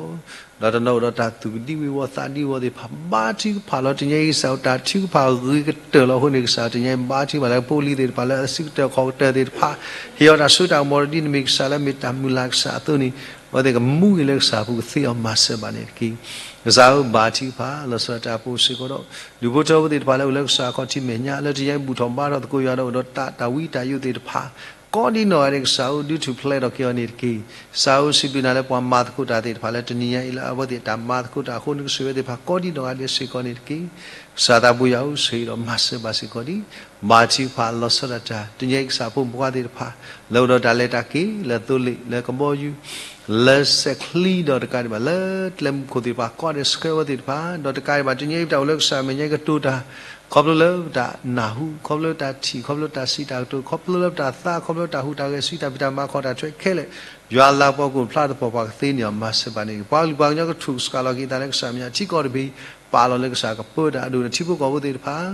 ၤ. ဒီးတနီၤအိၣ်ဒီးတၢ်သူၣ်ကဒံဝံၤဝီၤသးဒံဝီၤသ့ၣ်တဖၣ် ဘါထုကဖၣ်လီၤ. တနံၤအံၤကစၢ်တၢ်ထုကဖၣ်ဂ့ၤကတၢၢ်လီၤအဃိန့ၣ် ကစၢ်တနံၤအံၤဘါထုကဖၣ်လၢဖိလံၤသ့ၣ်တဖၣ်လၢအစုကတၢၢ်ခီၣ်ကတၢၢ်သ့ၣ်တဖၣ် ဟ့ၣ်အီၤတၢ်စိတၢ်ကမီၤဒီးဒ်နမ့ၢ်ကစၢ်လၢအမ့ၢ်တၢ်မုၢ်လၢ်ကစၢ်အသိးန့ၣ် အဝဲသ့ၣ်ကမူဂ့ၤလၢကစၢ်အပူၤကသ့အီၤမၤစၢၤဘၣ်န့ၣ်တက့ၢ်. ကစၢ်ဧၢဘါထုကဖၣ် လီၤဆီဒၣ်တၢ်အပူၤစ့ၢ်ကီးဒီး ဒူၣ်ဖိထၢဖိသ့ၣ်တဖၣ်လၢအိၣ်လၢကစၢ်ခီၣ်ထံးမဲာ်ညါ လၢတနံၤအံၤဘူၣ်ထီၣ်ဘါထီၣ်သကိးယွၤဒီးအိၣ်ဒီးတၢ်ဝံတၢ်ယိးသ့ၣ်တဖၣ် ကိးဒံနီၢ်ဂၤဒဲးကစၢ်ဧၢ ဒုးထူၣ်ဖျဲးထီၣ်က့ၤအီၤန့ၣ်တက့ၢ်. ကစၢ်ဧၢစံးဘျုးနၤလၢပှၤမၤသကိးတၢ်သ့ၣ်တဖၣ်လၢတနံၤညါအံၤ လၢအဝဲသ့ၣ်တၢ်မၤသကိးတၢ်အဃိ နကဆိၣ်ဂ့ၤဝဲသ့ၣ်တဖၣ်ကိးဒံနီၢ်ဂၤဒဲးစ့ၢ်ကီးန့ၣ်တက့ၢ်. ကစၢ်သးဘိယွၤဧၢ ဆိၣ်ဂ့ၤဒီးမၤစၢၤဘၣ်စ့ၢ်ကီးဒံး ဘါထုကဖၣ်လီၤဆီဒၣ်တၢ် တနံၤအံၤကစၢ်ဖိမုၣ်ဖိခွါသ့ၣ်တဖၣ် လၢအိၣ်ဒီးတၢ်လဲၤတၢ်က့ၤ လၢသိလ့ၣ် လၢကဘီယူၤ လၢစဲးချံဒီးတကးဒံးဘၣ် လၢကျဲမုၢ်ခိၣ်သ့ၣ်တဖၣ် ကိးဂၤဒဲးဆှၢဝဲသ့ၣ်တဖၣ် ဒီးတကးဒံးဘၣ် တနံၤအံၤပတၢ်အိၣ်လၢကစၢ်မဲာ်ညါကတိၤတၢ် ခီဖျိလၢပတၢ်နၢ်ဟူ ခီဖျိလၢတၢ်ထံၣ် ခီဖျိလၢတၢ်စံးတၢ်ကတိၤ ခီဖျိလၢပတၢ်သး ခီဖျိလၢတၢ်ဟူးတၢ်ဂဲၤ စုတၢ်ဖံးတၢ်မၤ ခီၣ်တၢ်ထွဲခဲလၢာ် ယွၤလၤကပီၤကအိၣ်ဖျါထီၣ်ပှၤကသ့န့ၢ်အီၤ မၤစၢၤဘၣ်န့ၣ် ပှၤကလုာ်ပှၤကညီကထူၣ်ကစှၤလီၤက့ၤသးလၢကစၢ်မဲာ်ညါ ထံကီၢ်တဘ့ၣ် ပာ်လီၤလၢကစၢ်ကပၢတၢ်အဒိၣ်န့ၣ် ထံဖိကီၢ်ဖိသ့ၣ်တဖၣ်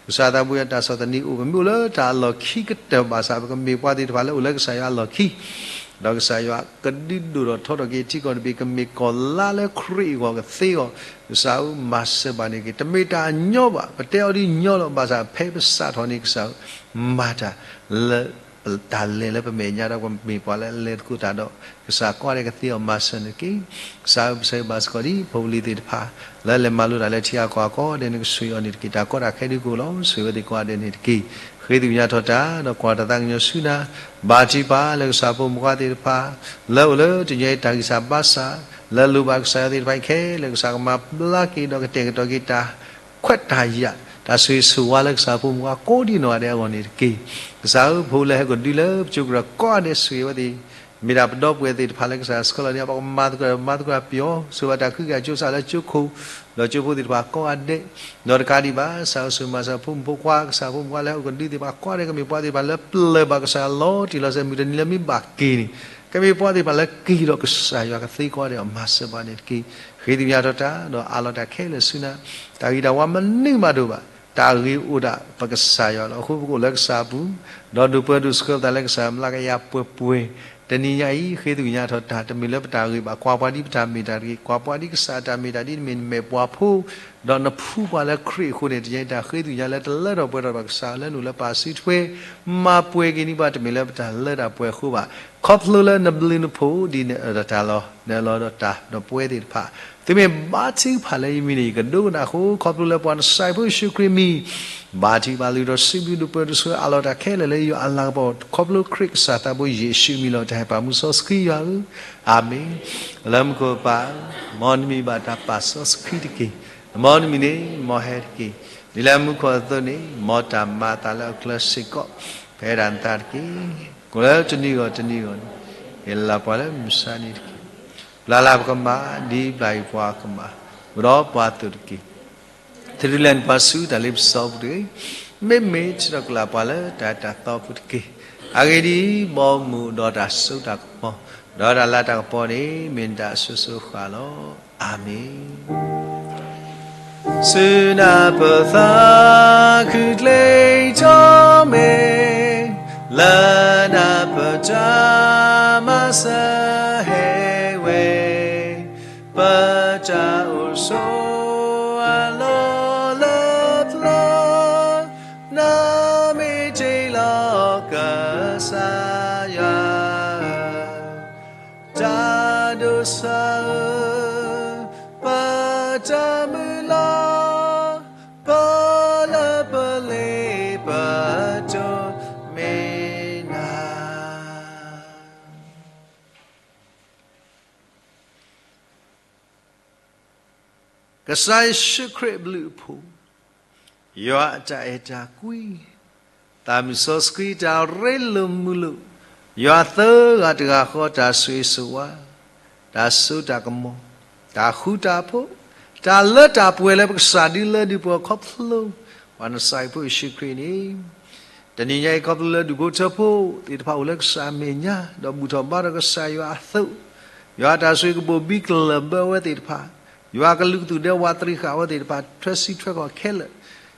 ကစၢ်သးဘိယွၤတၢ်ဆီၣ်သနံးအိၣ် ပမ့ၢ်အိၣ်လၢတၢ်အလီၢ်ခံကတၢၢ်ဘၣ်ဆၣ် ပကမ့ၢ်ပှၤသ့ၣ်တဖၣ်လၢအိၣ်လၢကစၢ်ယွၤအလီၢ်ခံ ဒီးကစၢ်ယွၤကဒုးဒိၣ်ထီၣ်ထီထီၣ်က့ၤထံကီၢ်တဘ့ၣ် ကမ့ၢ်ကီၢ်လါလၢခရံာ်အဂီၢ်ကသ့အဂီၢ် ကစၢ်ဧၢမၤစၢၤဘၣ်န့ၣ်တက့ၢ်. တမ့ၢ်တၢ်ညီဘၣ် ပတဲအီၤဒ်ညီလီၤ ဘၣ်ဆၣ်ဖဲပစးထီၣ်န့ၣ် ကစၢ်ဧၢ မၤတၢ်လၢ တၢ်လဲၤလၢပမဲာ်ညါဒီး ပမ့ၢ်ပှၤလၢအလဲၤသကိးတၢ်ဒီး ကစၢ်ကိးဂၤဒဲးကသ့အီၤမၤစၢၤန့ၣ်တက့ၢ်. ကစၢ်ဧၢ ပဆၢဂ့ၤဘၣ်စ့ၢ်ကီးဒ် ဖိပလံၤသ့ၣ်တဖၣ် လၢလဲၤမၤလိတၢ်လၢထံဂၤကီၢ်ဂၤကိးဂၤဒဲးန့ၣ် ကဆိၣ်ဂ့ၤအီၤန့ၣ်တက့ၢ်. တၢ်ကီတၢ်ခဲဒုးကအိၣ်လီၤ ဆိၣ်ဂ့ၤဝဲသ့ၣ်ကိးဂၤဒဲးန့ၣ်တက့ၢ်. ဃ့သးကညီၤထီၣ်တၢ် ဒီးကွၢ်တၢ်သးကညီၤဆူနၤ ဘါထုကဖၣ်လၢကစၢ်ဖိမုၣ်ဖိခွါသ့ၣ်တဖၣ် လၢအိၣ်လၢတနံၤအံၤတၢ်ဂံၢ်စၢ်ဘါစၢ် လၢလိၣ်ဘၣ်ကစၢ်ယွၤသ့ၣ်တဖၣ်ခဲလၢာ် ကစၢ်ကမၤဘျါက့ၤဒီးကတဲာ်ကတီၤက့ၤတၢ် ခွဲးတၢ်ယာ် တၢ်ဆိၣ်ဂ့ၤဆိၣ်ဝါလၢကစၢ်ဖိမုၣ်ဖိခွါကိးဒံနီၢ်ဂၤဒဲးအဂီၢ်န့ၣ်တက့ၢ်. ကစၢ်ဧၢ ဖိလၢဟဲကဒုလၢပစိကရၢၢ်ကိးဂၤဒဲးဆိၣ်ဂ့ၤဝဲသ့ၣ် မ့ၢ်ဒၣ်ပဒီပုၢ်ဝဲၢ်သ့ၣ်တဖၣ်လၢကစၢ်ဆှၢလီၤန့ၣ် ပကမၤသကိး မၤသကိးပျီ ဆိၣ်ဘၣ်တၢ်ခုကစီၣ်ကၠိစၢ်လၢကၠိခိၣ် ဒီးကၠိဖိသ့ၣ်တဖၣ်ကိးဂၤဒဲး ဒီးတကးဒံးဘၣ် ကစၢ်ဧၢ ဆိၣ်ဂ့ၤမၤစၢၤဖိမုၣ်ဖိခွါ ကစၢ်ဖိမုၣ်ဖိခွါလၢဟဲကဒုသ့ၣ်တဖၣ်ကိးဂၤဒဲး ကမ့ၢ်ပှၤသ့ၣ်တဖၣ်လၢပျၢၤဘၣ်ကစၢ်ယွၤလီၤတံၢ်လီၤဆဲး မုၢ်တနံၤလၢမ့ၢ်ဘၣ်က့ၤန့ၣ် ကမ့ၢ်ပှၤသ့ၣ်တဖၣ်လၢက့ၤဒီးကစၢ်ယွၤကသ့ကိးဂၤဒဲးအီၤ မၤစၢၤဘၣ်န့ၣ်တက့ၢ်. ဃ့သးကညီၤထီၣ်တၢ် ဒီးအးလီၤတၢ်ခဲလၢာ်ဆူနၤ တၢ်ဂ့ၤတၢ်ဝါမနုၤမးတအိၣ်ဘၣ် တၢ်ဂ့ၤအိၣ်ဒၣ်ပကစၢ်ယွၤလီၤ. အဃိပကအိၣ်လၢကစၢ်အပူၤ ဒီးဒိၣ်ပၢဒိၣ်ဆှၢပသးလၢကစၢ်မျးကယၤပှဲၤပှဲၤ တနံၤညါအံၤ ဃ့သးကညီၤထီၣ်တၢ် တမ့ၢ်လၢပတၢ်ဂ့ၤဘၣ် ကွၢ်ပှၤဒ်ပတၢ်မ့ၢ်တၢ်တဂ့ၤ ကွၢ်ပှၤဒ်ကစၢ်အတၢ်မ့ၢ်တၢ်ဒ်နမ့ၢ်နမဲာ်ပှၤဖိ ဒီးနဖှူပှၤလၢခရံာ်အဃိန့ၣ် တနံၤညါအံၤတၢ်ဃ့သးကညီၤလၢတလၢထီၣ်ပှဲၤထီၣ်ဘၣ် ကစၢ်လၢနအိၣ်လၢပာ်စုထွဲ မၤပှဲၤက့ၤန့ၢ်ပှၤ တမ့ၢ်လၢပတၢ်လၢတၢ်ပှဲၤအဃိဘၣ် ခီဖျိလၢနဘျုးနဖှိၣ်ဒ်နအၢၣ်လီၤတၢ်လီၤ နအၢၣ်လီၤဒီးတၢ်ဒီးပဝဲသ့ၣ်တဖၣ် သုမ့ၢ်ဘါထုကဖၣ်လၢယမံၤန့ၣ် ယကဒိကနၣ်အဃိ ခီဖျိလၢပှၤနစၢ်ဖိယ့ၣ်ၡူးခရံာ်မံၤ ဘါထုကဖၣ်လၢယဒီးစံးဘျုးဒိၣ်ပၢဒိၣ်ဆှၢအးလီၤတၢ်ခဲလၢာ်လၢယွၤအလၤကပီၤ ခီဖျိခရံာ်ကစၢ်သးဘိယ့ၣ်ၡူးမံၤလီၤ. တၢ်ဟဲပာ်မူစီဆှံယွၤဧၢ အၤမ့ၣ်. လၢမူခိၣ်ပၢ်ဧၢ မ်နမံၤဘၣ်တၢ်ပာ်စီဆှံတက့ၢ်. မ်နမံၤန့ၣ် မ်ဟဲတက့ၢ်. ဒ်လၢမူခိၣ်အသိးန့ၣ် မ်တၢ်မၤအသးလၢအကျဲစ့ၢ်ကီး ဖဲဒၣ်နသးတက့ၢ်. ကိးလၢတနံၤဂီၢ်တနံၤဂီၢ်န့ၣ် ဟ့ၣ်လီၤပှၤလၢမုၢ်ဆါနံၤတက့ၢ်. ပျၢ်လၢ်ပကမၣ် ဒ်ပျၢ်ယွၤပှၤကမၣ် အိၣ်ဒီးပှၤအသိးတက့ၢ်. တရူးလဲၤနပှၤဆူတၢ်လ့ပစီပူၤတဂ့ၤ. မ့မ့ၢ်ထံၣ်ထီၣ်ကလာ်ပှၤလၢတၢ်အဲၣ်တၢ်သီဖိတက့ၢ်. အဂ့ၢ်ဒ်အံၤ, ဘီမုၢ်ဒီးတၢ်စိတၢ်ကမီၤ ဒီးတၢ်လၤတၢ်ကပီၤန့ၣ် မ့ၢ်နတၢ်အစိၤစိၤဃၣ်ဃၣ်လီၤ. အၤမ့ၣ်. ဆူနၢ်ပၢၢ်သးခုကျဲထီၣ်မ့ၢ် လၢနၢ်ပၢၢ်တၢ် စၢဟဲဝဲ, ပတၢ်အိၣ်ဆိးအလီၢ်လၢပျၢၤ, နမ့ၢ်တ့လီၤကစၢ်ယွၤ တၢ်ဒိးစၢ်ဧၢ, ပတၢ်မုၢ်လၢ်, ပလၢပလ့ပတိၢ်မ့ၢ်နၤ. ကစၢ်ယ့ၣ်ၡူးခရံာ်အဘျုးအဖှိၣ်, ယွၤအတၢ်အဲၣ်တၢ်ကွံ, သးမုၢ်စီဆှံတၢ်ရ့လိာ်မုာ်လိာ်, ယွၤသၢဂၤတဂၤဃီတၢ်ဆိၣ်ဂ့ၤဆိၣ်ဝါ, တၢ်စိတၢ်ကမီၤ, တၢ်ဃူတၢ်ဖိး, တၢ်လၢတၢ်ပှဲၤလၢပကစၢ်ဒုလၢဒုးပှၤခီဖျိ, ပှၤနစၢ်အဖိယ့ၣ်ၡူးခရံာ်န့ၣ် တနံၤညါအံၤခီဖျိလၢဒူၣ်ဖိထၢဖိသ့ၣ်တဖၣ်အိၣ်လၢကစၢ်အမဲာ်ညါ, ဒီးဘူၣ်ထီၣ်ဘါထီၣ်ကစၢ်ယွၤအသိး, ယွၤအတၢ်ဆိၣ်ဂ့ၤကဘိၣ်ဘံကလၢၢ်ဘၢဝဲသ့ၣ်တဖၣ်, ယွၤကလုာ်ကသူၣ်ဒဲဝးတရံးဃာ်ဝဲသ့ၣ်တဖၣ် ထွဲစံးထွဲကီၢ်ခဲလၢာ်,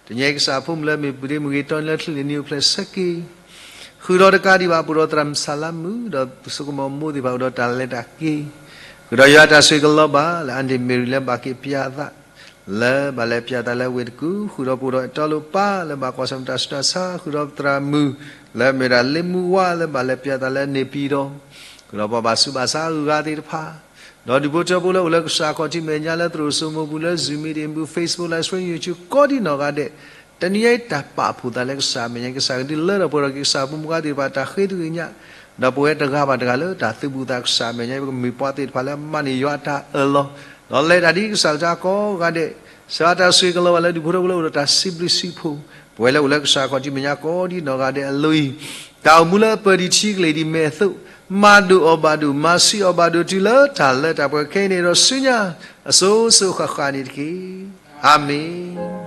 တနံၤညါအံၤကစၢ်ဖိမုၢ်လၢမ့ၢ်ပူၤဒ့မ့ၢ်ဂ့ၤတီန့ၣ်လၢချုးန့ၣ်နံၤအိၣ်ဖျဲၣ်ဆၢက့ၤ ဃုာ်ဒီးတကးဒံးဘၣ် ပအိၣ်ဒီးသရၣ်မုၣ်ဆၣ်လါမုၣ် ဒီးပစိကမီၤမိၢ်သ့ၣ်တဖၣ်အိၣ်ဒီးတၢ်လဲၤတၢ်က့ၤ, ဃုာ်ဒီးယွၤအတၢ်ဆိၣ်ဂ့ၤကလီၤဘၣ်လၢ Aunty Mary လၢဘၣ်က့ၤပၠးသး လၢဘၣ်လဲၤပၠးသးလၢဝ့ၢ်တကူၣ်, ဃုာ်ဒီးပအိၣ်ဒီးအဲၣ်တီလိာ်ပၢ်လၢဘၣ်ကွၢ်ဆၢၣ်မဲာ်တၢ်ဆူးတၢ်ဆါ, ဃုာ်ဒီးသရၣ်မုၣ်လၢမ့ၢ်ဒၣ်လ့မူဝါလၢဘၣ်လဲၤပၠးသးလၢန့ၣ်ပံၤဒီး, ဃုာ်ဒီးပှၤဘၣ်ဆူးဘၣ်ဆါအဂုၤအဂၤသ့ၣ်တဖၣ်, ဒီးဒူၣ်ဖိထၢဖိလၢအိၣ်လၢကစၢ်ခီၣ်ထံးမဲာ်ညါလၢသရိာ်စိမိၤပူၤလၢ Zoom meeting ပူၤ Facebook Live Stream YouTube ကိးဒံနီၢ်ဂၤဒဲး, တနံၤညါအံၤတၢ်ပာ်ဖှိၣ်သးလၢကစၢ်အမဲာ်ညါ ကစၢ်ကဒုးလၢထီၣ်ပှဲၤထီၣ်က့ၤကစၢ်ဖိမုၣ်ဖိခွါသ့ၣ်တဖၣ်တၢ်ဃ့သဂ့ၤညါ, ဒီးပဝဲတဂၤဘၣ်တဂၤလၢတၢ်သုးဘူးသးကစၢ်အမဲာ်ညါ ပကမ့ၢ်ပှၤသ့ၣ်တဖၣ်လၢမၤန့ၢ်ယွၤအတၢ်အၢၣ်လီၤ, ဒီးလဲၤတၢ်ဒ်ကစၢ်ကစၢ်ကိးဂၤဒဲး, စှၤတၢ်ဆိၣ်ဂ့ၤကလီၤဘၣ်လၢဒူၣ်ဖိထၢဖိလၢအိၣ်ဒီးတၢ်စံးဘျုးစံးဖှိၣ်, ပဝဲလၢအိၣ်လၢကစၢ်ခီၣ်ထံးမဲာ်ညါကိးဒံနီၢ်ဂၤဒဲးအလိၤအံၤ, တၢ်အိၣ်မူလၢအပၢၢ်ဒံးထံကလ့ၢ်ဒံးမဲာ်အသိး, မၤဒိၣ်အီၤဘၣ်ဒိၣ် မၤဆံးအီၤဘၣ်ဒိၣ်တုၤလၢတၢ်လၢတၢ်ပှဲၤခဲအံၤန့ၣ်ဒီးဆူညါ, အစိၤစိၤဃၣ်ဃၣ်န့ၣ်တက့ၢ်. အၤမ့ၣ်.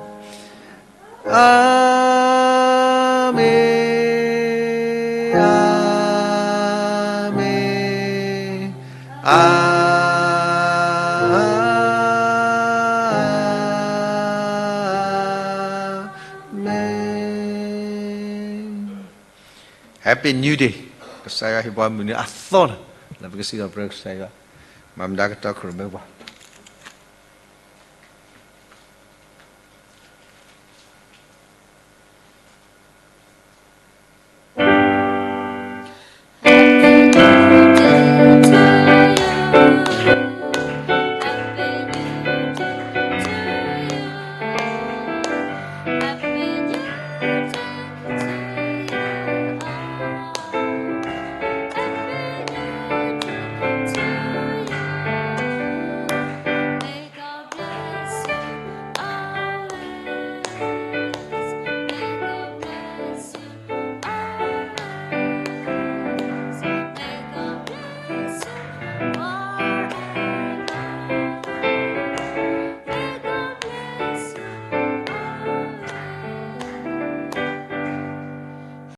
အၤမ့ၣ်, အၤမ့ၣ်, အၤမ့ၣ်. Happy New Day, ကစၢ်ယွၤဟ့ၣ်ပှၤမုၢ်နံၤအသီလီၤ, လၢပကစံးထီၣ်ပတြၢၤကစၢ်ယွၤ, မၤမတၤကတီၢ်ခရံာ်မ့ၢ်ပှၤ